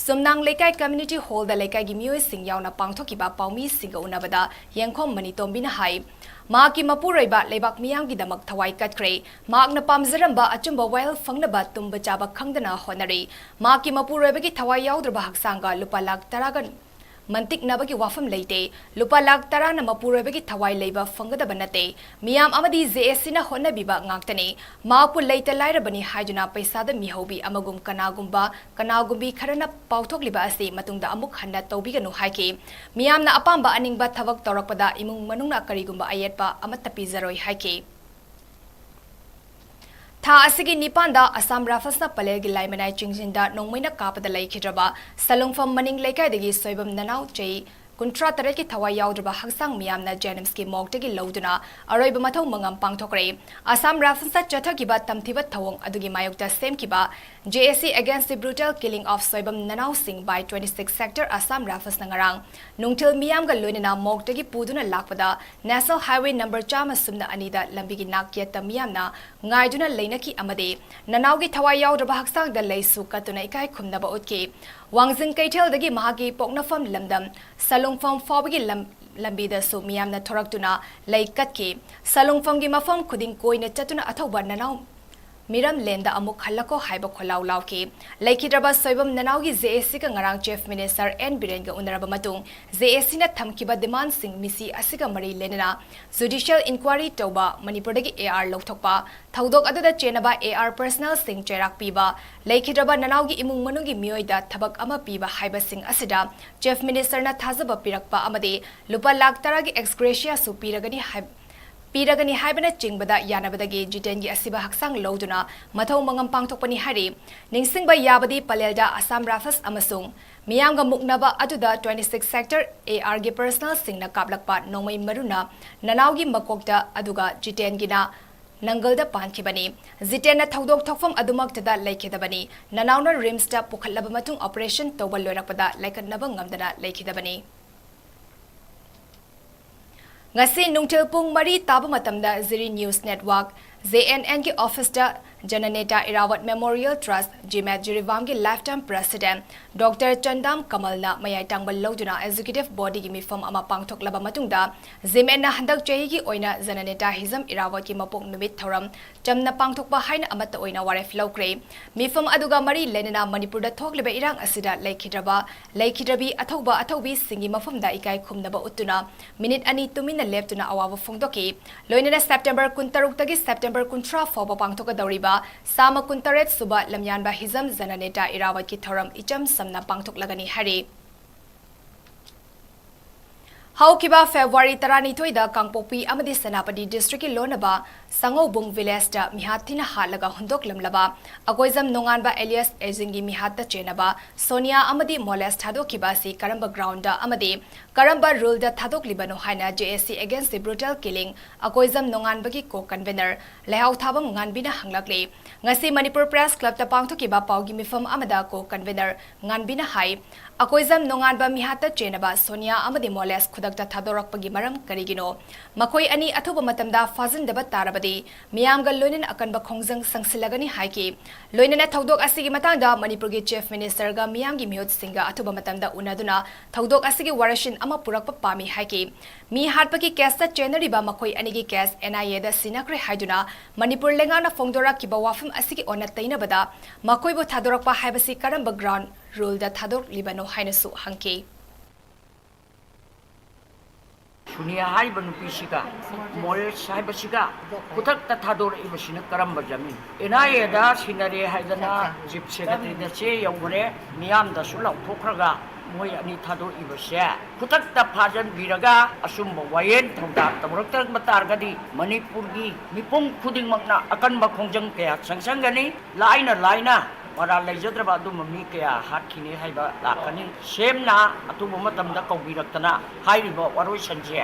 ꯁꯨꯝꯅꯥꯡ ꯂꯩꯀꯥꯏ ꯀꯝꯃ꯭ꯌꯨꯅꯤꯇꯤ ꯍꯣꯜꯗ ꯂꯩꯀꯥꯏꯒꯤ ꯃꯤꯑꯣꯏꯁꯤꯡ ꯌꯥꯎꯅ ꯄꯥꯡꯊꯣꯛꯈꯤꯕ ꯄꯥꯎꯃꯤꯁꯤꯡꯒ ꯎꯅꯕꯗ ꯌꯦꯡꯈꯣꯝ ꯃꯅꯤꯇꯣꯝꯕꯤꯅ ꯍꯥꯏ, ꯃꯍꯥꯛꯀꯤ ꯃꯄꯨꯔꯣꯏꯕ ꯂꯩꯕꯥꯛ ꯃꯤꯌꯥꯝꯒꯤꯗꯃꯛ ꯊꯋꯥꯏ ꯀꯠꯈ꯭ꯔꯦ꯫ ꯃꯍꯥꯛꯅ ꯄꯥꯝꯖꯔꯝꯕ ꯑꯆꯨꯝꯕ ꯋꯥꯌꯦꯜ ꯐꯪꯅꯕ ꯇꯨꯝꯕ ꯆꯥꯕ ꯈꯪꯗꯅ ꯍꯣꯠꯅꯔꯤ꯫ ꯃꯍꯥꯛꯀꯤ ꯃꯄꯨꯔꯣꯏꯕꯒꯤ ꯊꯋꯥꯏ ꯌꯥꯎꯗ꯭ꯔꯕ ꯍꯛꯆꯥꯡꯒ ꯂꯨꯄꯥ ꯂꯥꯈ ꯇꯔꯥꯒ ꯃꯟꯇꯤꯛꯅꯕꯒꯤ ꯋꯥꯐꯝ ꯂꯩꯇꯦ꯫ ꯂꯨꯄꯥ ꯂꯥꯈ ꯇꯔꯥꯅ ꯃꯄꯨꯔꯣꯏꯕꯒꯤ ꯊꯋꯥꯏ ꯂꯩꯕ ꯐꯪꯒꯗꯕ ꯅꯠꯇꯦ꯫ ꯃꯤꯌꯥꯝ ꯑꯃꯗꯤ ꯖꯦ ꯑꯦꯁ ꯁꯤꯅ ꯍꯣꯠꯅꯕꯤꯕ ꯉꯥꯛꯇꯅꯤ꯫ ꯃꯍꯥꯛꯄꯨ ꯂꯩꯇ ꯂꯥꯏꯔꯕꯅꯤ ꯍꯥꯏꯗꯨꯅ ꯄꯩꯁꯥꯗ ꯃꯤꯍꯧꯕꯤ ꯑꯃꯒꯨꯝ ꯀꯅꯥꯒꯨꯝꯕ, ꯀꯅꯥꯒꯨꯝꯕꯤ ꯈꯔꯅ ꯄꯥꯎꯊꯣꯛꯂꯤꯕ ꯑꯁꯤ ꯃꯇꯨꯡꯗ ꯑꯃꯨꯛ ꯍꯟꯅ ꯇꯧꯕꯤꯒꯅꯨ ꯍꯥꯏꯈꯤ꯫ ꯃꯤꯌꯥꯝꯅ ꯑꯄꯥꯝꯕ ꯑꯅꯤꯡꯕ ꯊꯕꯛ ꯇꯧꯔꯛꯄꯗ ꯏꯃꯨꯡ ꯃꯅꯨꯡꯅ ꯀꯔꯤꯒꯨꯝꯕ ꯑꯌꯦꯠꯄ ꯑꯃꯠꯇ ꯄꯤꯖꯔꯣꯏ ꯍꯥꯏꯈꯤ꯫ ꯊꯥ ꯑꯁꯤꯒꯤ ꯅꯤꯄꯥꯟꯗ ꯑꯁꯥꯝ ꯔꯥꯏꯐꯜꯁꯅ ꯄꯂꯦꯜꯒꯤ ꯂꯥꯏꯃꯅꯥꯏ ꯆꯤꯡꯖꯤꯟꯗ ꯅꯣꯡꯃꯩꯅ ꯀꯥꯞꯄꯗ ꯂꯩꯈꯤꯗ꯭ꯔꯕ ꯁꯂꯨꯡꯐꯝ ꯃꯅꯤꯡ ꯂꯩꯀꯥꯏꯗꯒꯤ ꯁꯣꯏꯕꯝ ꯅꯅꯥꯎ ꯆꯍꯤ ꯀꯨꯟꯊ꯭ꯔꯥ ꯇꯔꯦꯠꯀꯤ ꯊꯋꯥꯏ ꯌꯥꯎꯗ꯭ꯔꯕ ꯍꯛꯆꯥꯡ ꯃꯤꯌꯥꯝꯅ ꯖꯦꯅꯤꯝꯁꯀꯤ ꯃꯣꯔꯒꯇꯒꯤ ꯂꯧꯗꯨꯅ ꯑꯔꯣꯏꯕ ꯃꯊꯧ ꯃꯉꯝ ꯄꯥꯡꯊꯣꯛꯈ꯭ꯔꯦ꯫ ꯑꯁꯥꯝ ꯔꯥꯏꯐꯜꯁꯅ ꯆꯠꯊꯈꯤꯕ ꯇꯝꯊꯤꯕ ꯊꯧꯑꯣꯡ ꯑꯗꯨꯒꯤ ꯃꯥꯌꯣꯛꯇ ꯁꯦꯝꯈꯤꯕ J A C Against the Brutal Killing of Soibam Nanaosing by twenty-six Sector Assam Riflesꯅ ꯉꯔꯥꯡ ꯅꯨꯡꯊꯤꯜ ꯃꯤꯌꯥꯝꯒ ꯂꯣꯏꯅꯅ ꯃꯣꯔꯒꯇꯒꯤ ꯄꯨꯗꯨꯅ ꯂꯥꯛꯄꯗ National Highway number ꯆꯥꯝꯃ ꯁꯨꯞꯅ ꯑꯅꯤꯗ ꯂꯝꯕꯤꯒꯤ ꯅꯥꯛ ꯌꯦꯠꯇ ꯃꯤꯌꯥꯝꯅ ꯉꯥꯏꯗꯨꯅ ꯂꯩꯅꯈꯤ ꯑꯃꯗꯤ ꯅꯅꯥꯎꯒꯤ ꯊꯋꯥꯏ ꯌꯥꯎꯗ꯭ꯔꯕ ꯍꯛꯆꯥꯡꯗ ꯂꯩꯁꯨ ꯀꯠꯇꯨꯅ ꯏꯀꯥꯏ ꯈꯨꯝꯅꯕ ꯎꯠꯈꯤ꯫ ꯋꯥꯡꯖꯤꯡ ꯀꯩꯊꯦꯜꯗꯒꯤ ꯃꯍꯥꯛꯀꯤ ꯄꯣꯛꯅꯐꯝ ꯂꯝꯗꯝ ꯁꯂꯨꯡꯐꯝ ꯐꯥꯎꯕꯒꯤ ꯂꯝ-, ꯂꯝꯕꯤꯗꯁꯨ ꯃꯤꯌꯥꯝꯅ ꯊꯣꯔꯛꯇꯨꯅ ꯂꯩ ꯀꯠꯈꯤ꯫ ꯁꯂꯨꯡꯐꯝꯒꯤ ꯃꯐꯝ ꯈꯨꯗꯤꯡ ꯀꯣꯏꯅ ꯆꯠꯇꯨꯅ ꯑꯊꯧꯕ ꯅꯅꯥꯎ ꯃꯤꯔꯝꯂꯦꯟꯗ ꯑꯃꯨꯛ ꯍꯜꯂꯛꯈꯣ ꯍꯥꯏꯕ ꯈꯣꯜꯂꯥꯎ ꯂꯥꯎꯈꯤ꯫ ꯂꯩꯈꯤꯗ꯭ꯔꯕ ꯁꯣꯏꯕꯝ ꯅꯅꯥꯎꯒꯤ J A Cꯒ ꯉꯔꯥꯡ Chief Minister N ꯕꯤꯔꯦꯟꯒ ꯎꯅꯔꯕ ꯃꯇꯨꯡ J A Cꯅ ꯊꯝꯈꯤꯕ demandꯁꯤꯡ ꯃꯤꯁꯤ ꯑꯁꯤꯒ ꯃꯔꯤ ꯂꯩꯅꯅ judicial inquiry ꯇꯧꯕ, ꯃꯅꯤꯄꯨꯔꯗꯒꯤ A R ꯂꯧꯊꯣꯛꯄ, ꯊꯧꯗꯣꯛ ꯑꯗꯨꯗ ꯆꯦꯟꯅꯕ A R personnelꯁꯤꯡ ꯆꯩꯔꯥꯛ ꯄꯤꯕ, ꯂꯩꯈꯤꯗ꯭ꯔꯕ ꯅꯅꯥꯎꯒꯤ ꯏꯃꯨꯡ ꯃꯅꯨꯡꯒꯤ ꯃꯤꯑꯣꯏꯗ ꯊꯕꯛ ꯑꯃ ꯄꯤꯕ ꯍꯥꯏꯕꯁꯤꯡ ꯑꯁꯤꯗ Chief Ministerꯅ ꯊꯥꯖꯕ ꯄꯤꯔꯛꯄ ꯑꯃꯗꯤ ꯂꯨꯄꯥ ꯂꯥꯈ ꯇꯔꯥꯒꯤ ex graciaꯁꯨ ꯄꯤꯔꯒꯅꯤ ꯍꯥꯏ-, ꯄꯤꯔꯒꯅꯤ ꯍꯥꯏꯕꯅꯆꯤꯡꯕꯗ ꯌꯥꯅꯕꯗꯒꯤ ꯖꯤꯇꯦꯟꯒꯤ ꯑꯁꯤꯕ ꯍꯛꯆꯥꯡ ꯂꯧꯗꯨꯅ ꯃꯊꯧ ꯃꯉꯝ ꯄꯥꯡꯊꯣꯛꯄꯅꯤ ꯍꯥꯏꯔꯤ꯫ ꯅꯤꯡꯁꯤꯡꯕ ꯌꯥꯕꯗꯤ ꯄꯂꯦꯜꯗ ꯑꯁꯥꯝ ꯔꯥꯏꯐꯜꯁ ꯑꯃꯁꯨꯡ ꯃꯤꯌꯥꯝꯒ ꯃꯨꯛꯅꯕ ꯑꯗꯨꯗ twenty six sector AR ꯒꯤ personnel ꯁꯤꯡꯅ ꯀꯥꯞꯂꯛꯄ ꯅꯣꯡꯃꯩ ꯃꯔꯨꯅ ꯅꯅꯥꯎꯒꯤ ꯃꯀꯣꯛꯇ ꯑꯗꯨꯒ ꯖꯤꯇꯦꯟꯒꯤꯅ ꯅꯪꯒꯜꯗ ꯄꯥꯟꯈꯤꯕꯅꯤ꯫ ꯖꯤꯇꯦꯟꯅ ꯊꯧꯗꯣꯛ ꯊꯣꯛꯐꯝ ꯑꯗꯨꯃꯛꯇꯗ ꯂꯩꯈꯤꯗꯕꯅꯤ꯫ ꯅꯅꯥꯎꯅ ꯔꯤꯝꯁꯇ ꯄꯨꯈꯠꯂꯕ ꯃꯇꯨꯡ operation ꯇꯧꯕ ꯂꯣꯏꯔꯛꯄꯗ ꯂꯥꯏꯀꯠꯅꯕ ꯉꯝꯗꯅ ꯂꯩꯈꯤꯗꯕꯅꯤ꯫ ꯉꯁꯤ ꯅꯨꯡꯊꯤꯜ ꯄꯨꯡ ꯃꯔꯤ ꯇꯥꯕ ꯃꯇꯝꯗ ꯖꯤꯔꯤ News Network, JNN ꯒꯤ office ꯇ Jananeta Irawat Memorial Trust, GMAT ꯖꯤꯔꯤꯕꯥꯝꯒꯤ lifetime president Doctor ꯆꯟꯗꯥꯝ ꯀꯃꯜꯅ ꯃꯌꯥꯏ ꯇꯥꯡꯕ ꯂꯧꯗꯨꯅ executive body ꯒꯤ ꯃꯤꯐꯝ ꯑꯃ ꯄꯥꯡꯊꯣꯛꯂꯕ ꯃꯇꯨꯡꯗ, GMAT ꯅ ꯍꯟꯗꯛ ꯆꯍꯤꯒꯤ ꯑꯣꯏꯅ Jananeta Hizam Irawat ꯀꯤ ꯃꯄꯣꯛ ꯅꯨꯃꯤꯠ ꯊꯧꯔꯝ ꯆꯝꯅ ꯄꯥꯡꯊꯣꯛꯄ ꯍꯥꯏꯅ ꯑꯃꯠꯇ ꯑꯣꯏꯅ ꯋꯥꯔꯦꯞ ꯂꯧꯈ꯭ꯔꯦ꯫ ꯃꯤꯐꯝ ꯑꯗꯨꯒ ꯃꯔꯤ ꯂꯩꯅꯅ ꯃꯅꯤꯄꯨꯔꯗ ꯊꯣꯛꯂꯤꯕ ꯏꯔꯥꯡ ꯑꯁꯤꯗ ꯂꯩꯈꯤꯗ꯭ꯔꯕ, ꯂꯩꯈꯤꯗ꯭ꯔꯕꯤ ꯑꯊꯧꯕ ꯑꯊꯧꯕꯤꯁꯤꯡꯒꯤ ꯃꯐꯝꯗ ꯏꯀꯥꯏ ꯈꯨꯝꯅꯕ ꯎꯠꯇꯨꯅ ꯃꯤꯅꯤꯠ ꯑꯅꯤ ꯇꯨꯃꯤꯟꯅ ꯂꯦꯞꯇꯨꯅ ꯑꯋꯥꯕ ꯐꯣꯡꯗꯣꯛꯈꯤ꯫ ꯂꯣꯏꯅꯅ September ꯀꯨꯟꯇꯔꯨꯛꯇꯒꯤ September ꯀꯨꯟꯊ꯭ꯔꯥ ꯐꯥꯎꯕ ꯄꯥꯡꯊꯣꯛꯀꯗꯧꯔꯤꯕ ꯆꯥꯝꯃ ꯀꯨꯟꯇꯔꯦꯠ ꯁꯨꯕ ꯂꯝꯌꯥꯟꯕ ꯍꯤꯖꯝ ꯖꯅꯅꯦꯇꯥ ꯏꯔꯥꯋꯠꯀꯤ ꯊꯧꯔꯝ ꯏꯆꯝ ꯆꯝꯅ ꯄꯥꯡꯊꯣꯛꯂꯒꯅꯤ ꯍꯥꯏꯔꯤ꯫ ꯍꯧꯈꯤꯕ February ꯇꯔꯥꯅꯤꯊꯣꯏꯗ ꯀꯥꯡꯄꯣꯛꯄꯤ ꯑꯃꯗꯤ ꯁꯦꯅꯥꯄꯇꯤ district ꯀꯤ ꯂꯣꯟꯅꯕ ꯁꯉꯧꯕꯨꯡ village ꯇ ꯃꯤꯍꯥꯠ ꯊꯤꯅ ꯍꯥꯠꯂꯒ ꯍꯨꯟꯗꯣꯛꯂꯝꯂꯕ ꯑꯀꯣꯏꯖꯝ ꯅꯣꯡꯉꯥꯟꯕ alias ꯑꯦꯖꯤꯡꯒꯤ ꯃꯤꯍꯥꯠꯇ ꯆꯦꯟꯅꯕ ꯁꯣꯅꯤꯌꯥ ꯑꯃꯗꯤ ꯃꯣꯂꯦꯁ ꯊꯥꯗꯣꯛꯈꯤꯕ ꯑꯁꯤ ꯀꯔꯝꯕ ground ꯗ ꯑꯃꯗꯤ ꯀꯔꯝꯕ rule ꯗ ꯊꯥꯗꯣꯛꯂꯤꯕꯅꯣ ꯍꯥꯏꯅ JAC Against the Brutal Killing Akoijam ꯅꯣꯡꯉꯥꯟꯕꯒꯤ co-convener ꯂꯩꯍꯥꯎꯊꯥꯕꯝ ꯉꯥꯟꯕꯤꯅ ꯍꯪꯂꯛꯂꯤ꯫ ꯉꯁꯤ ꯃꯅꯤꯄꯨꯔ Press Club ꯇ ꯄꯥꯡꯊꯣꯛꯈꯤꯕ ꯄꯥꯎꯒꯤ ꯃꯤꯐꯝ ꯑꯃꯗ co-convener ꯉꯥꯟꯕꯤꯅ ꯍꯥꯏ, ꯑꯀꯣꯏꯖꯝ ꯅꯣꯡꯉꯥꯟꯕ ꯃꯤꯍꯥꯠꯇ ꯆꯦꯟꯅꯕ ꯁꯣꯅꯤꯌꯥ ꯑꯃꯗꯤ ꯃꯣꯂꯦꯁ ꯈꯨꯗꯛꯇ ꯊꯥꯗꯣꯔꯛꯄꯒꯤ ꯃꯔꯝ ꯀꯔꯤꯒꯤꯅꯣ? ꯃꯈꯣꯏ ꯑꯅꯤ ꯑꯊꯨꯕ ꯃꯇꯝꯗ ꯐꯥꯖꯤꯟꯗꯕ ꯇꯥꯔꯕꯗꯤ ꯃꯤꯌꯥꯝꯒ ꯂꯣꯏꯅꯅ ꯑꯀꯟꯕ ꯈꯣꯡꯖꯪ ꯆꯪꯁꯤꯜꯂꯒꯅꯤ ꯍꯥꯏꯈꯤ꯫ ꯂꯣꯏꯅꯅ ꯊꯧꯗꯣꯛ ꯑꯁꯤꯒꯤ ꯃꯇꯥꯡꯗ ꯃꯅꯤꯄꯨꯔꯒꯤ Chief Minister ꯒ ꯃꯤꯌꯥꯝꯒꯤ ꯃꯤꯍꯨꯠꯁꯤꯡꯒ ꯑꯊꯨꯕ ꯃꯇꯝꯗ ꯎꯅꯗꯨꯅ ꯊꯧꯗꯣꯛ ꯑꯁꯤꯒꯤ ꯋꯥꯔꯣꯏꯁꯤꯟ ꯑꯃ ꯄꯨꯔꯛꯄ ꯄꯥꯝꯃꯤ ꯍꯥꯏꯈꯤ꯫ ꯃꯤ ꯍꯥꯠꯄꯒꯤ case ꯇ ꯆꯦꯟꯅꯔꯤꯕ ꯃꯈꯣꯏ ꯑꯅꯤꯒꯤ case NIA ꯗ ꯁꯤꯟꯅꯈ꯭ꯔꯦ ꯍꯥꯏꯗꯨꯅ ꯃꯅꯤꯄꯨꯔ ꯂꯩꯉꯥꯛꯅ ꯐꯣꯡꯗꯣꯔꯛꯈꯤꯕ ꯋꯥꯐꯝ ꯑꯁꯤꯒꯤ ꯑꯣꯟꯅ ꯇꯩꯅꯕꯗ ꯃꯈꯣꯏꯕꯨ ꯊꯥꯗꯣꯔꯛꯄ ꯍꯥꯏꯕꯁꯤ ꯀꯔꯝꯕ ground rule ꯗ ꯊꯥꯗꯣꯔꯛꯂꯤꯕꯅꯣ ꯍꯥꯏꯅꯁꯨ ꯍꯪꯈꯤ꯫ ꯁꯨꯅꯤꯌꯥ ꯍꯥꯏꯔꯤꯕ ꯅꯨꯄꯤꯁꯤꯒ ꯃꯣꯔꯦꯁ ꯍꯥꯏꯕꯁꯤꯒ ꯈꯨꯗꯛꯇ ꯊꯥꯗꯣꯔꯛꯏꯕꯁꯤꯅ ꯀꯔꯝꯕ ꯖꯃꯤꯟ? NIA ꯗ ꯁꯤꯟꯅꯔꯦ ꯍꯥꯏꯗꯅ Chief Secretary ꯗ ꯆꯦ ꯌꯧꯈ꯭ꯔꯦ, ꯃꯤꯌꯥꯝꯗꯁꯨ ꯂꯥꯎꯊꯣꯛꯈ꯭ꯔꯒ ꯃꯣꯏ ꯑꯅꯤ ꯊꯥꯗꯣꯛꯏꯕꯁꯦ ꯈꯨꯗꯛꯇ ꯐꯥꯖꯤꯟꯕꯤꯔꯒ ꯑꯆꯨꯝꯕ ꯋꯥꯌꯦꯜ ꯊꯧꯗꯥꯡ ꯇꯧꯔꯛꯇꯕ ꯇꯥꯔꯒꯗꯤ ꯃꯅꯤꯄꯨꯔꯒꯤ ꯃꯤꯄꯨꯝ ꯈꯨꯗꯤꯡꯃꯛꯅ ꯑꯀꯟꯕ ꯈꯣꯡꯖꯪ ꯀꯌꯥ ꯆꯪꯁꯤꯟꯒꯅꯤ꯫ ꯂꯥꯏꯅ ꯂꯥꯏꯅ ꯃꯔꯥꯜ ꯂꯩꯖꯗ꯭ꯔꯕ ꯑꯗꯨꯝꯕ ꯃꯤ ꯀꯌꯥ ꯍꯥꯠꯈꯤꯅꯤ ꯍꯥꯏꯕ ꯂꯥꯛꯀꯅꯤ꯫ ꯁꯦꯝꯅ ꯑꯊꯨꯕ ꯃꯇꯝꯗ ꯀꯧꯕꯤꯔꯛꯇꯅ ꯍꯥꯏꯔꯤꯕ ꯋꯥꯔꯣꯏꯁꯤꯟꯁꯦ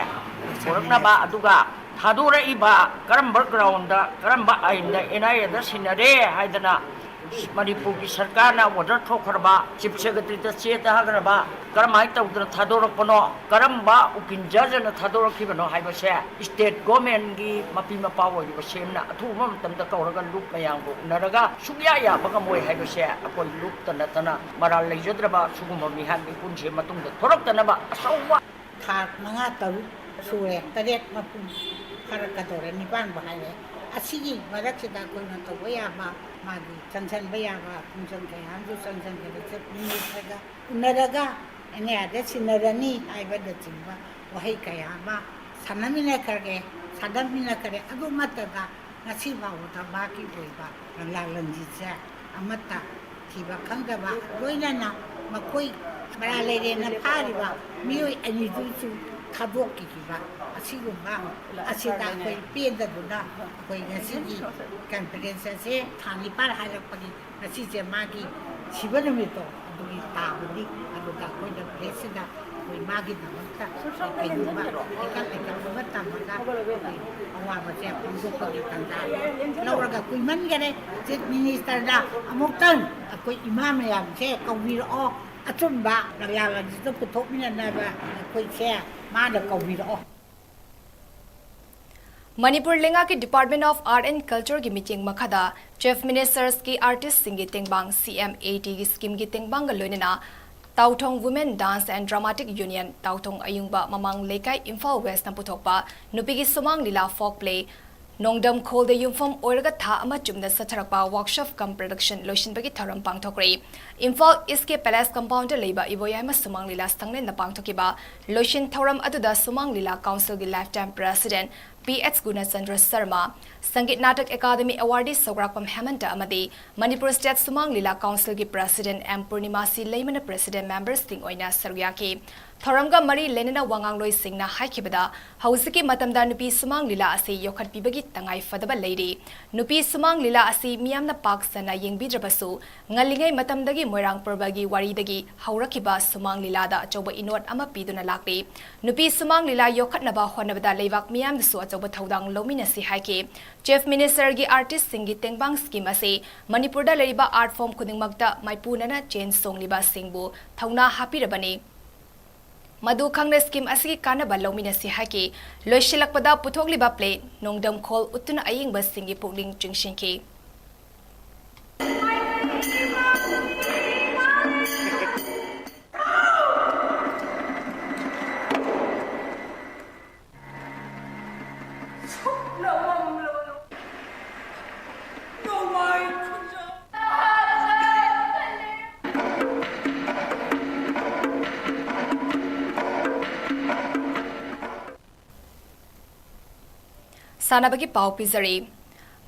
ꯄꯨꯔꯛꯅꯕ, ꯑꯗꯨꯒ ꯊꯥꯗꯣꯔꯛꯏꯕ ꯀꯔꯝꯕ ꯒ꯭ꯔꯥꯎꯟꯗ, ꯀꯔꯝꯕ ꯑꯥꯏꯟꯗ ꯑꯦꯟ ꯑꯥꯏ ꯑꯦꯗ ꯁꯤꯟꯅꯔꯦ ꯍꯥꯏꯗꯅ ꯃꯅꯤꯄꯨꯔꯒꯤ ꯁꯔꯀꯥꯔꯅ ꯑꯣꯔꯗꯔ ꯊꯣꯛꯈ꯭ꯔꯕ, ꯆꯤꯐ ꯁꯦꯀ꯭ꯔꯦꯇꯔꯤꯗ ꯆꯦ ꯊꯥꯈ꯭ꯔꯕ, ꯀꯔꯝꯍꯥꯏꯅ ꯇꯧꯗꯅ ꯊꯥꯗꯣꯔꯛꯄꯅꯣ, ꯀꯔꯝꯕ ꯎꯀꯤꯜ ꯖꯖꯅ ꯊꯥꯗꯣꯔꯛꯈꯤꯕꯅꯣ ꯍꯥꯏꯕꯁꯦ ꯁ꯭ꯇꯦꯠ ꯒꯣꯔꯃꯦꯟꯒꯤ ꯃꯄꯤ ꯃꯄꯥ ꯑꯣꯏꯔꯤꯕ ꯁꯤ ꯑꯦꯝꯅ ꯑꯊꯨꯕ ꯃꯇꯝꯗ ꯀꯧꯔꯒ ꯂꯨꯞ ꯃꯌꯥꯝꯒ ꯎꯅꯔꯒ ꯁꯨꯡꯌꯥ ꯌꯥꯕ ꯉꯝꯃꯣꯏ ꯍꯥꯏꯕꯁꯦ ꯑꯩꯈꯣꯏ ꯂꯨꯞꯇ ꯅꯠꯇꯅ ꯃꯔꯥꯜ ꯂꯩꯖꯗ꯭ꯔꯕ ꯁꯤꯒꯨꯝꯕ ꯃꯤꯍꯥꯠ ꯃꯤꯄꯨꯟꯁꯦ ꯃꯇꯨꯡꯗ ꯊꯣꯔꯛꯇꯅꯕ ꯑꯆꯧꯕ ꯊꯥ ꯃꯉꯥ ꯇꯔꯨꯛ ꯁꯨꯔꯦ, ꯇꯔꯦꯠ ꯃꯄꯨꯡ ꯐꯥꯔꯛꯀꯗꯧꯔꯦ, ꯅꯤꯄꯥꯟꯕꯨ ꯍꯥꯏꯔꯦ꯫ ꯑꯁꯤꯒꯤ ꯃꯔꯛꯁꯤꯗ ꯑꯩꯈꯣꯏꯅ ꯇꯧꯕ ꯌꯥꯕ, ꯃꯥꯒꯤ ꯆꯪꯁꯤꯟꯕ ꯌꯥꯕ ꯈꯣꯡꯖꯪ ꯀꯌꯥ ꯑꯃꯁꯨ ꯆꯪꯁꯤꯟꯒꯅꯤ꯫ ꯆꯤꯐ ꯃꯤꯅꯤꯁꯇꯔꯒ ꯎꯅꯔꯒ ꯑꯦꯟ ꯑꯥꯏ ꯑꯦꯗ ꯁꯤꯟꯅꯔꯅꯤ ꯍꯥꯏꯕꯅꯆꯤꯡꯕ ꯋꯥꯍꯩ ꯀꯌꯥ ꯑꯃ ꯁꯥꯟꯅꯃꯤꯟꯅꯈ꯭ꯔꯒꯦ, ꯁꯥꯟꯅꯃꯤꯟꯅꯈ꯭ꯔꯦ꯫ ꯑꯗꯨ ꯅꯠꯇꯅ ꯉꯁꯤ ꯐꯥꯎꯕꯗ ꯃꯍꯥꯛꯀꯤ ꯑꯣꯏꯕ ꯂꯥꯟꯂꯟꯖꯤꯁꯦ ꯑꯃꯠꯇ ꯊꯤꯕ ꯈꯪꯗꯕ, ꯂꯣꯏꯅꯅ ꯃꯈꯣꯏ ꯃꯔꯥꯜ ꯂꯩꯔꯦꯅ ꯐꯥꯔꯤꯕ ꯃꯤꯑꯣꯏ ꯑꯅꯤꯗꯨꯁꯨ ꯊꯥꯗꯣꯛꯈꯤꯈꯤꯕ, ꯑꯁꯤꯒꯨꯝꯕ ꯑꯁꯤꯗ ꯑꯩꯈꯣꯏ ꯄꯦꯟꯗꯗꯨꯅ ꯑꯩꯈꯣꯏ ꯉꯁꯤꯒꯤ ꯀꯟꯐꯔꯦꯟꯁ ꯑꯁꯦ ꯊꯥ ꯅꯤꯄꯥꯟ ꯍꯥꯏꯔꯛꯄꯒꯤ ꯉꯁꯤꯁꯦ ꯃꯥꯒꯤ ꯁꯤꯕ ꯅꯨꯃꯤꯠꯇꯣ ꯑꯗꯨꯒꯤ ꯇꯥꯕꯅꯤ꯫ ꯑꯗꯨꯗ ꯑꯩꯈꯣꯏꯅ ꯄ꯭ꯔꯦꯁꯁꯤꯗ ꯑꯩꯈꯣꯏ ꯃꯥꯒꯤꯗꯃꯛꯇ ꯀꯩꯒꯨꯝꯕ ꯍꯩꯀꯠ ꯂꯩꯀꯠ ꯑꯃ ꯇꯝꯃꯒ ꯑꯩꯈꯣꯏ ꯑꯋꯥꯕꯁꯦ ꯐꯣꯡꯗꯣꯛꯄꯒꯤ ꯇꯥꯟꯖꯥ ꯂꯧꯔꯒ ꯀꯨꯏꯃꯟꯈꯔꯦ꯫ ꯆꯤꯐ ꯃꯤꯅꯤꯁꯇꯔꯅ ꯑꯃꯨꯛꯇꯪ ꯑꯩꯈꯣꯏ ꯏꯃꯥ ꯃꯌꯥꯝꯁꯦ ꯀꯧꯕꯤꯔꯛꯑꯣ, ꯑꯆꯨꯝꯕ ꯂꯥꯟꯂꯟꯖꯤꯗ ꯄꯨꯊꯣꯛꯃꯤꯟꯅꯅꯕ ꯑꯩꯈꯣꯏꯁꯦ ꯃꯥꯅ ꯀꯧꯕꯤꯔꯛꯑꯣ꯫ ꯃꯅꯤꯄꯨꯔ ꯂꯩꯉꯥꯛꯀꯤ Department of Art and Culture ꯒꯤ ꯃꯤꯠꯌꯦꯡ ꯃꯈꯥꯗ Chief Ministerꯁꯀꯤ ꯑꯥꯔꯇꯤꯁꯁꯤꯡꯒꯤ ꯇꯦꯡꯕꯥꯡ, ꯁꯤ ꯑꯦꯝ ꯑꯦ ꯇꯤꯒꯤ ꯁ꯭ꯀꯤꯝꯒꯤ ꯇꯦꯡꯕꯥꯡꯒ ꯂꯣꯏꯅꯅ ꯇꯥꯎꯊꯣꯡ Women Dance and Dramatic Union, ꯇꯥꯎꯊꯣꯡ ꯑꯌꯨꯡꯕ ꯃꯃꯥꯡ ꯂꯩꯀꯥꯏ, ꯏꯝꯐꯥꯜ ꯋꯦꯁꯅ ꯄꯨꯊꯣꯛꯄ ꯅꯨꯄꯤꯒꯤ ꯁꯨꯃꯥꯡ ꯂꯤꯂꯥ ꯐꯣꯛ ꯄ꯭ꯂꯦ, ꯅꯣꯡꯗꯝ ꯈꯣꯜꯗ ꯌꯨꯝꯐꯝ ꯑꯣꯏꯔꯒ ꯊꯥ ꯑꯃ ꯆꯨꯞꯅ ꯆꯠꯊꯔꯛꯄ ꯋꯥꯔꯛꯁꯣꯞ ꯀꯝ ꯄ꯭ꯔꯗꯛꯁꯟ ꯂꯣꯏꯁꯤꯟꯕꯒꯤ ꯊꯧꯔꯝ ꯄꯥꯡꯊꯣꯛꯈ꯭ꯔꯦ꯫ ꯏꯝꯐꯥꯜ ꯏꯁꯀꯤ ꯄꯦꯂꯦꯁ ꯀꯝꯄꯥꯎꯟꯗ ꯂꯩꯕ ꯏꯕꯣꯌꯥꯏꯃ ꯁꯨꯃꯥꯡ ꯂꯤꯂꯥ ꯁꯪꯂꯦꯟꯗ ꯄꯥꯡꯊꯣꯛꯈꯤꯕ ꯂꯣꯏꯁꯤꯟ ꯊꯧꯔꯝ ꯑꯗꯨꯗ ꯁꯨꯃꯥꯡ ꯂꯤꯂꯥ ꯀꯥꯎꯟꯁꯤꯜꯒꯤ lifetime president ꯄꯤ ꯑꯦꯆ ꯒꯨꯅꯆꯟꯗ꯭ꯔ ꯁꯔꯃ, ꯁꯪꯒꯤꯠ ꯅꯥꯇꯛ ꯑꯦꯀꯥꯗꯃꯤ ꯑꯦꯋꯥꯔꯗꯤ ꯁꯧꯒ꯭ꯔꯥꯛꯄꯝ ꯍꯦꯃꯟꯇ ꯑꯃꯗꯤ ꯃꯅꯤꯄꯨꯔ ꯁ꯭ꯇꯦꯠ ꯁꯨꯃꯥꯡ ꯂꯤꯂꯥ ꯀꯥꯎꯟꯁꯤꯜꯒꯤ ꯄ꯭ꯔꯦꯁꯤꯗꯦꯟꯠ ꯑꯦꯝ ꯄꯨꯔꯅꯤꯃꯥꯁꯤ ꯂꯩꯃꯅ ꯄ꯭ꯔꯦꯁꯤꯗꯦꯟꯠ ꯃꯦꯝꯕꯔꯁꯤꯡ ꯑꯣꯏꯅ ꯁꯔꯨꯛ ꯌꯥꯈꯤ꯫ ꯊꯧꯔꯝꯒ ꯃꯔꯤ ꯂꯩꯅꯅ ꯋꯥꯉꯥꯡꯂꯣꯏꯁꯤꯡꯅ ꯍꯥꯏꯈꯤꯕꯗ, ꯍꯧꯖꯤꯛꯀꯤ ꯃꯇꯝꯗ ꯅꯨꯄꯤ ꯁꯨꯃꯥꯡ ꯂꯤꯂꯥ ꯑꯁꯤ ꯌꯣꯛꯈꯠꯄꯤꯕꯒꯤ ꯇꯉꯥꯏ ꯐꯗꯕ ꯂꯩꯔꯤ꯫ ꯅꯨꯄꯤ ꯁꯨꯃꯥꯡ ꯂꯤꯂꯥ ꯑꯁꯤ ꯃꯤꯌꯥꯝꯅ ꯄꯥꯛ ꯁꯟꯅ ꯌꯦꯡꯕꯤꯗ꯭ꯔꯕꯁꯨ, ꯉꯜꯂꯤꯉꯩ ꯃꯇꯝꯗꯒꯤ ꯃꯣꯏꯔꯥꯡ ꯄꯔꯕꯒꯤ ꯋꯥꯔꯤꯗꯒꯤ ꯍꯧꯔꯛꯈꯤꯕ ꯁꯨꯃꯥꯡ ꯂꯤꯂꯥꯗ ꯑꯆꯧꯕ ꯏꯅꯣꯠ ꯑꯃ ꯄꯤꯗꯨꯅ ꯂꯥꯛꯂꯤ꯫ ꯅꯨꯄꯤ ꯁꯨꯃꯥꯡ ꯂꯤꯂꯥ ꯌꯣꯛꯈꯠꯅꯕ ꯍꯣꯠꯅꯕꯗ ꯂꯩꯕꯥꯛ ꯃꯤꯌꯥꯝꯅꯁꯨ ꯑꯆꯧꯕ ꯊꯧꯗꯥꯡ ꯂꯧꯃꯤꯟꯅꯁꯤ ꯍꯥꯏꯈꯤ꯫ ꯆꯤꯐ ꯃꯤꯅꯤꯁꯇꯔꯒꯤ ꯑꯥꯔꯇꯤꯁꯁꯤꯡꯒꯤ ꯇꯦꯡꯕꯥꯡ ꯁ꯭ꯀꯤꯝ ꯑꯁꯤ ꯃꯅꯤꯄꯨꯔꯗ ꯂꯩꯔꯤꯕ ꯑꯥꯔꯠ ꯐꯣꯔꯝ ꯈꯨꯗꯤꯡꯃꯛꯇ ꯃꯥꯏꯄꯨꯅꯅ ꯆꯦꯟ ꯆꯣꯡꯂꯤꯕꯁꯤꯡꯕꯨ ꯊꯧꯅꯥ ꯍꯥꯞꯄꯤꯔꯕꯅꯤ꯫ ꯃꯗꯨ ꯈꯪꯅ ꯁ꯭ꯀꯤꯝ ꯑꯁꯤꯒꯤ ꯀꯥꯟꯅꯕ ꯂꯧꯃꯤꯟꯅꯁꯤ ꯍꯥꯏꯈꯤ꯫ ꯂꯣꯏꯁꯤꯜꯂꯛꯄꯗ ꯄꯨꯊꯣꯛꯂꯤꯕ ꯄ꯭ꯂꯦ ꯅꯣꯡꯗꯝꯈꯣꯜ ꯎꯠꯇꯨꯅ ꯑꯌꯦꯡꯕꯁꯤꯡꯒꯤ ꯄꯨꯛꯅꯤꯡ ꯆꯤꯡꯁꯤꯟꯈꯤ꯫ ꯁꯥꯟꯅꯕꯒꯤ ꯄꯥꯎ ꯄꯤꯖꯔꯤ꯫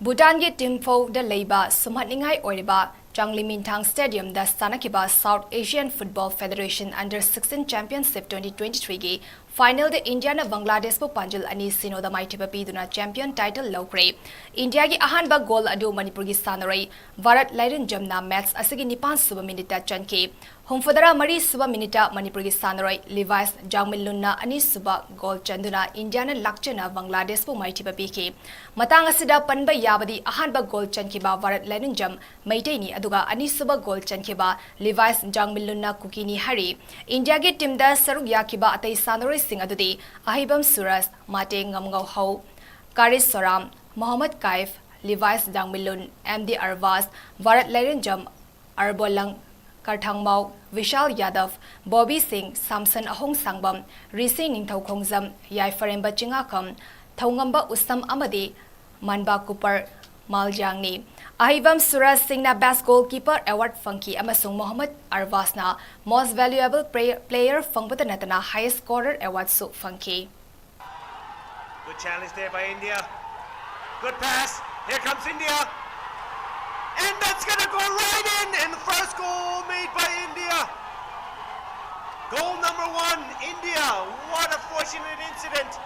ꯚꯨꯇꯥꯟꯒꯤ ꯇꯤꯝꯐꯧꯗ ꯂꯩꯕ ꯁꯨꯝꯍꯠꯅꯤꯡꯉꯥꯏ ꯑꯣꯏꯔꯤꯕ ꯆꯥꯡꯂꯤꯃꯤꯟꯊꯥꯡ ꯁ꯭ꯇꯦꯗꯤꯌꯝꯗ ꯁꯥꯟꯅꯈꯤꯕ South Asian Football Federation Under Sixteen Championship twenty twenty-three ꯒꯤ ꯐꯥꯏꯅꯦꯜꯗ ꯏꯟꯗꯤꯌꯥꯅ ꯕꯪꯒ꯭ꯂꯥꯗꯦꯁꯄꯨ ꯄꯥꯟꯖꯤꯜ ꯑꯅꯤ ꯁꯤꯅꯣꯗ ꯃꯥꯏꯊꯤꯕ ꯄꯤꯗꯨꯅ ꯆꯦꯝꯄꯤꯌꯟ ꯇꯥꯏꯇꯜ ꯂꯧꯈ꯭ꯔꯦ꯫ ꯏꯟꯗꯤꯌꯥꯒꯤ ꯑꯍꯥꯟꯕ ꯒꯣꯜ ꯑꯗꯨ ꯃꯅꯤꯄꯨꯔꯒꯤ ꯁꯥꯟꯅꯔꯣꯏ ꯚꯥꯔꯠ ꯂꯥꯏꯔꯦꯟꯖꯝꯅ ꯃꯦꯆ ꯑꯁꯤꯒꯤ ꯅꯤꯄꯥꯟ ꯁꯨꯕ ꯃꯤꯅꯤꯠꯇ ꯆꯟꯈꯤ꯫ ꯍꯨꯝꯐꯨꯇꯔꯥ ꯃꯔꯤ ꯁꯨꯕ ꯃꯤꯅꯤꯠꯇ ꯃꯅꯤꯄꯨꯔꯒꯤ ꯁꯥꯟꯅꯔꯣꯏ ꯂꯤꯚꯥꯏꯁ ꯖꯥꯡꯃꯤꯟꯂꯨꯟꯅ ꯑꯅꯤꯁꯨꯕ ꯒꯣꯜ ꯆꯟꯗꯨꯅ ꯏꯟꯗꯤꯌꯥꯅ ꯂꯥꯛꯆꯅ ꯕꯪꯒ꯭ꯂꯥꯗꯦꯁꯄꯨ ꯃꯥꯏꯊꯤꯕ ꯄꯤꯈꯤ꯫ ꯃꯇꯥꯡ ꯑꯁꯤꯗ ꯄꯟꯕ ꯌꯥꯕꯗꯤ ꯑꯍꯥꯟꯕ ꯒꯣꯜ ꯆꯟꯈꯤꯕ ꯚꯥꯔꯠ ꯂꯥꯏꯔꯦꯟꯖꯝ ꯃꯩꯇꯩꯅꯤ, ꯑꯗꯨꯒ ꯑꯅꯤꯁꯨꯕ ꯒꯣꯜ ꯆꯟꯈꯤꯕ ꯂꯤꯚꯥꯏꯁ ꯖꯥꯡꯃꯤꯟꯂꯨꯟꯅ ꯀꯨꯀꯤꯅꯤ ꯍꯥꯏꯔꯤ꯫ ꯏꯟꯗꯤꯌꯥꯒꯤ ꯇꯤꯝꯗ ꯁꯔꯨꯛ ꯌꯥꯈꯤꯕ ꯑꯇꯩ ꯁꯥꯟꯅꯔꯣꯏꯁꯤꯡ ꯑꯗꯨꯗꯤ ꯑꯍꯩꯕꯝ ꯁꯨꯔꯖ, ꯃꯥꯇꯦ ꯉꯝꯒꯧꯍꯧ, ꯀꯥꯔꯤꯁ ꯁꯣꯔꯥꯝ, ꯃꯣꯍꯝꯃꯗ ꯀꯥꯏꯐ, ꯂꯤꯚꯥꯏꯁ ꯖꯥꯡꯃꯤꯟꯂꯨꯟ, ꯑꯦꯝ ꯗꯤ ꯑꯔꯕꯥꯖ, ꯚꯥꯔꯠ ꯂꯥꯏꯔꯦꯟꯖꯝ, ꯑꯔꯕꯣꯂꯪ ꯀꯔꯊꯥꯡꯃꯥꯎ, ꯕꯤꯁꯥꯜ ꯌꯥꯗꯕ, ꯕꯣꯕꯤ ꯁꯤꯡ, ꯁꯥꯝꯁꯟ ꯑꯍꯣꯡꯁꯥꯡꯕꯝ, ꯔꯤꯁꯤ ꯅꯤꯡꯊꯧ ꯈꯣꯡꯖꯝ, ꯌꯥꯏꯐꯔꯦꯝꯕ ꯆꯤꯡꯉꯥꯈꯝ, ꯊꯧꯉꯝꯕ ꯎꯁꯝ ꯑꯃꯗꯤ ꯃꯟꯕꯥ ꯀꯨꯄꯔ ꯃꯥꯜꯖꯥꯡꯅꯤ꯫ ꯑꯍꯩꯕꯝ ꯁꯨꯔꯖ ꯁꯤꯡꯅ Best Goalkeeper Award ꯐꯪꯈꯤ ꯑꯃꯁꯨꯡ Mohammad ꯑꯔꯕꯥꯖꯅ Most Valuable Play-, Player ꯐꯪꯕꯇ ꯅꯠꯇꯅ Highest Scorer Awardꯁꯨ ꯐꯪꯈꯤ꯫ Good challenge there by India. Good pass. Here comes India. And that's gonna go right in. And the first goal made by India. Goal number one, India. What a fortunate incident.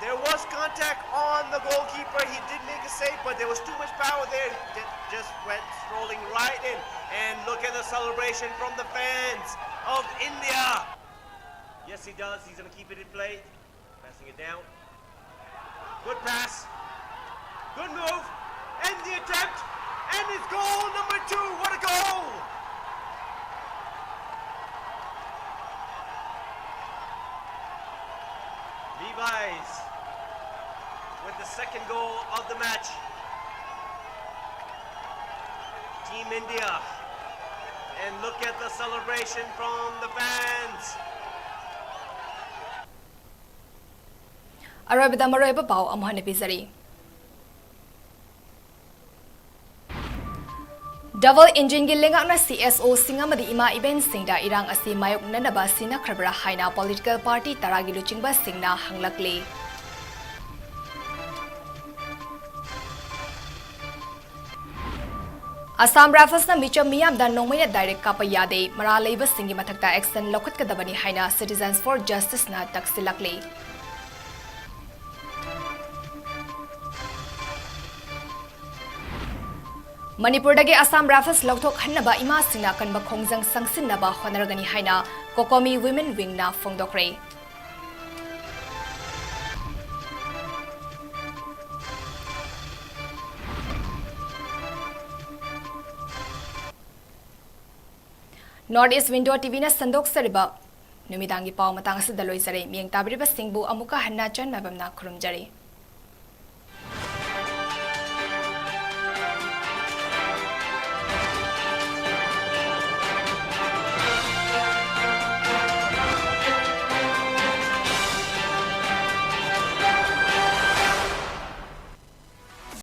There was contact on the goalkeeper. He did make a save, but there was too much power there. It just went strolling right in. And look at the celebration from the fans of India. Yes, he does. He's gonna keep it in play. Passing it down. Good pass. Good move. And the attempt. And it's goal number two. What a goal! Levi's with the second goal of the match. Team India. And look at the celebration from the fans. ꯑꯔꯣꯏꯕꯗ ꯃꯔꯨꯑꯣꯏꯕ ꯄꯥꯎ ꯑꯃꯨꯛ ꯍꯟꯅ ꯄꯤꯖꯔꯤ꯫ Double ꯏꯟꯖꯤꯟꯒꯤ ꯂꯩꯉꯥꯛꯅ C S ꯑꯣꯁꯤꯡ ꯑꯃꯗꯤ ꯏꯃꯥ ꯏꯕꯦꯟꯁꯤꯡꯗ ꯏꯔꯥꯡ ꯑꯁꯤ ꯃꯥꯌꯣꯛꯅꯅꯕ ꯁꯤꯟꯅꯈ꯭ꯔꯕ꯭ꯔꯥ ꯍꯥꯏꯅ ꯄꯣꯂꯤꯇꯤꯀꯦꯜ ꯄꯥꯔꯇꯤ ꯇꯔꯥꯒꯤ ꯂꯨꯆꯤꯡꯕꯁꯤꯡꯅ ꯍꯪꯂꯛꯂꯤ꯫ ꯑꯁꯥꯝ ꯔꯥꯏꯐꯜꯁꯅ ꯃꯤꯆꯝ ꯃꯤꯌꯥꯝꯗ ꯅꯣꯡꯃꯩꯅ ꯗꯥꯏꯔꯦꯛ ꯀꯥꯞꯄ ꯌꯥꯗꯦ, ꯃꯔꯥꯜ ꯂꯩꯕꯁꯤꯡꯒꯤ ꯃꯊꯛꯇ ꯑꯦꯛꯁꯟ ꯂꯧꯈꯠꯀꯗꯕꯅꯤ ꯍꯥꯏꯅ Citizens for Justiceꯅ ꯇꯛꯁꯤꯜꯂꯛꯂꯤ꯫ ꯃꯅꯤꯄꯨꯔꯗꯒꯤ ꯑꯁꯥꯝ ꯔꯥꯏꯐꯜꯁ ꯂꯧꯊꯣꯛꯍꯟꯅꯕ ꯏꯃꯥꯁꯤꯡꯅ ꯑꯀꯟꯕ ꯈꯣꯡꯖꯪ ꯆꯪꯁꯤꯟꯅꯕ ꯍꯣꯠꯅꯔꯒꯅꯤ ꯍꯥꯏꯅ COCOMI Women Wingꯅ ꯐꯣꯡꯗꯣꯛꯈ꯭ꯔꯦ꯫ North East Window TVꯅ ꯁꯟꯗꯣꯛꯆꯔꯤꯕ ꯅꯨꯃꯤꯗꯥꯡꯒꯤ ꯄꯥꯎ ꯃꯇꯥꯡ ꯑꯁꯤꯗ ꯂꯣꯏꯖꯔꯦ꯫ ꯃꯤꯠꯌꯦꯡ ꯇꯥꯕꯤꯔꯤꯕꯁꯤꯡꯕꯨ ꯑꯃꯨꯛꯀ ꯍꯟꯅ ꯆꯟ ꯃꯥꯏꯕꯝꯅ ꯈꯨꯔꯨꯝꯖꯔꯤ꯫